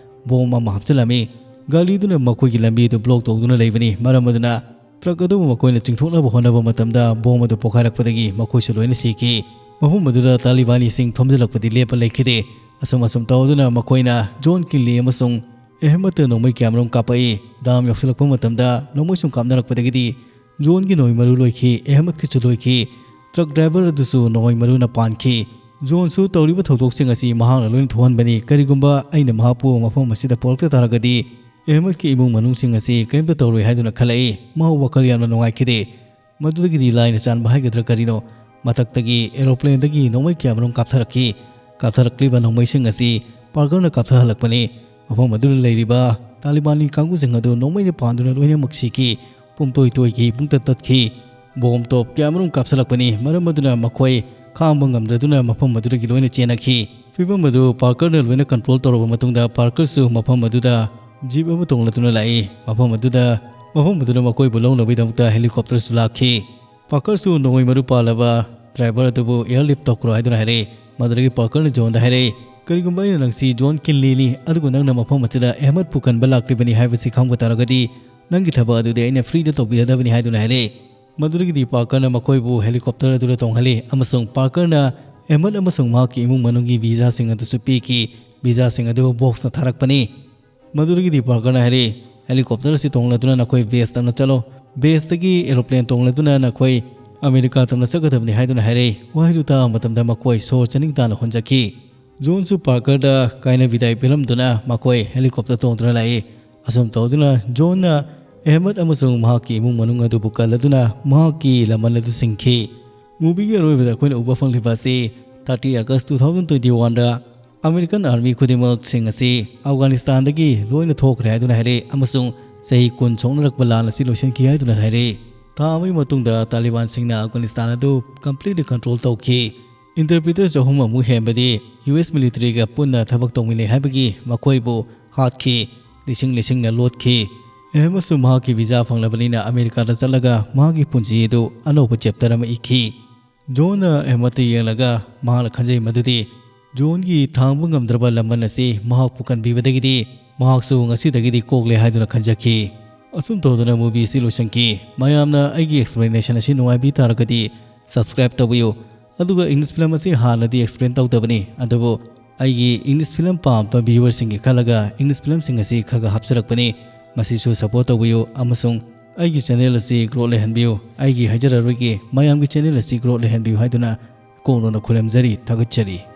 ꯕꯣꯝ ꯑꯃ ꯍꯥꯞꯆꯤꯜꯂꯝꯃꯤ꯫ ꯒꯥꯔꯤꯗꯨꯅ ꯃꯈꯣꯏꯒꯤ ꯂꯝꯕꯤꯗꯨ ꯕ꯭ꯂꯣꯛ ꯇꯧꯗꯨꯅ ꯂꯩꯕꯅꯤ꯫ ꯃꯔꯝ ꯑꯗꯨꯅ ꯇ꯭ꯔꯛ ꯑꯗꯨꯕꯨ ꯃꯈꯣꯏꯅ ꯆꯤꯡꯊꯣꯛꯅꯕ ꯍꯣꯠꯅꯕ ꯃꯇꯝꯗ ꯕꯣꯝ ꯑꯗꯨ ꯄꯣꯈꯥꯏꯔꯛꯄꯗꯒꯤ ꯃꯈꯣꯏꯁꯨ ꯂꯣꯏꯅ ꯁꯤꯈꯤ꯫ ꯃꯐꯝ ꯑꯗꯨꯗ ꯇꯥꯂꯤꯕꯥꯅꯤꯁꯤꯡ ꯊꯣꯝꯖꯤꯜꯂꯛꯄꯗꯤ ꯂꯦꯞꯄ ꯂꯩꯈꯤꯗꯦ꯫ ꯑꯁꯨꯝ ꯑꯁꯨꯝ ꯇꯧꯗꯨꯅ ꯃꯈꯣꯏꯅ ꯖꯣꯟ ꯀꯤꯟꯂꯤ ꯑꯃꯁꯨꯡ ꯑꯍꯃꯗꯇ ꯅꯣꯡꯃꯩ ꯀꯌꯥꯃꯔꯨꯝ ꯀꯥꯞꯄꯛꯏ꯫ ꯗꯥꯝ ꯌꯧꯁꯤꯜꯂꯛꯄ ꯃꯇꯝꯗ ꯅꯣꯡꯃꯩ ꯁꯨꯝ ꯀꯥꯞꯅꯔꯛꯄꯗꯒꯤꯗꯤ ꯖꯣꯟꯒꯤ ꯅꯣꯡꯃꯩ ꯃꯔꯨ ꯂꯣꯏꯈꯤ, ꯑꯍꯃꯗꯀꯤꯁꯨ ꯂꯣꯏꯈꯤ꯫ ꯇ꯭ꯔꯛ ꯗ꯭ꯔꯥꯏꯚꯔ ꯑꯗꯨꯁꯨ ꯅꯣꯡꯃꯩ ꯃꯔꯨꯅ ꯄꯥꯟꯈꯤ꯫ ꯖꯣꯟꯁꯨ ꯇꯧꯔꯤꯕ ꯊꯧꯗꯣꯛꯁꯤꯡ ꯑꯁꯤ ꯃꯍꯥꯛꯅ ꯂꯣꯏꯅ ꯊꯣꯛꯍꯟꯕꯅꯤ꯫ ꯀꯔꯤꯒꯨꯝꯕ ꯑꯩꯅ ꯃꯍꯥꯛꯄꯨ ꯃꯐꯝ ꯑꯁꯤꯗ ꯄꯨꯔꯛꯇ ꯇꯥꯔꯒꯗꯤ ꯑꯦꯍꯃꯗꯀꯤ ꯏꯃꯨꯡ ꯃꯅꯨꯡꯁꯤꯡ ꯑꯁꯤ ꯀꯔꯤꯝꯇ ꯇꯧꯔꯣꯏ ꯍꯥꯏꯗꯨꯅ ꯈꯜꯂꯛꯏ꯫ ꯃꯍꯥꯛ ꯋꯥꯈꯜ ꯌꯥꯝꯅ ꯅꯨꯡꯉꯥꯏꯈꯤꯗꯦ꯫ ꯃꯗꯨꯗꯒꯤꯗꯤ ꯂꯥꯏꯅ ꯆꯥꯟꯕ ꯍꯥꯏꯒꯗ꯭ꯔꯥ ꯀꯔꯤꯅꯣ, ꯃꯊꯛꯇꯒꯤ ꯑꯦꯔꯣꯄ꯭ꯂꯦꯟꯗꯒꯤ ꯅꯣꯡꯃꯩ ꯀꯌꯥꯃꯔꯨꯝ ꯀꯥꯞꯊꯔꯛꯈꯤ꯫ ꯀꯥꯞꯊꯔꯛꯂꯤꯕ ꯅꯣꯡꯃꯩꯁꯤꯡ ꯑꯁꯤ ꯄꯥꯔꯀꯔꯅ ꯀꯥꯞꯊꯍꯜꯂꯛꯄꯅꯤ꯫ ꯃꯐꯝ ꯑꯗꯨꯗ ꯂꯩꯔꯤꯕ ꯇꯥꯂꯤꯕꯥꯟꯒꯤ ꯀꯥꯡꯕꯨꯁꯤꯡ ꯑꯗꯨ ꯅꯣꯡꯃꯩꯅ ꯄꯥꯟꯗꯨꯅ ꯂꯣꯏꯅꯃꯛ ꯁꯤꯈꯤ꯫ ꯄꯨꯝꯇꯣꯏ ꯇꯣꯏꯈꯤ, ꯄꯨꯡꯇꯠ ꯇꯠꯈꯤ꯫ ꯕꯣꯝ ꯇꯣꯞ ꯀꯌꯥꯃꯔꯨꯝ ꯀꯥꯞꯁꯤꯜꯂꯛꯄꯅꯤ꯫ ꯃꯔꯝ ꯑꯗꯨꯅ ꯃꯈꯣꯏ ꯈꯥꯡꯕ ꯉꯝꯗ꯭ꯔꯗꯨꯅ ꯃꯐꯝ ꯑꯗꯨꯗꯒꯤ ꯂꯣꯏꯅ ꯆꯦꯟꯅꯈꯤ꯫ ꯐꯤꯕꯝ ꯑꯗꯨ ꯄꯥꯔꯀꯔꯅ ꯂꯣꯏꯅ ꯀꯟꯇ꯭ꯔꯣꯜ ꯇꯧꯔꯕ ꯃꯇꯨꯡꯗ ꯄꯥꯔꯀꯔꯁꯨ ꯃꯐꯝ ꯑꯗꯨꯗ ꯖꯤꯞ ꯑꯃ ꯇꯣꯡꯂꯗꯨꯅ ꯂꯥꯛꯏ꯫ ꯃꯐꯝ ꯑꯗꯨꯗ, ꯃꯐꯝ ꯑꯗꯨꯗ ꯃꯈꯣꯏꯕꯨ ꯂꯧꯅꯕꯒꯤꯗꯃꯛꯇ ꯍꯦꯂꯤꯀꯣꯞꯇꯔꯁꯨ ꯂꯥꯛꯈꯤ꯫ ꯄꯥꯔꯀꯔꯁꯨ ꯅꯣꯡꯃꯩ ꯃꯔꯨ ꯄꯥꯜꯂꯕ ꯗ꯭ꯔꯥꯏꯚꯔ ꯑꯗꯨꯕꯨ ꯑꯦꯌꯔ ꯂꯤꯐ ꯇꯧꯈ꯭ꯔꯣ ꯍꯥꯏꯗꯨꯅ ꯍꯥꯏꯔꯛꯏ꯫ ꯃꯗꯨꯗꯒꯤ ꯄꯥꯔꯀꯔꯅ ꯖꯣꯟꯗ ꯍꯥꯏꯔꯛꯏ, "ꯀꯔꯤꯒꯨꯝꯕ ꯑꯩꯅ ꯅꯪꯁꯤ ꯖꯣꯟ ꯀꯤꯟꯂꯤꯅꯤ, ꯑꯗꯨꯒ ꯅꯪꯅ ꯃꯐꯝ ꯑꯁꯤꯗ ꯑꯦꯍꯃꯗ ꯄꯨꯀꯟꯕ ꯂꯥꯛꯂꯤꯕꯅꯤ ꯍꯥꯏꯕꯁꯤ ꯈꯪꯕ ꯇꯥꯔꯒꯗꯤ ꯅꯪꯒꯤ ꯊꯕꯛ ꯑꯗꯨꯗꯤ ꯑꯩꯅ ꯐ꯭ꯔꯤꯗ ꯇꯧꯕꯤꯔꯗꯕꯅꯤ" ꯍꯥꯏꯗꯨꯅ ꯍꯥꯏꯔꯛꯏ꯫ ꯃꯗꯨꯗꯒꯤꯗꯤ ꯄꯥꯔꯀꯔꯅ ꯃꯈꯣꯏꯕꯨ ꯍꯦꯂꯤꯀꯣꯞꯇꯔ ꯑꯗꯨꯗ ꯇꯣꯡꯍꯜꯂꯤ ꯑꯃꯁꯨꯡ ꯄꯥꯔꯀꯔꯅ ꯑꯦꯍꯃꯗ ꯑꯃꯁꯨꯡ ꯃꯍꯥꯛꯀꯤ ꯏꯃꯨꯡ ꯃꯅꯨꯡꯒꯤ ꯚꯤꯖꯥꯁꯤꯡ ꯑꯗꯨꯁꯨ ꯄꯤꯈꯤ꯫ ꯚꯤꯖꯥꯁꯤꯡ ꯑꯗꯨ ꯕꯣꯛꯁꯅ ꯊꯥꯔꯛꯄꯅꯤ꯫ ꯃꯗꯨꯗꯒꯤꯗꯤ ꯄꯥꯔꯀꯔꯅ ꯍꯥꯏꯔꯛꯏ, "ꯍꯦꯂꯤꯀꯣꯞꯇꯔ ꯑꯁꯤ ꯇꯣꯡꯂꯗꯨꯅ ꯅꯈꯣꯏ ꯕꯦꯁ ꯇꯝꯅ ꯆꯠꯂꯣ꯫ ꯕꯦꯁꯇꯒꯤ ꯑꯦꯔꯣꯄ꯭ꯂꯦꯟ ꯇꯣꯡꯂꯗꯨꯅ ꯅꯈꯣꯏ ꯑꯃꯦꯔꯤꯀꯥ ꯇꯝꯅ ꯆꯠꯀꯗꯕꯅꯤ" ꯍꯥꯏꯗꯨꯅ ꯍꯥꯏꯔꯛꯏ꯫ ꯋꯥꯍꯩꯗꯨ ꯇꯥꯕ ꯃꯇꯝꯗ ꯃꯈꯣꯏ ꯁꯣꯔ ꯆꯅꯤꯡ ꯇꯥꯅ ꯍꯣꯟꯖꯈꯤ꯫ ꯖꯣꯟꯁꯨ ꯄꯥꯔꯀꯔꯗ ꯀꯥꯏꯅ ꯕꯤꯗꯥꯏ ꯄꯤꯔꯝꯗꯨꯅ ꯃꯈꯣꯏ ꯍꯦꯂꯤꯀꯣꯞꯇꯔ ꯇꯣꯡꯗꯨꯅ ꯂꯥꯛꯏ꯫ ꯑꯁꯨꯝ ꯇꯧꯗꯨꯅ ꯖꯣꯟꯅ ꯑꯦꯍꯃꯗ ꯑꯃꯁꯨꯡ ꯃꯍꯥꯛꯀꯤ ꯏꯃꯨꯡ ꯃꯅꯨꯡ ꯑꯗꯨꯕꯨ ꯀꯜꯂꯗꯨꯅ ꯃꯍꯥꯛꯀꯤ ꯂꯃꯟ ꯑꯗꯨ ꯁꯤꯡꯈꯤ꯫ ꯃꯨꯚꯤꯒꯤ ꯑꯔꯣꯏꯕꯗ ꯑꯩꯈꯣꯏꯅ ꯎꯕ ꯐꯪꯂꯤꯕ ꯑꯁꯤ thirty August two thousand twenty-one ꯗ ꯑꯃꯦꯔꯤꯀꯟ ꯑꯥꯔꯃꯤ ꯈꯨꯗꯤꯡꯃꯛꯁꯤꯡ ꯑꯁꯤ ꯑꯐꯒꯥꯅꯤꯁꯇꯥꯟꯗꯒꯤ ꯂꯣꯏꯅ ꯊꯣꯛꯈ꯭ꯔꯦ ꯍꯥꯏꯗꯨꯅ ꯍꯥꯏꯔꯛꯏ ꯑꯃꯁꯨꯡ ꯆꯍꯤ ꯀꯨꯟ ꯁꯣꯛꯅꯔꯛꯄ ꯂꯥꯟ ꯑꯁꯤ ꯂꯣꯏꯁꯤꯟꯈꯤ ꯍꯥꯏꯗꯨꯅ ꯍꯥꯏꯔꯛꯏ꯫ ꯊꯥ ꯑꯃꯒꯤ ꯃꯇꯨꯡꯗ ꯇꯥꯂꯤꯕꯥꯟꯁꯤꯡꯅ ꯑꯐꯒꯥꯅꯤꯁꯇꯥꯟ ꯑꯗꯨ completely control ꯇꯧꯈꯤ꯫ Interpreters ꯑꯍꯨꯝ ꯑꯃꯨꯛ ꯍꯦꯟꯕꯗꯤ U S military ꯒ ꯄꯨꯟꯅ ꯊꯕꯛ ꯇꯧꯃꯤꯟꯅꯩ ꯍꯥꯏꯕꯒꯤ ꯃꯈꯣꯏꯕꯨ ꯍꯥꯠꯈꯤ꯫ ꯂꯤꯁꯤꯡ ꯂꯤꯁꯤꯡꯅ ꯂꯣꯠꯈꯤ꯫ ꯑꯦꯍꯃꯗꯁꯨ ꯃꯍꯥꯛꯀꯤ ꯚꯤꯖꯥ ꯐꯪꯂꯕꯅꯤꯅ ꯑꯃꯦꯔꯤꯀꯥꯗ ꯆꯠꯂꯒ ꯃꯍꯥꯛꯀꯤ ꯄꯨꯟꯁꯤ ꯑꯗꯨ ꯑꯅꯧꯕ chapter ꯑꯃ ꯏꯈꯤ꯫ ꯖꯣꯟꯅ ꯑꯦꯍꯃꯗꯇ ꯌꯦꯡꯂꯒ ꯃꯍꯥꯛꯅ ꯈꯟꯖꯩ ꯃꯗꯨꯗꯤ ꯖꯣꯟꯒꯤ ꯊꯥꯡꯕ ꯉꯝꯗ꯭ꯔꯕ ꯂꯃꯟ ꯑꯁꯤ ꯃꯍꯥꯛꯄꯨ ꯀꯟꯕꯤꯕꯗꯒꯤꯗꯤ ꯃꯍꯥꯛꯁꯨ ꯉꯁꯤꯗꯒꯤꯗꯤ ꯀꯣꯛꯂꯦ ꯍꯥꯏꯗꯨꯅ ꯈꯟꯖꯈꯤ꯫ ꯑꯁꯨꯝ ꯇꯧꯗꯨꯅ movie ꯑꯁꯤ ꯂꯣꯏꯁꯤꯟꯈꯤ꯫ ꯃꯌꯥꯝꯅ ꯑꯩꯒꯤ explanation ꯑꯁꯤ ꯅꯨꯡꯉꯥꯏꯕꯤ ꯇꯥꯔꯒꯗꯤ subscribe ꯇꯧꯕꯤꯌꯨ꯫ ꯑꯗꯨꯒ English film ꯑꯁꯤ ꯍꯥꯟꯅꯗꯤ explain ꯇꯧꯗꯕꯅꯤ, ꯑꯗꯨꯕꯨ ꯑꯩꯒꯤ English film ꯄꯥꯝꯕ viewerꯁꯤꯡꯒꯤ ꯈꯜꯂꯒ English filmꯁꯤꯡ ꯑꯁꯤ ꯈꯔ ꯈꯔ ꯍꯥꯞꯆꯔꯛꯄꯅꯤ꯫ ꯃꯁꯤꯁꯨ support ꯇꯧꯕꯤꯌꯨ ꯑꯃꯁꯨꯡ ꯑꯩꯒꯤ channel ꯑꯁꯤ grow ꯂꯩꯍꯟꯕꯤꯌꯨ꯫ ꯑꯩꯒꯤ ꯍꯥꯏꯖꯔꯔꯣꯏꯒꯦ, ꯃꯌꯥꯝꯒꯤ channel ꯑꯁꯤ grow ꯂꯩꯍꯟꯕꯤꯌꯨ ꯍꯥꯏꯗꯨꯅ ꯀꯣꯡꯅꯣꯅ ꯈꯨꯔꯨꯝꯖꯔꯤ, ꯊꯥꯒꯠꯆꯔꯤ꯫